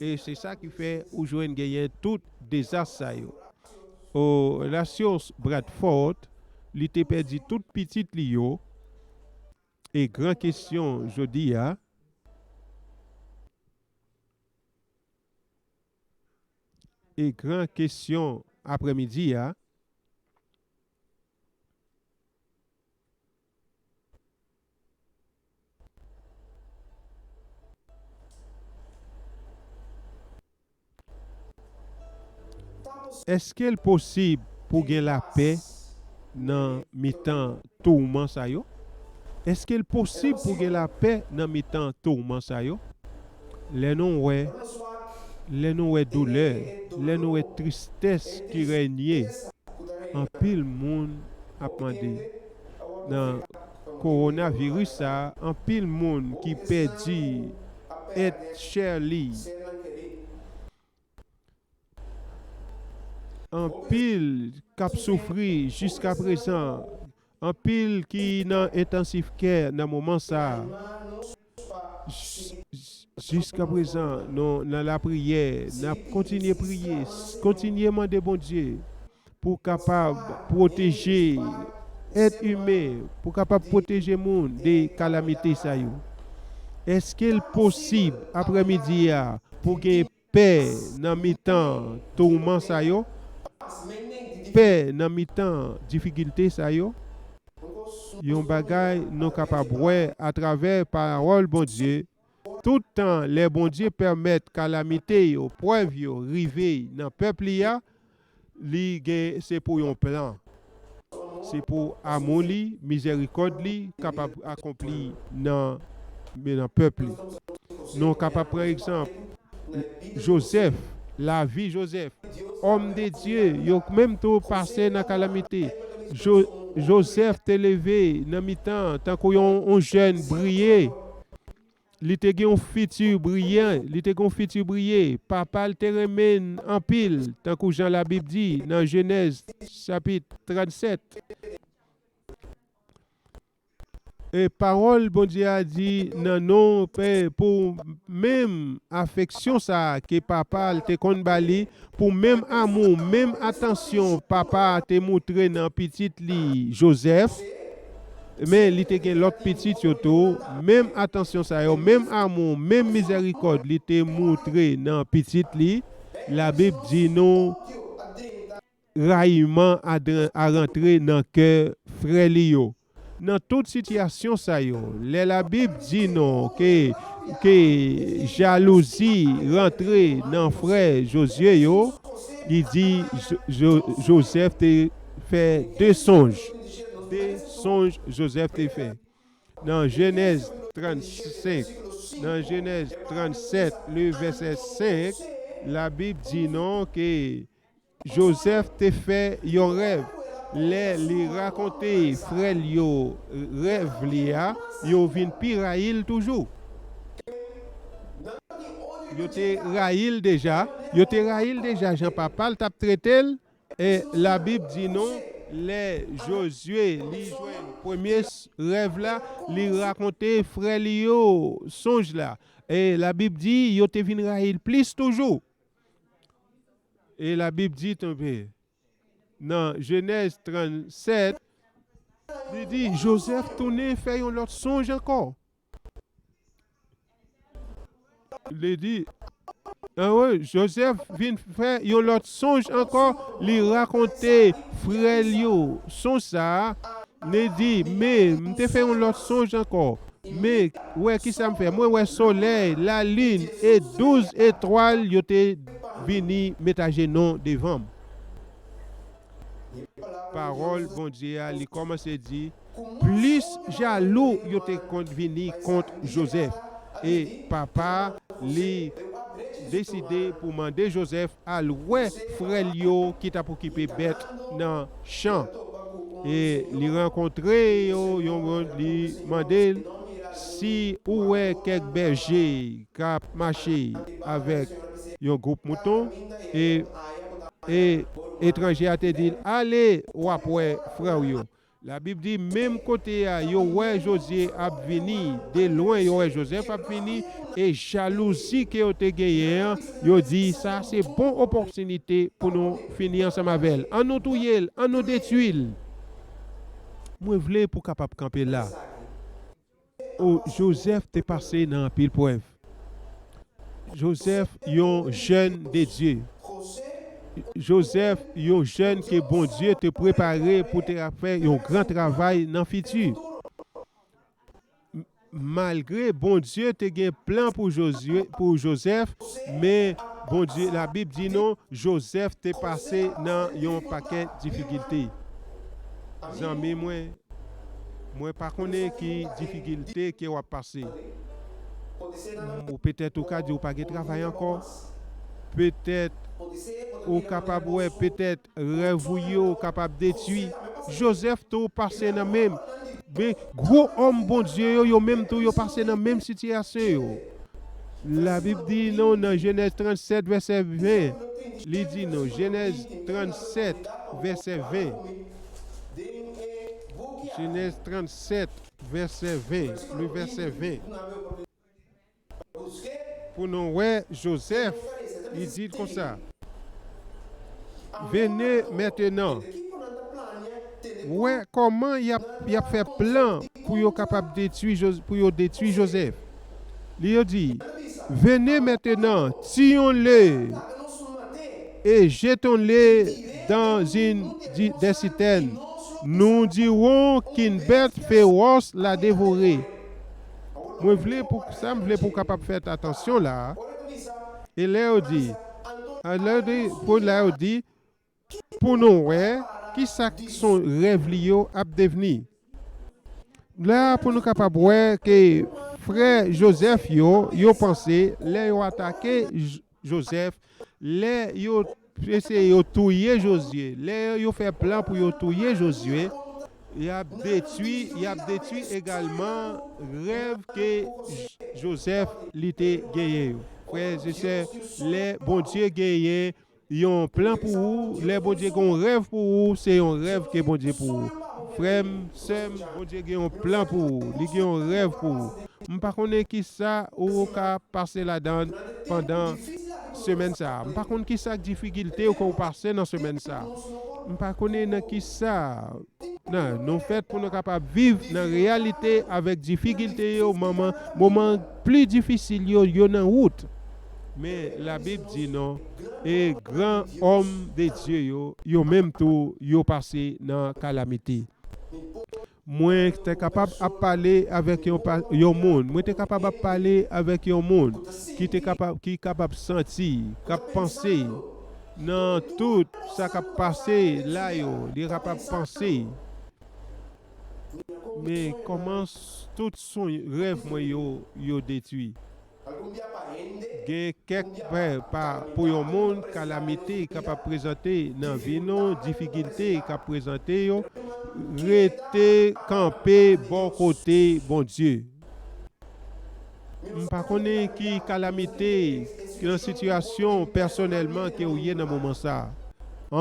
e se sa ki fè ou jwenn genyen tout dezas sa yo. O, Lasios Bradford, li te pèdi tout pitit li yo, e gran kesyon jodi a, E gran kesyon aprèmidi a. Èske l posib pou gen lapè nan mitan toulman sa yo? Èske l posib pou gen lapè nan mitan toulman sa yo? Lè nou wè, lè nou wè doulè, lè nou wè tristès ki renye, anpil moun ap mande. Nan kowonaviris sa a, anpil moun ki pèdi èt chè li. Anpil k ap soufri jiska prezan. Anpil ki nan entansif kè nan moman sa a. J-, j-, jiska prezan, nou nan lapriyè, n ap kontinye priye, s-, kontinye mande Bondye pou kapab pwoteje èt imen, pou kapab pwoteje moun de kalamite sa yo. Èske l posib aprèmidi a pou gen pè nan mitan toulman sa yo, pè nan mitan difikilte sa yo? Yon bagay nou kapab wè atravè pawòl Bondye, tout tan lè Bondye pèmèt kalamite yo, prèv yo rive nan pèp li a, li gen, se pou yon plan. Se pou amou li, mizèrikòd li kapab akonpli nan, nan pèp li. Nou kapab pran egzanp Jozèf, lavi Jozèf. Òm de Dye, yo menm tou pase nan kalamite. Jo-, Jozèf te leve nan mitan tankou yon, yon jèn briye. Li te gen yon fiti briyan, li te gen yon fiti briye. Papa l te renmen l anpil, tankou jan Labib di nan Jenèz chapit trannsèt. E pawòl Bondye a di nan nou, pe-, pou menm afeksyon sa a ke papa l te konn ba li, pou menm amou, menm atansyon papa a te moutre nan pitit li Jozèf, men li te gen lòt pitit yo tou, menm atansyon sa yo, menm amou, menm mizèrikòd li te moutre nan pitit li, Labib di nou, rayiman a dr-, a rantre nan kè frè li yo. Nan tout sitiyasyon sa yo, lè Labib di nou ke, ke jalouzi rantre nan frè Jozye yo, li di Jo-, Jo-, Jozèf te fè de sonj. De sonj Jozèf te fè. Nan Jenèz trannsenk, nan Jenèz trannsèt, le vèsè senk, Labib di nou ke Jozèf te fè yon rèv. Lè li rakonte frè l yo rèv li a, yo vin pi rayi l toujou. Yo te rayi l deja. Yo te rayi l deja jan papa l t ap trete l. E Labib di nou, lè Jozye li jwenn premye s-, rèv la, li rakonte frè li yo sonj la. E Labib di, yo te vin rayi l plis toujou. E Labib di tou, nan Jenèz trannsèt, li di, Jozèf tounen fè yon lòt sonj ankò. Li di, ah wi, Jozèf vin fè yon lòt sonj ankò, li rakonte frè l yo sonj sa a, li di, men, m te fè yon lòt sonj ankò. Men, wè kisa m fè. Mwen wè solèy, lalin e douz etwal yo te vini met ajenou devan m. Pawòl Bondye a, li kòmanse di, plis jalou yo te konn vini kont Jozèf. E papa li deside pou mande Jozèf al wè frè l yo ki t ap okipe bèt nan chan. E li rankontre yo, yon moun, li mande l, si ou wè kèk bèje k ap mache avèk yon gwoup mouton, e, e etranje a te di l, ale, w ap wè frè w yo. Labib di, menm kote a, yo wè Jozye ap vini, de lwen, yo wè Jozèf ap vini, e jalouzi ke yo te genyen an, yo di, sa se bon opòtinite pou nou fini ansanm avè l. An nou touye l, an nou detwi l. Mwen vle pou kapab kanpe la. O, Jozèf te pase nan anpil prèv. Jozèf, yon jèn de Dye. Jozèf, yon jèn ke Bondye te prepare pou te ap fè yon gran travay nan fiti. M-, malgre Bondye te gen plan pou Jozye, pou Jozèf, men Bondye, Labib di nou, Jozèf te pase nan yon pakèt difikilte. Zanmi mwen, mwen pa konnen ki difikilte ke w ap pase. Ou petèt ou ka di ou pa gen travay ankò. Petèt ou kapab wè, petèt rèv ou yo kapab detwi. Jozèf tou pase nan menm. Men gwo òm Bondye yo, yo menm tou, yo pase nan menm sitiyasyon yo. Labib di nou nan Jenèz trannsèt, vèsè ven, li di nou, Jenèz trannsèt, vèsè ven. Jenèz trannsèt, vèsè ven, le vèsè ven. Pou nou wè Jozèf, li di l konsa, Venez maintenant. Wè kòman y ap, y ap fè plan pou yo kapab detwi Joz-, pou yo detwi Jozèf. Li yo di, Venez maintenant, tuons-le et jetons-le dans une di-, des citernes. Nous dirons qu'une bête féroce l'a dévoré. Mwen vle pou sa, m vle pou w kapab fè atansyon la. E lè yo di, a, lè yo di, pou lè yo di, pou nou wè, ki sa k son rèv li yo ap devni. La, pou nou kapab wè ke frè Jozèf yo, yo panse, lè yo atake J-, Jozèf, lè yo eseye yo touye Jozye, lè yo fè plan pou yo touye Jozye, y ap detwi, y ap detwi egalman rèv ke J-, Jozèf li te genyen yo. Frè e sè, lè Bondye genyen yon plan pou ou, lè Bondye gen yon rèv pou ou, se yon rèv ke Bondye pou ou. Frè m, sè m, Bondye gen yon plan pou ou, li gen yon rèv pou ou. M pa konnen ki sa ou ka pase ladan pandan semèn sa a. M pa konn ki sa k difikilte ou ke w pase nan semèn sa a. M pa konnen nan ki sa nan, nou fèt pou nou kapab viv nan reyalite avèk difikilte yo, moman, moman pli difisil yo, yo nan wout. Men Labib di nou, e gran òm de Dye yo, yo menm tou, yo pase nan kalamite. Mwen te kapab ap pale avèk yon pa-, yon moun. Mwen te kapab ap pale avèk yon moun ki te kapab, ki kapab santi, k ap panse nan tout sa k ap pase la yo, li kapab panse. Men kòman s-, tout son rèv mwen yo, yo detwi. Gen kèk pè pa pou yon moun, kalamite kapab prezante nan vi nou, difikilte k ap prezante yo, rete kanpe bò kote Bondye. M pa konnen ki kalamite, ki nan sitiyasyon pèsonèlman ke w ye nan moman sa a.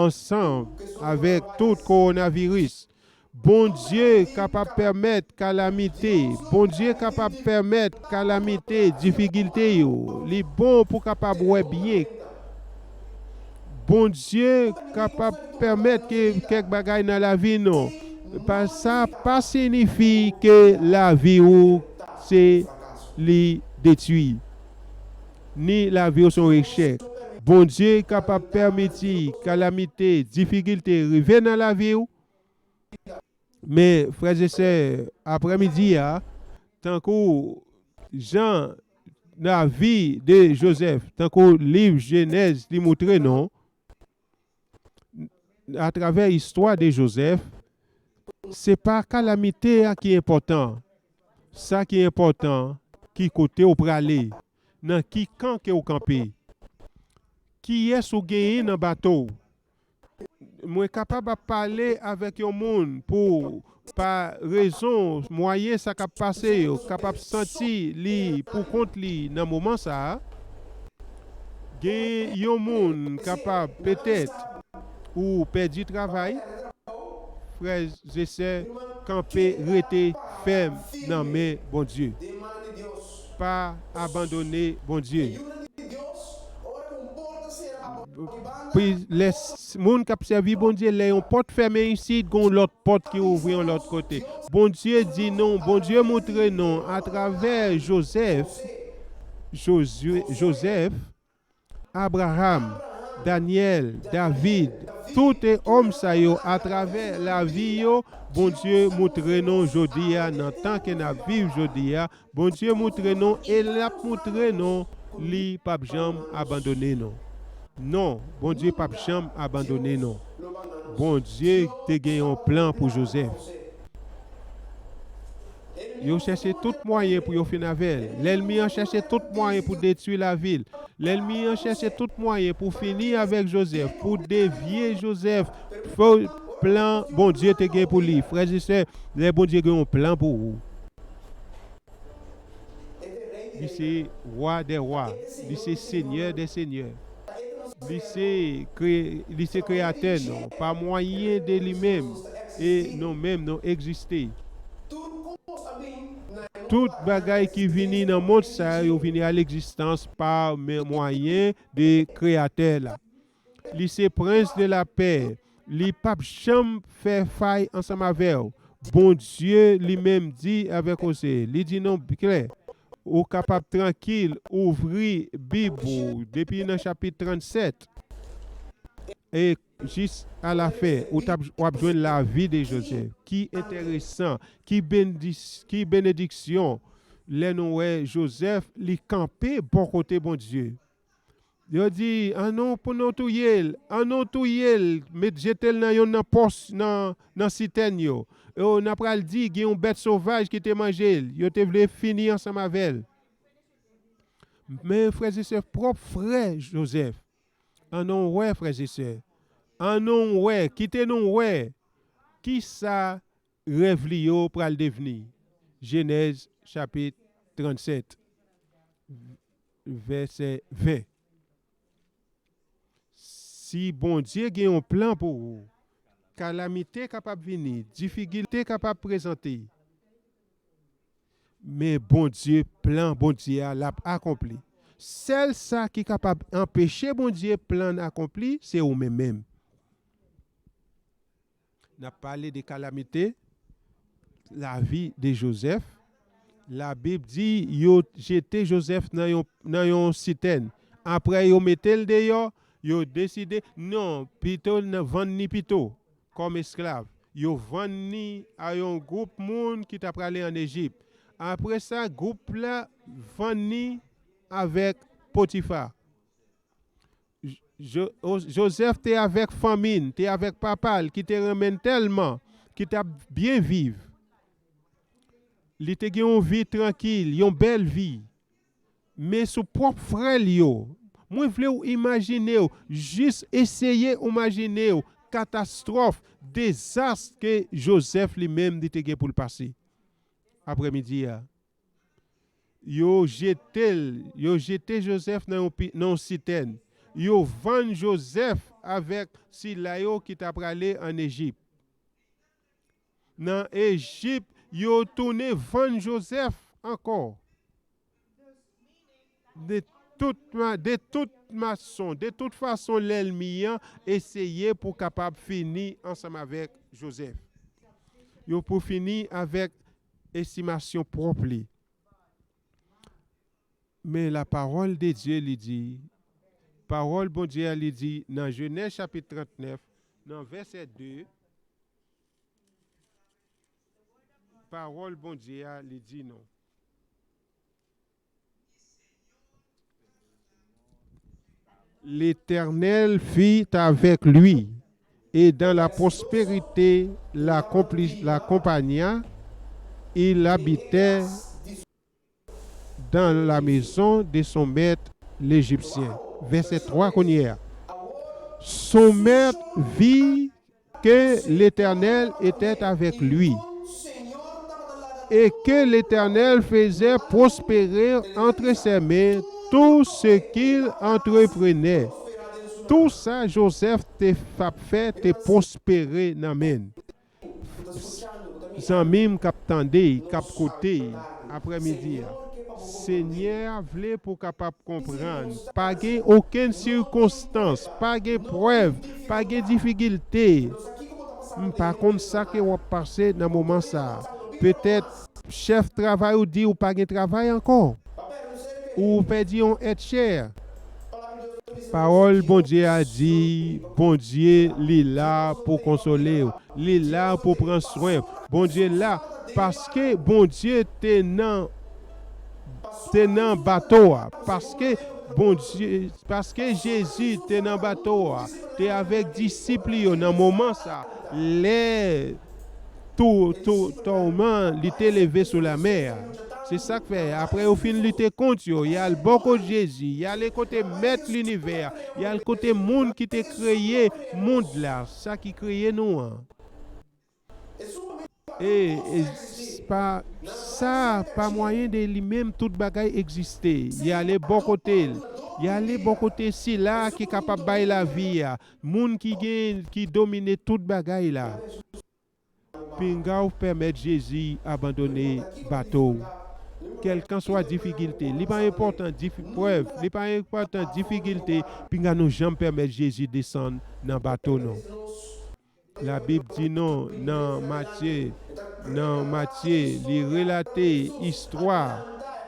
Ansanm avèk tout kowonaviris, Bondye kapab pèmèt kalamite, Bondye kapab pèmèt kalamite, difikilte yo. Li bon pou kapab wè byen. Bondye kapab pèmèt ke kèk bagay nan lavi nou. Pa, sa pa siyifi ke lavi ou se li detwi, ni lavi w se yon echèk. Bondye kapab pèmiti kalamite, difikilte rive nan lavi w. Men, frè e sè, aprèmidi a, tankou jan lavi de Jozèf, tankou liv Jenèz li montre nou, atravè istwa de Jozèf, se pa kalamite a ki enpòtan. Sa ki enpòtan, ki kote w prale, nan ki kan ke w kanpe, kiyès ou genyen nan bato w. Mwen kapab ap pale avèk yon moun pou, pa rezon, mwayen sa k ap pase yo, kapab santi li pou kont li nan moman sa a. Gen yon moun kapab, petèt, ou pèdi travay. Frè e sè, kanpe, rete fèm nan men Bondye. Pa abandone Bondye. Pri-, lè s-, moun k ap sèvi Bondye, lè yon pòt fèmen isit, gen yon lòt pòt ki ouvri yon lòt kote. Bondye di nou, Bondye montre nou atravè Jozèf, Jozye-, Jozèf, Abraram, Danyèl, David, tout òm sa yo, atravè lavi yo, Bondye moutre nou jodi a, nan tan ke n ap viv jodi a, Bondye moutre nou e l ap moutre nou li p ap janm abandone nou. Non, Bondye p ap janm abandone nou. Bondye te gen yon plan pou Jozèf. Yo chèche tout mwayen pou yo fin avè l. Lènmi an chèche tout mwayen pou detwi lavi l. Lènmi an chèche tout mwayen pou fini avèk Jozèf, pou devye Jozèf. Fo plan Bondye te gen pou li. Frè e sè, lè Bondye gen yon plan pou ou, li se Wa dè wa, li se Senyè dè senyè. Li se kre-, li se kreyatè nou, pa mwayen de li menm e nou menm nou egziste. Tout bagay ki vini nan mond sa yo vini a legzistans pa men-, mwayen de Kreyatè la. Li se Prens de lapè. Li p ap janm fè fay ansanm avè w. Bondye li menm di avèk Oze, li di nou klè, ou kapab trankil, ouvri Bib ou depi nan chapit trannsèt e jis a la fen, ou t ap, w ap jwenn lavi de Jozèf. Ki enteresan, ki bendis-, ki benediksyon lè nou wè Jozèf li kanpe bò kote Bondye. Yo di, annou pou nou touye l, annou touye l, met jete l nan yonn nan pòs, nan, nan sitèn yo. Yo, n a pral di, gen yon bèt sovaj ki te manje l, yo te vle fini ansanm avè l. Men, frè e sè, pwòp frè Jozèf, annou wè, frè e sè, annou wè, kite nou wè, kisa rèv li yo pral devni. Jenèz chapit trannsèt, vèsè ven. Si Bondye gen yon plan pou ou, kalamite kapab vini, difikilte kapab prezante. Men Bondye, plan Bondye a, l ap akonpli. Sèl sa ki kapab anpeche Bondye plan akonpli, se ou menm menm. N ap pale de kalamite, lavi de Jozèf. Labib di yo jete Jozèf nan yon, nan yon sitèn. Apre yo mete l deyò, yo deside, non, pito n vann ni pito kòm esklav. Yo vann ni a yon gwoup moun ki ta prale ann Ejip. Apre sa, gwoup la vann ni avèk Potifa. Jo-, o-, Jozèf te avèk fanmi l, te avèk papa l ki te renmen l tèlman, ki t ap byen viv. Li te gen yon vi trankil, yon bèl vi. Men sou pwòp frè l yo, mwen vle w imajine w, jis eseye imajine w katastwòf, dezas ke Jozèf li menm li te gen pou l pase aprèmidi a. Yo jete l, yo jete Jozèf nan yon pi-, nan yon sitèn. Yo vann Jozèf avèk sila yo ki ta prale ann Ejip. Nan Ejip, yo tounen vann Jozèf ankò. De tout ma-, de tout mason, de tout fason, lènmi an eseye pou kapab fini ansanm avèk Jozèf. Yo pou fini avèk estimasyon pwòp li. Men la pawòl de Dye li di, pawòl Bondye a li di nan Jenèz chapit trannèf, nan vèsè de, pawòl Bondye a li di nou. L'Éternel fut avec lui, et dans la prospérité l'accompli-, l'accompagna, il habitait dans la maison de son maître l'Égyptien. Vèsè twa kounye a. Son maître vit que l'Éternel était avec lui, et que l'Éternel faisait prospérer entre ses mains tout ce qu'il entreprenait. Tout sa Jozèf te f ap fè te pwospere nan men l. Zanmi m k ap tande, k ap koute aprèmidi a, Senyè a vle pou w kapab konprann. Pa gen okenn sikonstans, pa gen prèv, pa gen difikilte. M pa konn sa ke w ap pase nan moman sa a. Petèt, chèf travay ou di ou pa gen travay ankò. Ou pèdi yon èdchè. Pawòl Bondye a di, Bondye, li la pou konsole w. Li la pou pran swen w. Bondye la, paske Bondye te nan, te nan bato a. Paske Bondye, paske Jezi te nan bato a, te avèk disip li yo nan moman sa, lè tou, tou, tòman li te leve sou lamè a. Se sa k fè, apre yo fin lite kont yo, y al bò kot Jezi, y ale kote Mèt linivè a, y al kote moun ki te kreye mond la, sa ki kreye nou an. E, e s- pa, sa pa mwayen de li menm tout bagay egziste. Y ale bò kote l. Y ale bò kote sila ki kapab bay lavi a, moun ki gen, ki domine tout bagay la. Pinga w pèmèt Jezi abandone bato w. Kèlkanswa difikilte, li pa enpòtan difi- prèv, li pa enpòtan difikilte, pinga nou janm pèmèt Jezi desann nan bato nou. Labib di nou nan Matye, nan Matye, li relate istwa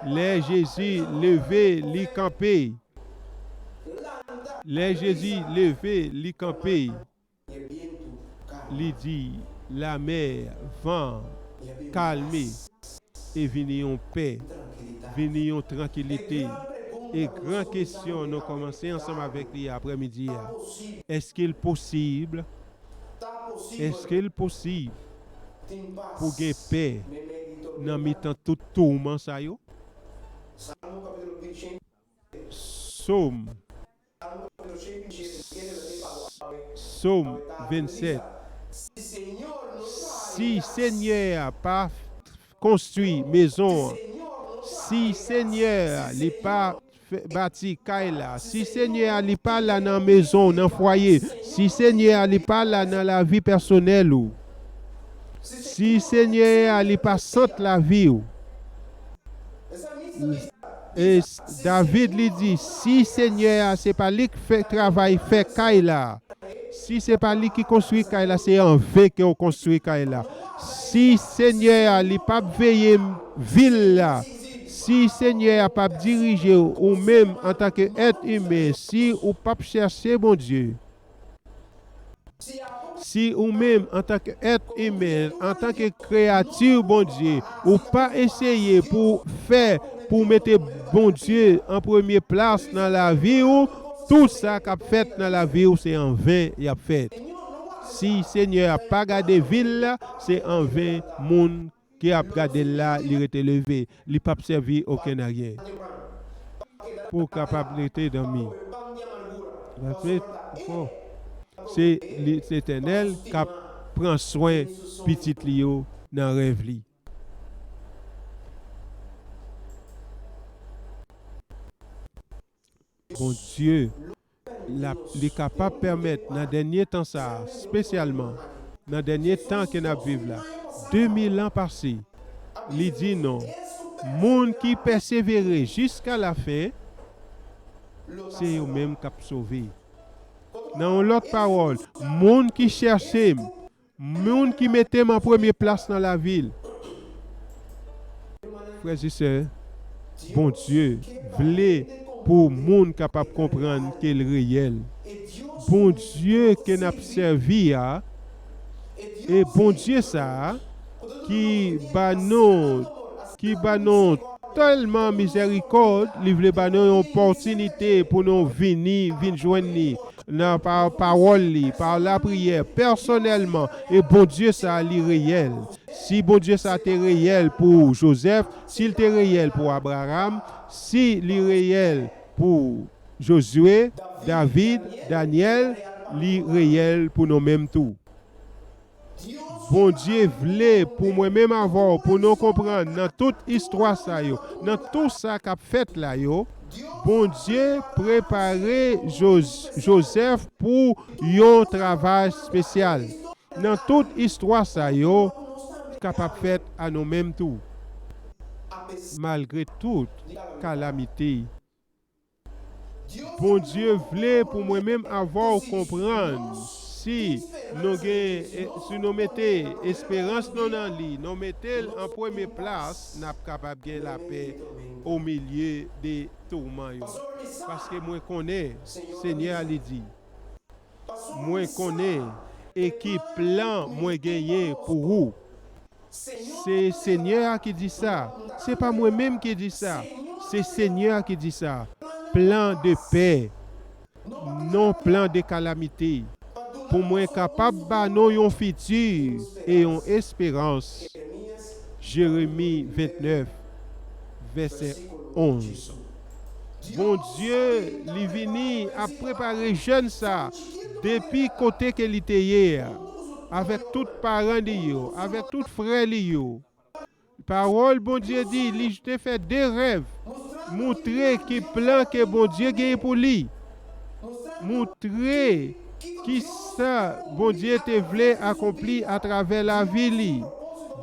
lè Jezi leve, li kanpe. Lè Jezi leve, li kanpe. Li di, lamè, van, kalme, e vini yon pè, vini yon trankilite. E gran kesyon nou kòmanse ansanm avèk li aprèmidi a. Èske l posib? Èske l posib pou gen pè nan mitan tout touman sa yo? Sòm, Sòm vennsèt. Si Senyè a pa konstwi mezon an, si Senyè a li pa fè, bati kay la, si Senyè a li pa la nan mezon w, nan fwaye, si Senyè a li pa la nan lavi pèsonèl ou, si Senyè a li pa sant lavi w, e s- David li di, si Senyè a se pa li k fè travay fè kay la, si se pa li ki konstwi kay la, se anven ke w konstwi kay la. Si Senyè a li p ap veye vil la, si Senyè a p ap dirije w, ou menm antanke èt imen, si ou p ap chèche Bondye, si ou menm antanke èt imen, antanke kreyati Bondye, ou pa eseye pou fè, pou mete Bondye an premye plas nan lavi w, tout sa k ap fèt nan lavi w se anven y ap fèt. Si Senyè a pa gade vil la, se anven moun ki ap gade l la, li rete leve, li p ap sèvi okenn ayen. Pou w kapab rete dòmi. Paske, bon, se li, se Letènèl k ap pran swen pitit li yo nan rèv li. Bondye, l ap, li kapab pèmèt nan dènye tan sa a, espesyalman nan dènye tan ke n ap viv la, de mil an pase, li di nou, moun ki pèsevere jiska lafen, se yo menm k ap sove. Nan yon lòt pawòl, moun ki chèche m, moun ki mete m an premye plas nan lavi l. Frè e sè, Bondye vle pou moun kapab konprann ke l reyèl. Bondye ke n ap sèvi a, e Bondye sa a ki ba nou, ki ba nou tèlman mizèrikòd, li vle ba nou yon opòtinite pou nou vini, vin jwenn li nan pa pawòl li, pa lapriyè, pèsonèlman. E Bondye sa a, li reyèl. Si Bondye sa a te reyèl pou Jozèf, si l te reyèl pou Abraram, si li reyèl pou Jozye, David, Danyèl, li reyèl pou nou menm tou. Bondye vle pou mwen menm avè w, pou nou konprann nan tout istwa sa yo, nan tout sa k ap fèt la yo, Bondye prepare Jos- Jozèf pou yon travay espesyal. Nan tout istwa sa yo, kapab fèt a nou menm tou. Malgre tout kalamite, Bondye vle pou mwen menm avè w konprann, si nou gen, eh, si nou mete esperans nou nan li, nou mete l an premye plas, n ap kapab gen lapè o milye de tourman yo. Paske mwen konnen, Senyè a li di, mwen konnen e ki plan mwen genyen pou ou. Se Senyè a ki di sa. Se pa mwen menm ki di sa. Se Senyè a ki di sa. Plan de pè, non plan de kalamite, pou mwen kapab ba nou yon fiti e yon esperans. Jeremi ventnèf, vèsè onz. Bondye, li vini ap prepare jèn sa depi kote ke li te ye a, avèk tout paran li yo, avèk tout frè li yo. Pawòl Bondye di, li te fè de rèv, moutre ki plan ke Bondye genyen pou li. Moutre ki sa Bondye te vle akonpli atravè lavi li.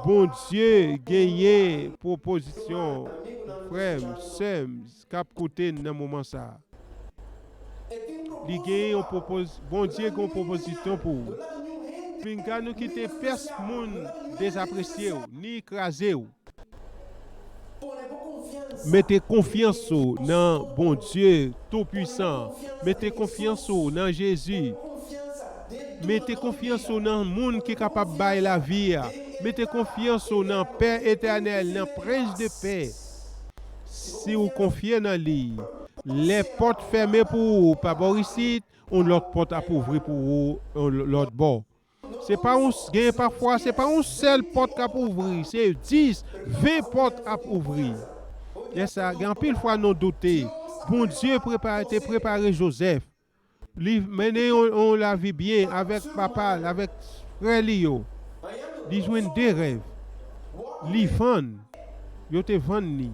Bondye genyen pwopozisyon, frè m, sè m, k ap koute n nan moman sa a. Li gen yon pwopoz-, Bondye gen yon pwopozisyon pou ou. Pinga nou kite pès moun dezapresye w, ni kraze w. Mete konfyans ou nan Bondye Toupisan. Mete konfyans ou nan Jezi. Mete konfyans ou nan moun ki kapab bay lavi a. Mete konfyans ou nan Pè Etènèl, nan Prens de Pè. Si w konfye nan li, lè pòt fèmen pou ou pa bò isit, yon lòt pòt ap ouvri pou ou yon lòt bò. Se pa yon, gen pafwa, se pa yon sèl pòt k ap ouvri, se dis, ven pòt ap ouvri. Lè sa, gen anpil fwa nou doute. Bondye prepare, te prepare Jozèf. Li mennen yon, yon lavi byen avèk papa l, avèk frè li yo. Li jwenn de rèv. Li vann. Yo te vann li.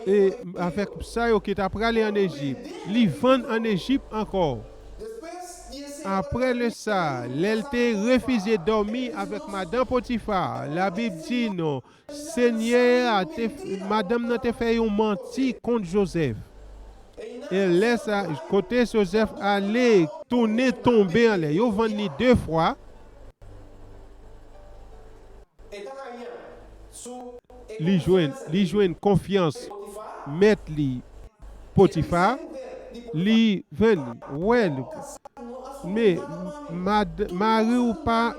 E avèk sa yo ki ta prale ann Ejip, li vann ann Ejip ankò. Apre de sa, lè l te refize dòmi avèk madan Potifa, Labib di nou, Senyè a te, madanm nan te fè yon manti kont Jozèf. E lè sa, kote Jozèf ale, tounen tonbe anlè. Yo vann li de fwa. Li jwenn, li jwenn konfyans mèt li, Potifa, li jwenn, wè l. Men, mad-, mari w pa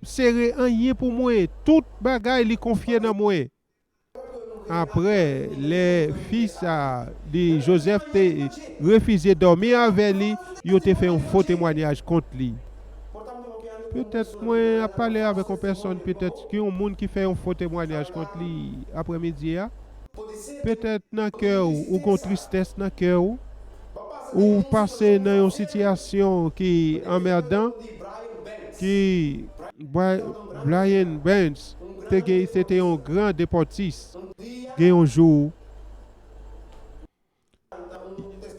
sere anyen pou mwen. Tout bagay li konfye nan mwen. Apre, lè fi sa, li, Jozèf te refize dòmi avè li, yo te fè yon fo temwayaj kont li. Petèt mwen ap pale avèk yon pèsòn, petèt ki yon moun ki fè yon fo temwayaj kont li aprèmidi a. Petèt nan kè w, ou gon tristès nan kè w. Ou pase nan yon sitiyasyon ki anmèdan, ki Bra-, Brian Burns te gen, se te yon gran depòtis. Gen yon jou,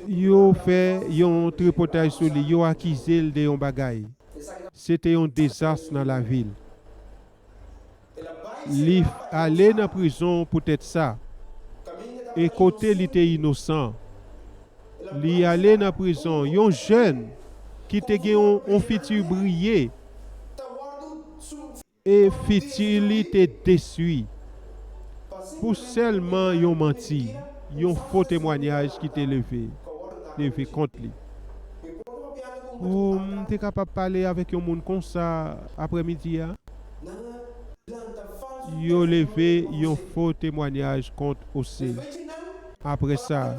yo fè yon tripotay sou li, yo akize l de yon bagay. Se te yon dezas nan lavi l. Li ale nan prizon poutèt sa. E kote li te inosan, li ale nan prizon. Yon jèn ki te gen yon, yon fiti briye, e fiti li te detwi pou sèlman yon manti, yon fo temwayaj ki te leve, leve kont li. O, m te kapab pale avèk yon moun konsa aprèmidi a. Yo leve yon fo temwayaj kont Ose. Apre sa,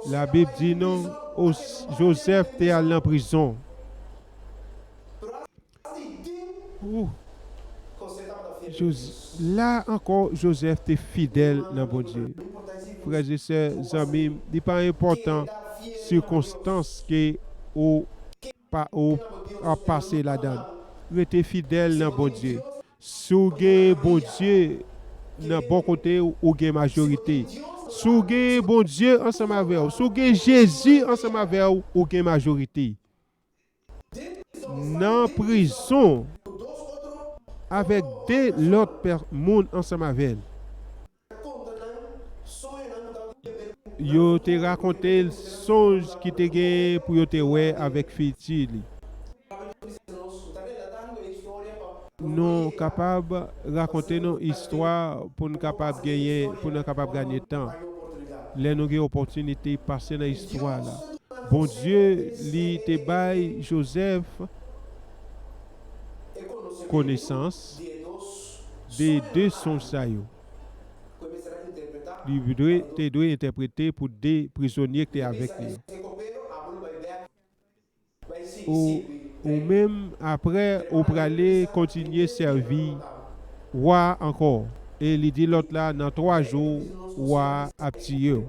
Labib di nou, Os-, Jozèf te al nan prizon. Ou, Joz-, la ankò, Jozèf te fidèl nan Bondye. Frè e sè, zanmi m, li pa enpòtan sikonstans ke ou pa, ou ap pase ladan l. Rete fidèl nan Bondye. Si w gen Bondye nan bò kote w, ou gen majorite. Si w gen Bondye ansanm avè w, si w gen Jezi ansanm avè w, ou gen majorite. Nan prizon avèk de lòt pè-, moun ansanm avè l. Yo te rakonte l sonj ki te gen pou yo te wè avèk fiti li. Nou kapab rakonte nou istwa pou n kapab genyen, pou nou kapab ganye tan. Lè nou gen opòtinite pase nan istwa la. Bondye, li te bay Jozèf konesans de de sonj sa yo. Li dwe, te dwe entèprete pou de prizonye ki te avèk li yo. Ou, ou menm, apre, ou prale kontinye sèvi wa ankò. E li di lòt la, nan twa jou, wa a ap tiye w.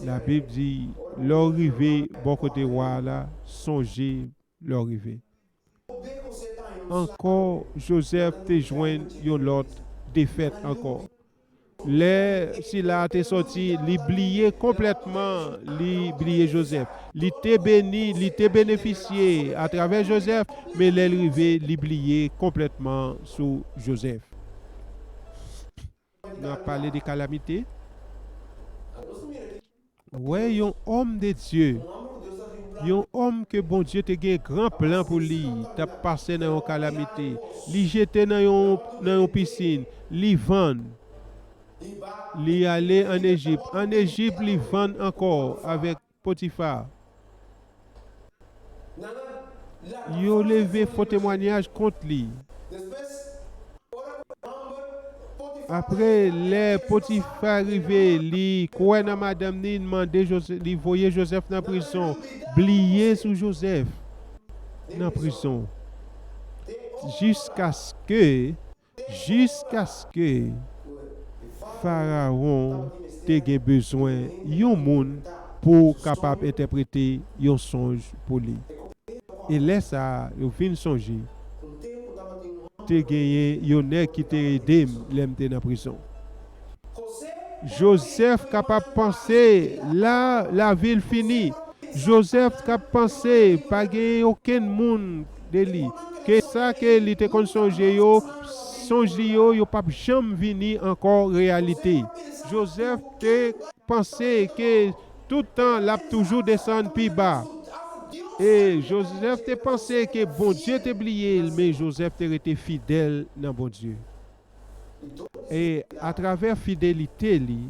Labib di, lè w rive bò kote wa la, sonje lè w rive. Ankò, Jozèf te jwenn yon lòt defèt ankò. Lè sila a te sòti, li bliye konplètman, li bliye Jozèf. Li te beni, li te benefisye atravè Jozèf, men lè l rive, li bliye konplètman sou Jozèf. Nou ap pale de kalamite. Wè yon òm de Dye, yon òm ke Bondye te gen gran plan pou li, t ap pase nan yon kalamite. Li jete nan yon, nan yon pisin, li vann, li ale ann Ejip. Ann Ejip, li vann ankò avèk Potifa. Yo leve fo temwayaj kont li. Apre, lè Potifa rive, li kwè nan madanm li, li mande Jozè-, li voye Jozèf nan prizon. Bliye sou Jozèf nan prizon. Jiskaske, jiskaske Farawon te gen bezwen yon moun pou kapab entèprete yon sonj pou li. E lè sa a, yo vin sonje, te genyen yon nèg ki te ede m lè m te nan prizon. Jozèf kapab panse la, lavi l fini. Jozèf t ap panse pa gen okenn moun de li. Ke sa ke li te konn sonje yo, sonj li yo, yo p ap janm vini ankò reyalite. Jozèf te panse ke tout tan l ap toujou desann pi ba. E Jozèf te panse ke Bondye te bliye l, men Jozèf te rete fidèl nan Bondye. E atravè fidelite li,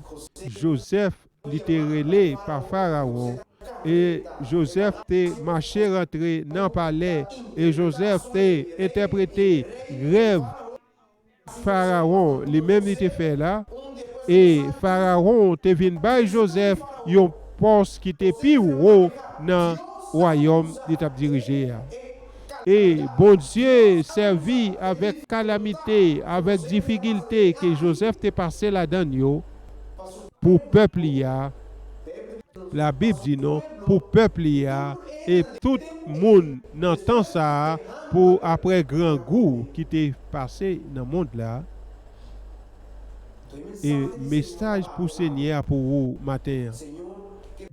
Jozèf, li te rele pa Farawon, e Jozèf te mache rantre nan palè, e Jozèf te entèprete rèv Farawon, li menm li te fè la, e Farawon te vin bay Jozèf yon pòs ki te pi wo nan wayòm li t ap dirije a. E Bondye sèvi avèk kalamite, avèk difikilte ke Jozèf te pase ladann yo pou pèp li a. Labib di nou, pou pèp li a, e tout moun nan tan sa a, pou apre grangou ki te pase nan mond la. E mesaj pou Senyè a pou ou maten an.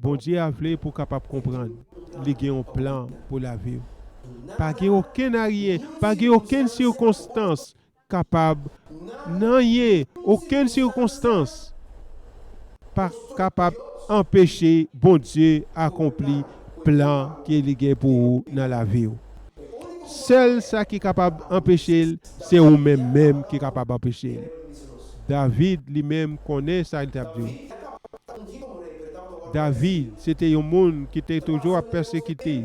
Bondye a vle pou w kapab konprann li gen yon plan pou lavi w. Pa gen okenn aryen, pa gen okenn sikonstans kapab, nanyen, okenn sikonstans pa kapab anpeche Bondye akonpli plan ke li gen pou ou nan lavi w. Sèl sa ki kapab anpeche l, se ou menm menm ki kapab anpeche l. David li menm konnen sa li t ap di w. David, se te yon moun ki te toujou ap pèsekite.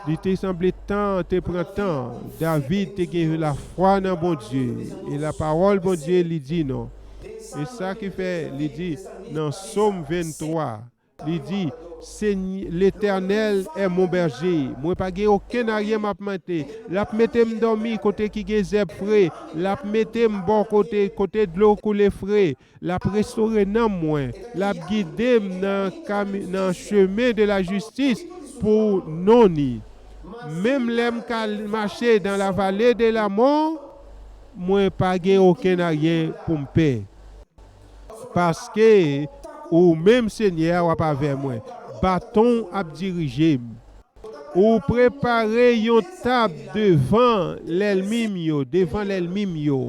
Li te sanble tan te pran tan. David te gen lafwa nan Bondye. E lapawòl Bondye li di nou. E sa ki fè li di nan Sòm venntwa, li di, Seny-, Letènèl è mon bèje. Mwen pa gen okenn aryen m ap mante. L ap mete m dòmi kote ki gen zèb fre. L ap mete m bò kote, kote dlo koule fre. L ap restore nanm mwen. L ap gide m nan kami-, nan chemen de lajistis pou non ni. Menm lè m ka mache dans la vallée de la mort, mwen pa gen okenn aryen pou m pè. Paske ou menm Senyè a w ap avè mwen. Baton w ap dirije m. Ou prepare yon tab devan lènmi m yo, devan lènmi m yo.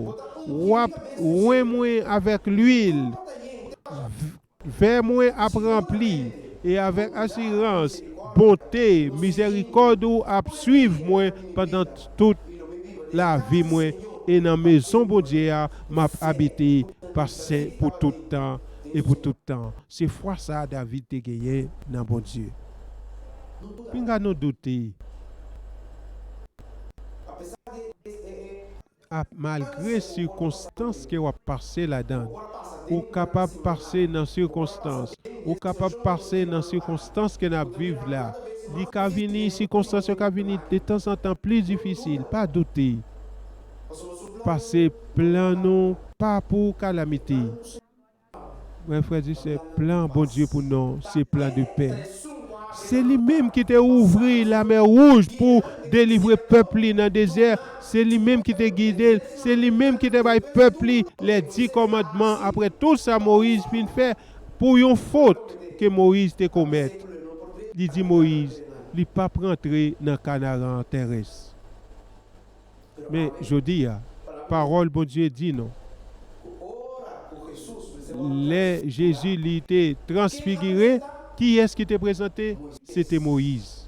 W ap wen mwen avèk lwil. V-, vè mwen ap ranpli, e avèk asirans, bonte, mizèrikòd ou ap swiv mwen pandan t-, tout lavi mwen, e nan mezon Bondye a, m ap abite pa sen pou tout tan e pou tout tan. Se fwa sa a David te genyen nan Bondye. Pinga nou doute. Ap, malgre sikonstans ke w ap pase ladan, ou kapab pase nan sikonstans, ou kapab pase nan sikonstans ke n ap viv la. Li ka vini, sikonstans yo ka vini detanzantan pli difisil. Pa doute. Pase plan nou pa pou kalamite. Mwen, frè e sè, plan Bondye pou nou, se plan de pè. Se li menm ki te ouvri lamè wouj pou delivre pèp li nan dezè. Se li menm ki te gide l. Se li menm ki te bay pèp li lè di kòmandman. Apre tout sa Moyiz fin fè, pou yon fot ke Moyiz te komèt, li di Moyiz, li p ap rantre nan Kanaran terès. Men jodi a, pawòl Bondye di nou, lè Jezi li te transfigire, kiyès ki te prezante? Se te Moyiz.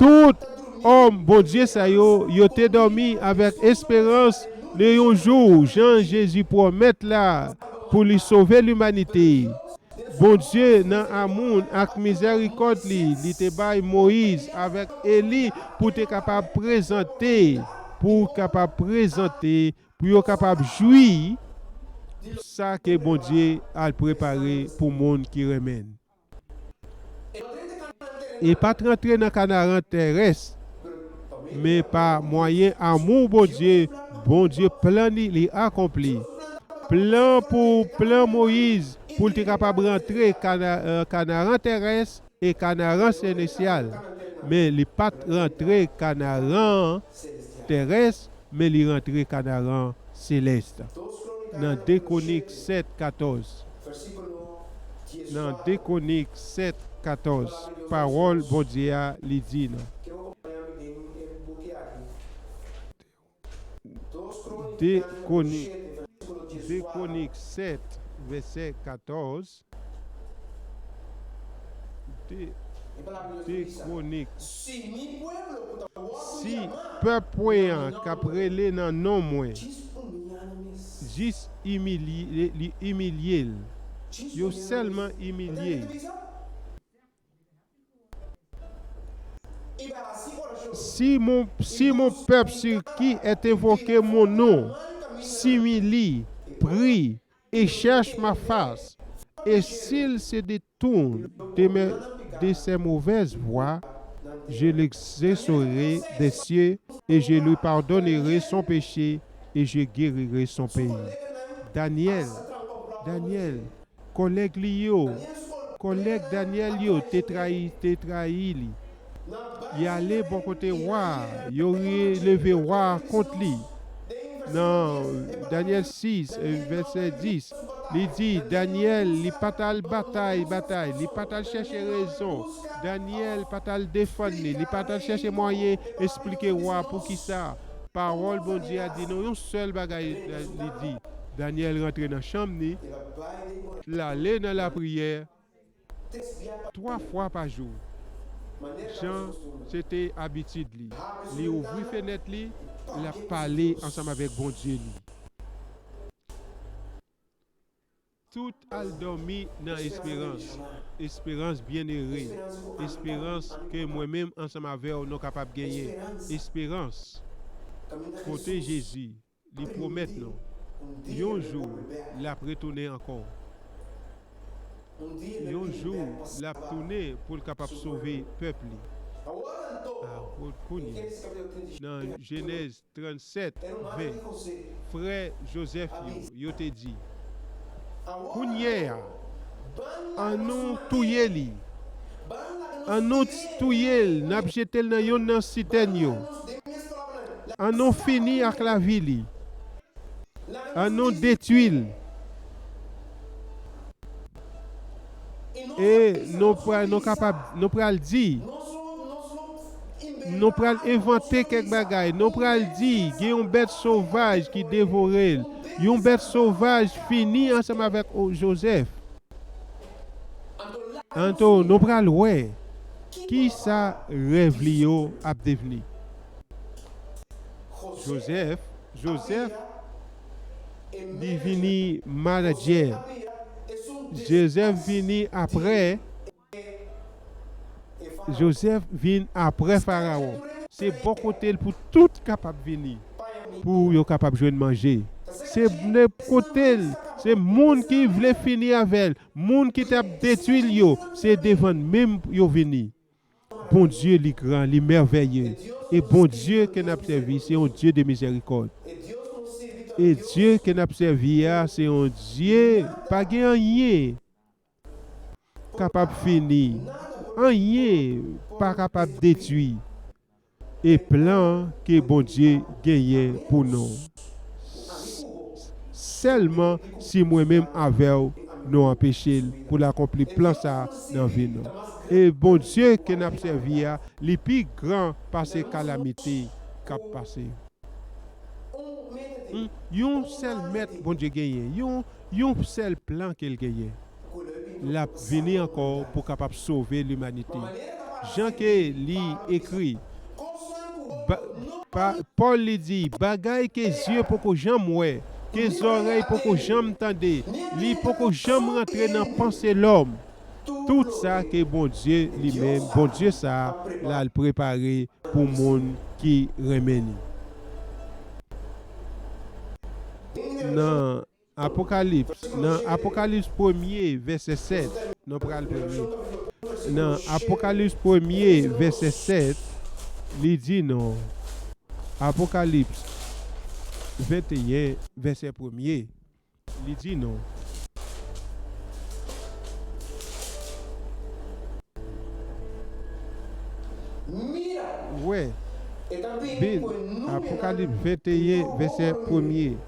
Tout òm Bondye sa yo, yo te dòmi avèk esperans de yon jou, jan Jezi pwomèt la, pou li sove limanite. Bondye, nan amoun ak mizèrikòd li, li te bay Moyiz avèk Eli pou te kapab prezante, pou kapab prezante, pou yo kapab jwi sa ke Bondye al prepare pou moun ki renmen l. E pa t rantre nan Kanaran terès, men pa mwayen amou Bondye, Bondye plan li, li akonpli. Plan pou, plan Moyiz, pou l te kapab rantre Kana-, eh, Kanaran terès e Kanaran selesyal. Men li pa t rantre Kanaran terès, men li rantre Kanaran selès. Nan de Kwonik sèt katòz. Nan de Kwonik sèt katòz, pawòl Bondye a, li di nou. De Kwonik, de Kwonik sèt, vèsè katòz. De, de Kwonik. Si pèp mwen an k ap rele nan non mwen, jis imilye, li imilye l. Yo sèlman imilye. Si mon, si mon peuple sur qui est invoqué mon nom s'humilie, prie et cherche ma face, et s'il se détourne de mes, de ses mauvaises voies, je l'exaucerai des cieux et je lui pardonnerai son péché et je guérirai son pays. Daniel, Daniel, kòlèg li yo, kòlèg Danyèl yo te trayi, te trayi li. Y ale bò kote wa a, yo releve wa a kont li. Nan Danyèl sis, eh, vèsè dis, li di, Danyèl, li pa t al batay, batay, li pa t al chèche rezon. Danyèl pa t al defann li, li pa t al chèche mwayen esplike wa a poukisa. Pawòl Bondye a di nou yon sèl bagay, eh, li di. Danyèl rantre nan chanm li, l ale nan lapriyè twa fwa pa jou. Jan se te abitid li. Li ouvri fenèt li, l ap pale ansanm avèk Bondye li. Tout al dòmi nan esperans. Esperans byenere. Esperans ke mwen menm ansanm avè w nou kapab genyen. Esperans. Kote Jezi? Li pwomèt nou, yon jou, l ap retounen ankò. Yon jou, l ap tounen pou l kapab sove pèp li. A, kounye a, nan Jenèz trannsèt, ven, frè Jozèf yo, yo te di, kounye a, annou touye li. Annou t-, touye l, n ap jete l nan youn nan sitèn yo. Annou fini ak lavi li. Annou detwi l. E nou pral, nou kapab, nou pral di, nou pral envante kèk bagay. Nou pral di, gen yon bèt sovaj ki devore l. Yon bèt sovaj fini ansanm avèk, o, Jozèf. Anto, nou pral wè ki sa rèv li yo ap devni. Jozèf, Jozèf, li vini manadjè. Jozèf vini apre, Jozèf vin apre Farawon. Se bò kote l pou tout kapab vini, pou yo kapab jwenn manje. Se bò kote l, se moun ki vle fini avè l, moun ki t ap detwi l yo, se devan l menm yo vini. Bondye li gran, li mèvèye. E Bondye ke n ap sèvi, se yon Dye de mizèrikòd. E Dye ke n ap sèvi a, se yon Dye, pa gen anyen kapab fini. Anyen pa kapab detwi. E plan ke Bondye genyen pou nou. Sèlman si mwen menm avè w, nou anpeche l pou l akonpli plan sa a nan vi nou. E Bondye ke n ap sèvi a, li pi gran pase kalamite k ap pase. Hmm, yon sèl mèt Bondye genyen, yon, yon sèl plan ke l genyen. L ap vini ankò pou kapab sove limanite. Jan ke li ekri, ba, pa, Pòl li di, bagay ke zye poko janm wè, ke zòrèy poko janm tande, li poko janm rantre nan panse lòm. Tout sa ke Bondye li menm, Bondye sa a, l al prepare pou moun ki renmen li. Nan Apokalips, nan Apokalips premye, vèsè sèt, nou pral premye. Nan Apokalips premye, vèsè sèt, li di nou, Apokalips venteyen, vèsè premye, li di nou, Wè, bin, Apokalips venteyen, vèsè premye.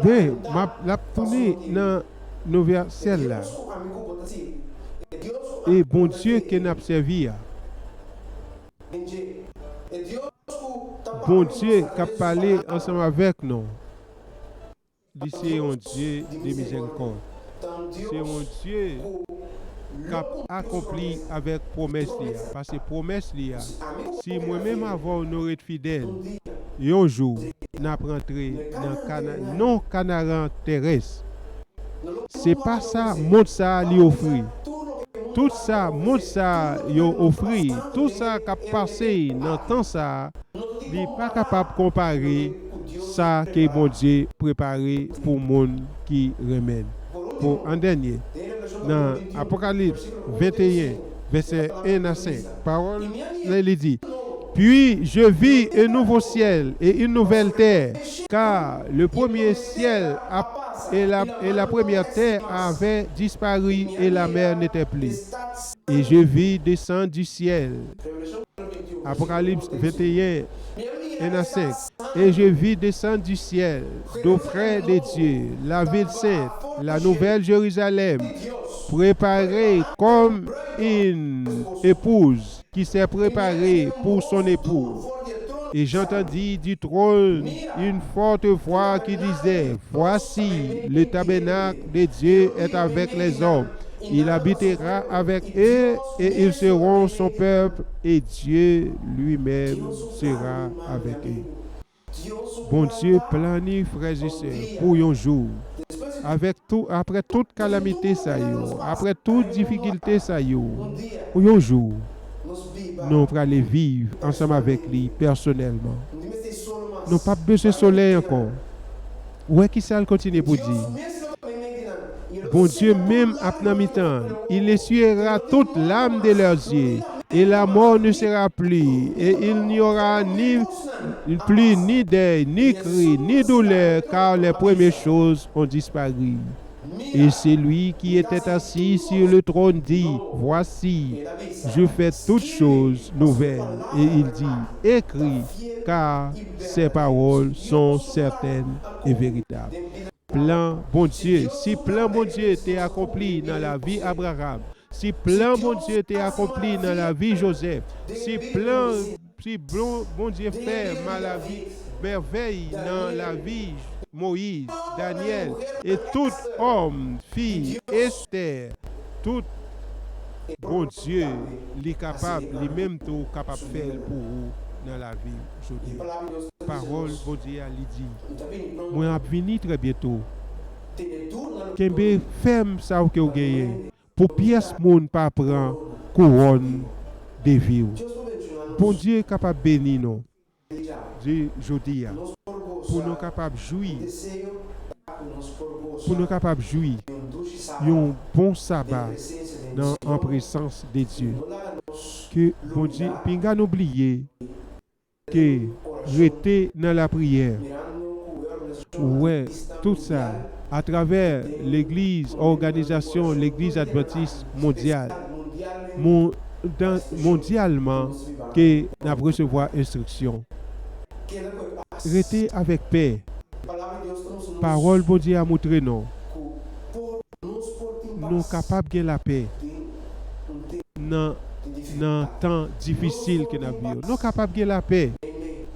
Ben, m ap, l ap tounen nan nouvèl syèl la. E Bondye ke n ap sèvi a. Bondye k ap pale ansanm avèk nou. Li se yon Dye de mizèrikòd. Se yon Dye k ap akonpli avèk pwomès li a. Paske pwomès li a, si mwen menm avè w nou ret fidèl, yon jou n ap rantre nan Kana-, non Kanaran terès. Se pa sa mond sa a li ofri. Tout sa mond sa a yo ofri, tout sa k ap pase nan tan sa a, li pa kapab konpare sa ke Bondye prepare pou moun ki renmen l. Pou an dènye, nan Apokalips venteyen, vèsè en a senk, pawòl la li di, Puis je vis un nouveau ciel et une nouvelle terre, car le premier ciel a-, et la, et la première terre avaient disparu et la mer n'était plus. Et je vis descendre du ciel. Apokalips venteyen, en a senk. Et je vis descendre du ciel, d'auprès de Dieu, la ville sainte, la nouvelle Jérusalem, préparée comme une épouse qui s'est préparée pour son époux. Et j'entendis du trône une forte voix qui disait, Voici, le tabernacle de Dieu est avec les hommes. Il habitera avec eux et ils seront son peuple et Dieu lui-même sera avec eux. Bondye plan li, frè e sè, pou yon jou. Avèk tou, apre tout kalamite sa yo, apre tout difikilte sa yo, yon jou, nou prale viv ansanm avèk li pèsonèlman. Nou p ap bezwen solèy ankò. Ou wè ki sa l kontinye pou di? Bondye menm ap nan mitan. Il essuiera toute larme de leurs yeux, et la mort ne sera plus, et il n'y aura ni, plus ni deuil, ni cri, ni douleur, car les premières choses ont disparu. Et celui qui était assis sur le trône dit, Voici, je fais toutes choses nouvelles. Et il dit, Écris, car ces paroles sont certaines et véritables. Plan Bondye, si plan Bondye te akonpli nan lavi Abraram, si plan Bondye te akonpli nan lavi Jozèf, si plan, si Bon-, Bondye fè malavi, mèvèy nan lavi Moyiz, Danyèl, e tout òm, fi, Estè, tout Bondye, li kapab, li menm tou kapab fè l pou ou nan lavi w jodi a. Pawòl Bondye a, li di, mwen ap vini trè byento. Kenbe fèm sa w ke w genyen, pou pyès moun pa pran kouwòn de vi w. Bondye kapab beni nou. Di jodi a, pou nou kapab jwi, pou nou kapab jwi yon bon saba nan, an prezans de Dye. Ke Bondye, pinga nou bliye ke rete nan lapriyè. Ou wè, tout sa, atravè legliz, òganizasyon legliz advantis mondyal, mon-, dan-, mondyalman, ke n ap resevwa enstriksyon. Rete avèk pè. Pawòl Bondye a montre nou, nou kapab gen lapè nan, nan tan difisil ke n ap viv yo. Nou kapab gen lapè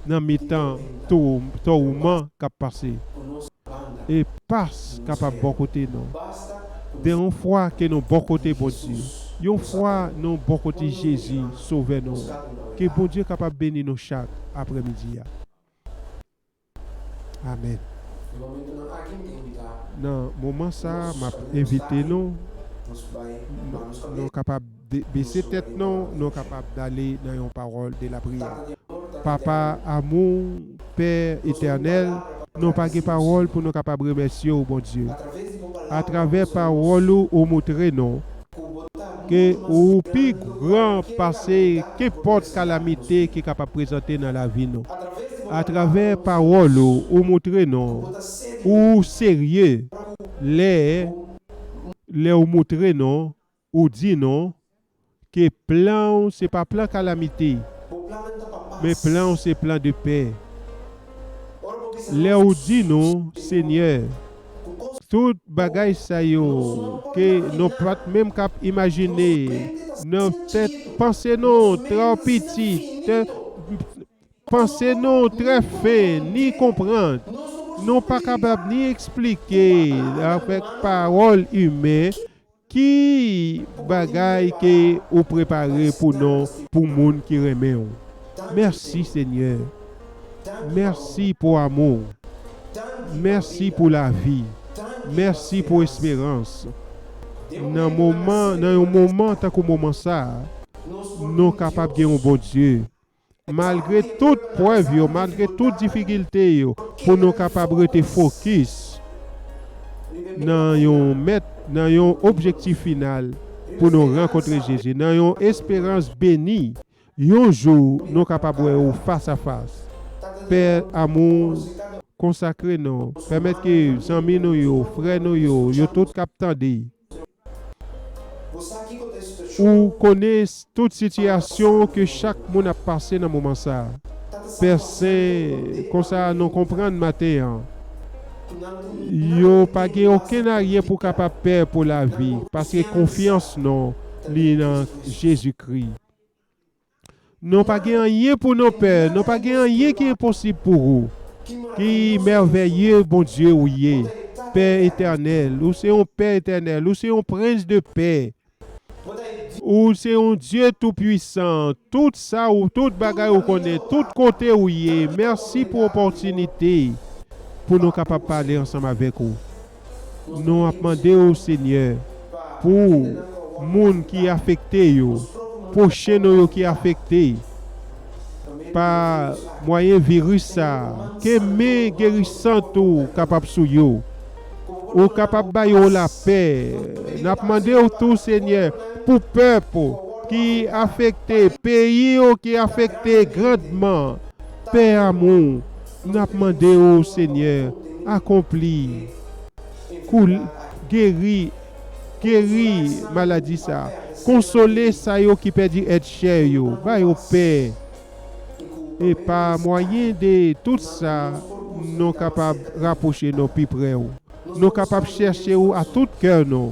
nan mitan tou-, towoman k ap pase. E Pas kapab bò kote nou. Dè yon fwa ke nou bò kote Bondye, yon fwa nou bò kote Jezi, Sovè nou an, ke Bondye kapab beni nou chak aprèmidi a. Amèn. Nan moman sa a, m ap envite nou, nou, nou kapab de-, bese tèt nou, nou kapab ale nan yon pawòl de lapriyè. Papa amou, Pè etènèl, nou pa gen pawòl pou nou kapab remèsye w, Bondye. Atravè pawòl ou, ou montre nou ke ou pi gran pase kenpòt kalamite ki kapab prezante nan lavi nou. Atravè pawòl ou, ou montre nou ou serye lè, lè ou montre nou, ou di nou ke plan w se pa plan kalamite, men plan w se plan de pè. Lè ou di nou, Senyè, tout bagay sa yo ke nou pa t menm k ap imajine, nou tèt panse nou twò piti, tè-, panse nou trè fen, ni konprann. Nou pa kapab ni eksplike avèk pawòl imen ki bagay ke ou prepare pou nou, pou moun ki renmen w. Mèsi, Senyè. Mèsi pou amou w. Mèsi pou lavi. Mèsi pou esperans. Nan moman, nan yon moman tankou moman sa a, nou kapab gen yon Bondye. Malgre tout prèv yo, malgre tout difikilte yo, pou nou kapab rete fokis nan yon mèt, nan yon objektif final, pou nou rankontre Jezi, nan yon esperans beni, yon jou nou kapab wè ou fas a fas. Pè amou, konsakre nou, pèmèt ke zanmi nou yo, frè nou yo, yo tout k ap tande, ou konnen s-, tout sitiyasyon ke chak moun ap pase nan moman sa a. Pè Sen, konsa nou konprann maten an, yo pa gen okenn anyen pou kapab pè pou lavi, paske konfyans nou li nan Jezikri. Nou pa gen anyen pou nou pè, nou pa gen anyen ki enposib pou ou. Ki mèvèye Bondye ou ye, Pè etènèl, ou se yon Pè etènèl, ou se yon Prens de pè. Ou se yon Dye toupwisan, tout sa ou, tout bagay ou konnen, tout kote ou ye. Mèsi pou opòtinite pou nou kapab pale ansanm avèk ou. Nou ap mande w, Senyè, pou moun ki afekte yo, pwochen nou yo ki afekte pa mwayen viris sa a, ke men gerisant ou kapab sou yo. Ou kapab ba yo lapè. N ap mande w tou, Senyè, pou pèp ou ki afekte, peyi ou ki afekte grandman. Pè amou, n ap mande w, Senyè, akonpli, kou-, geri, geri maladi sa. Konsole sa yo ki pèdi èt chè yo, ba yo pè. E pa mwayen de tout sa, nou kapab rapwoche nou pi pre w. Nou kapab chèche w a tout kè nou.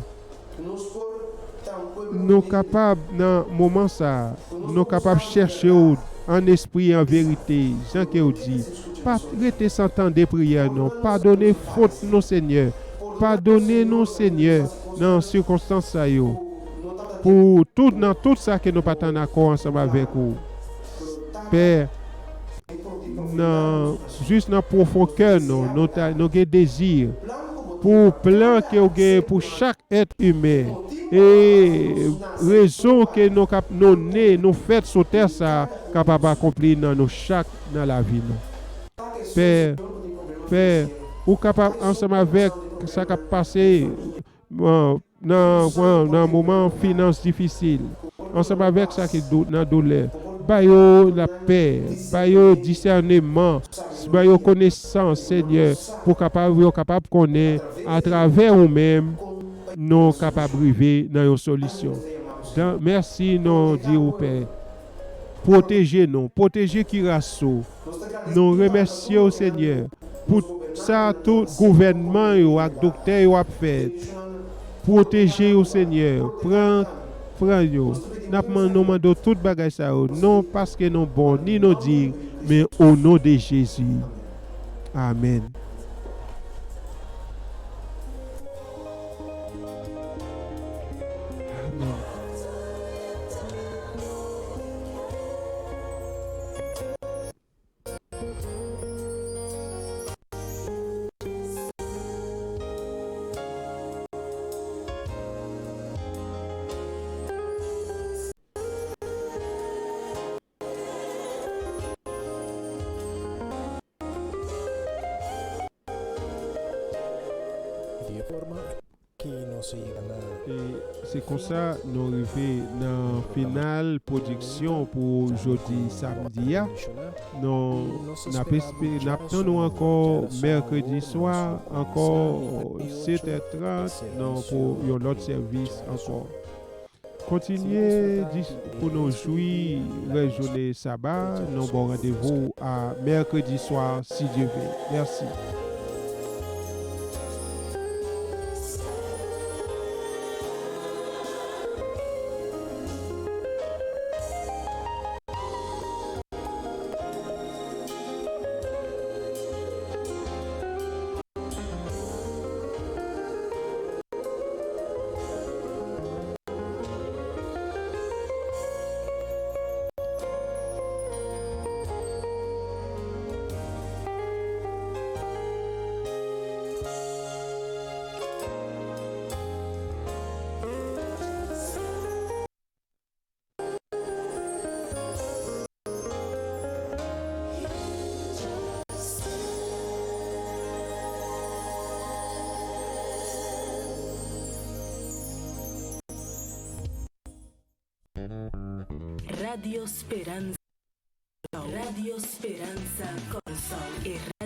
Nou kapab, nan moman sa a, nou kapab chèche w an espri, an verite, jan ke w di. Pa rete san tande priyè nou. Padone fot nou, Senyè. Padone nou, Senyè, nan sikonstans sa yo. pou tout, nan tout sa ke nou pa t annakò ansanm avèk ou. Pè, nan, jis nan pwofon kè nou, nou, ta, nou gen dezi pou plan ke w gen pou chak èt imen. E rezon ke nou kap, nou ne, nou fèt sou tè sa a kapab akonpli nan nou chak, nan lavi nou. Pè, Pè, ou kapab ansanm avèk sa k ap pase, nan, nan, nan moman finans difisil, ansanm avèk sa ki dou, nan doulè. Ba yo lapè, ba yo disèneman, ba yo konesans, Senyè, pou kapab, yo kapab konnen atravè ou menm, nou kapab rive nan yon solisyon. Dan, mèsi, nou di ou, Pè. Pwoteje nou, pwoteje Curaçao. Nou remèsye w, Senyè, pou sa tout gouvènman yo ak doktè yo ap fè. Pwoteje yo, Senyè. Pran, pran yo. N ap man-, nou mande w tout bagay sa yo. Non paske nou bon, ni nou di, men o non de Jezi. Amèn. Amèn. E se konsa nou rive nan final pwodiksyon pou jodi samdi a. Nou, n ap espe-, n ap tann ou ankò mèkredi swa, ankò sèt è trant, nan pou yon lòt sèvis ankò. Kontinye dis-, pou nou jwi rès jounen saba, nou ba w randevou a mèkredi swa, si Dye vle. Mèsi. Radio Speranza. Radio Speranza Kòrsa.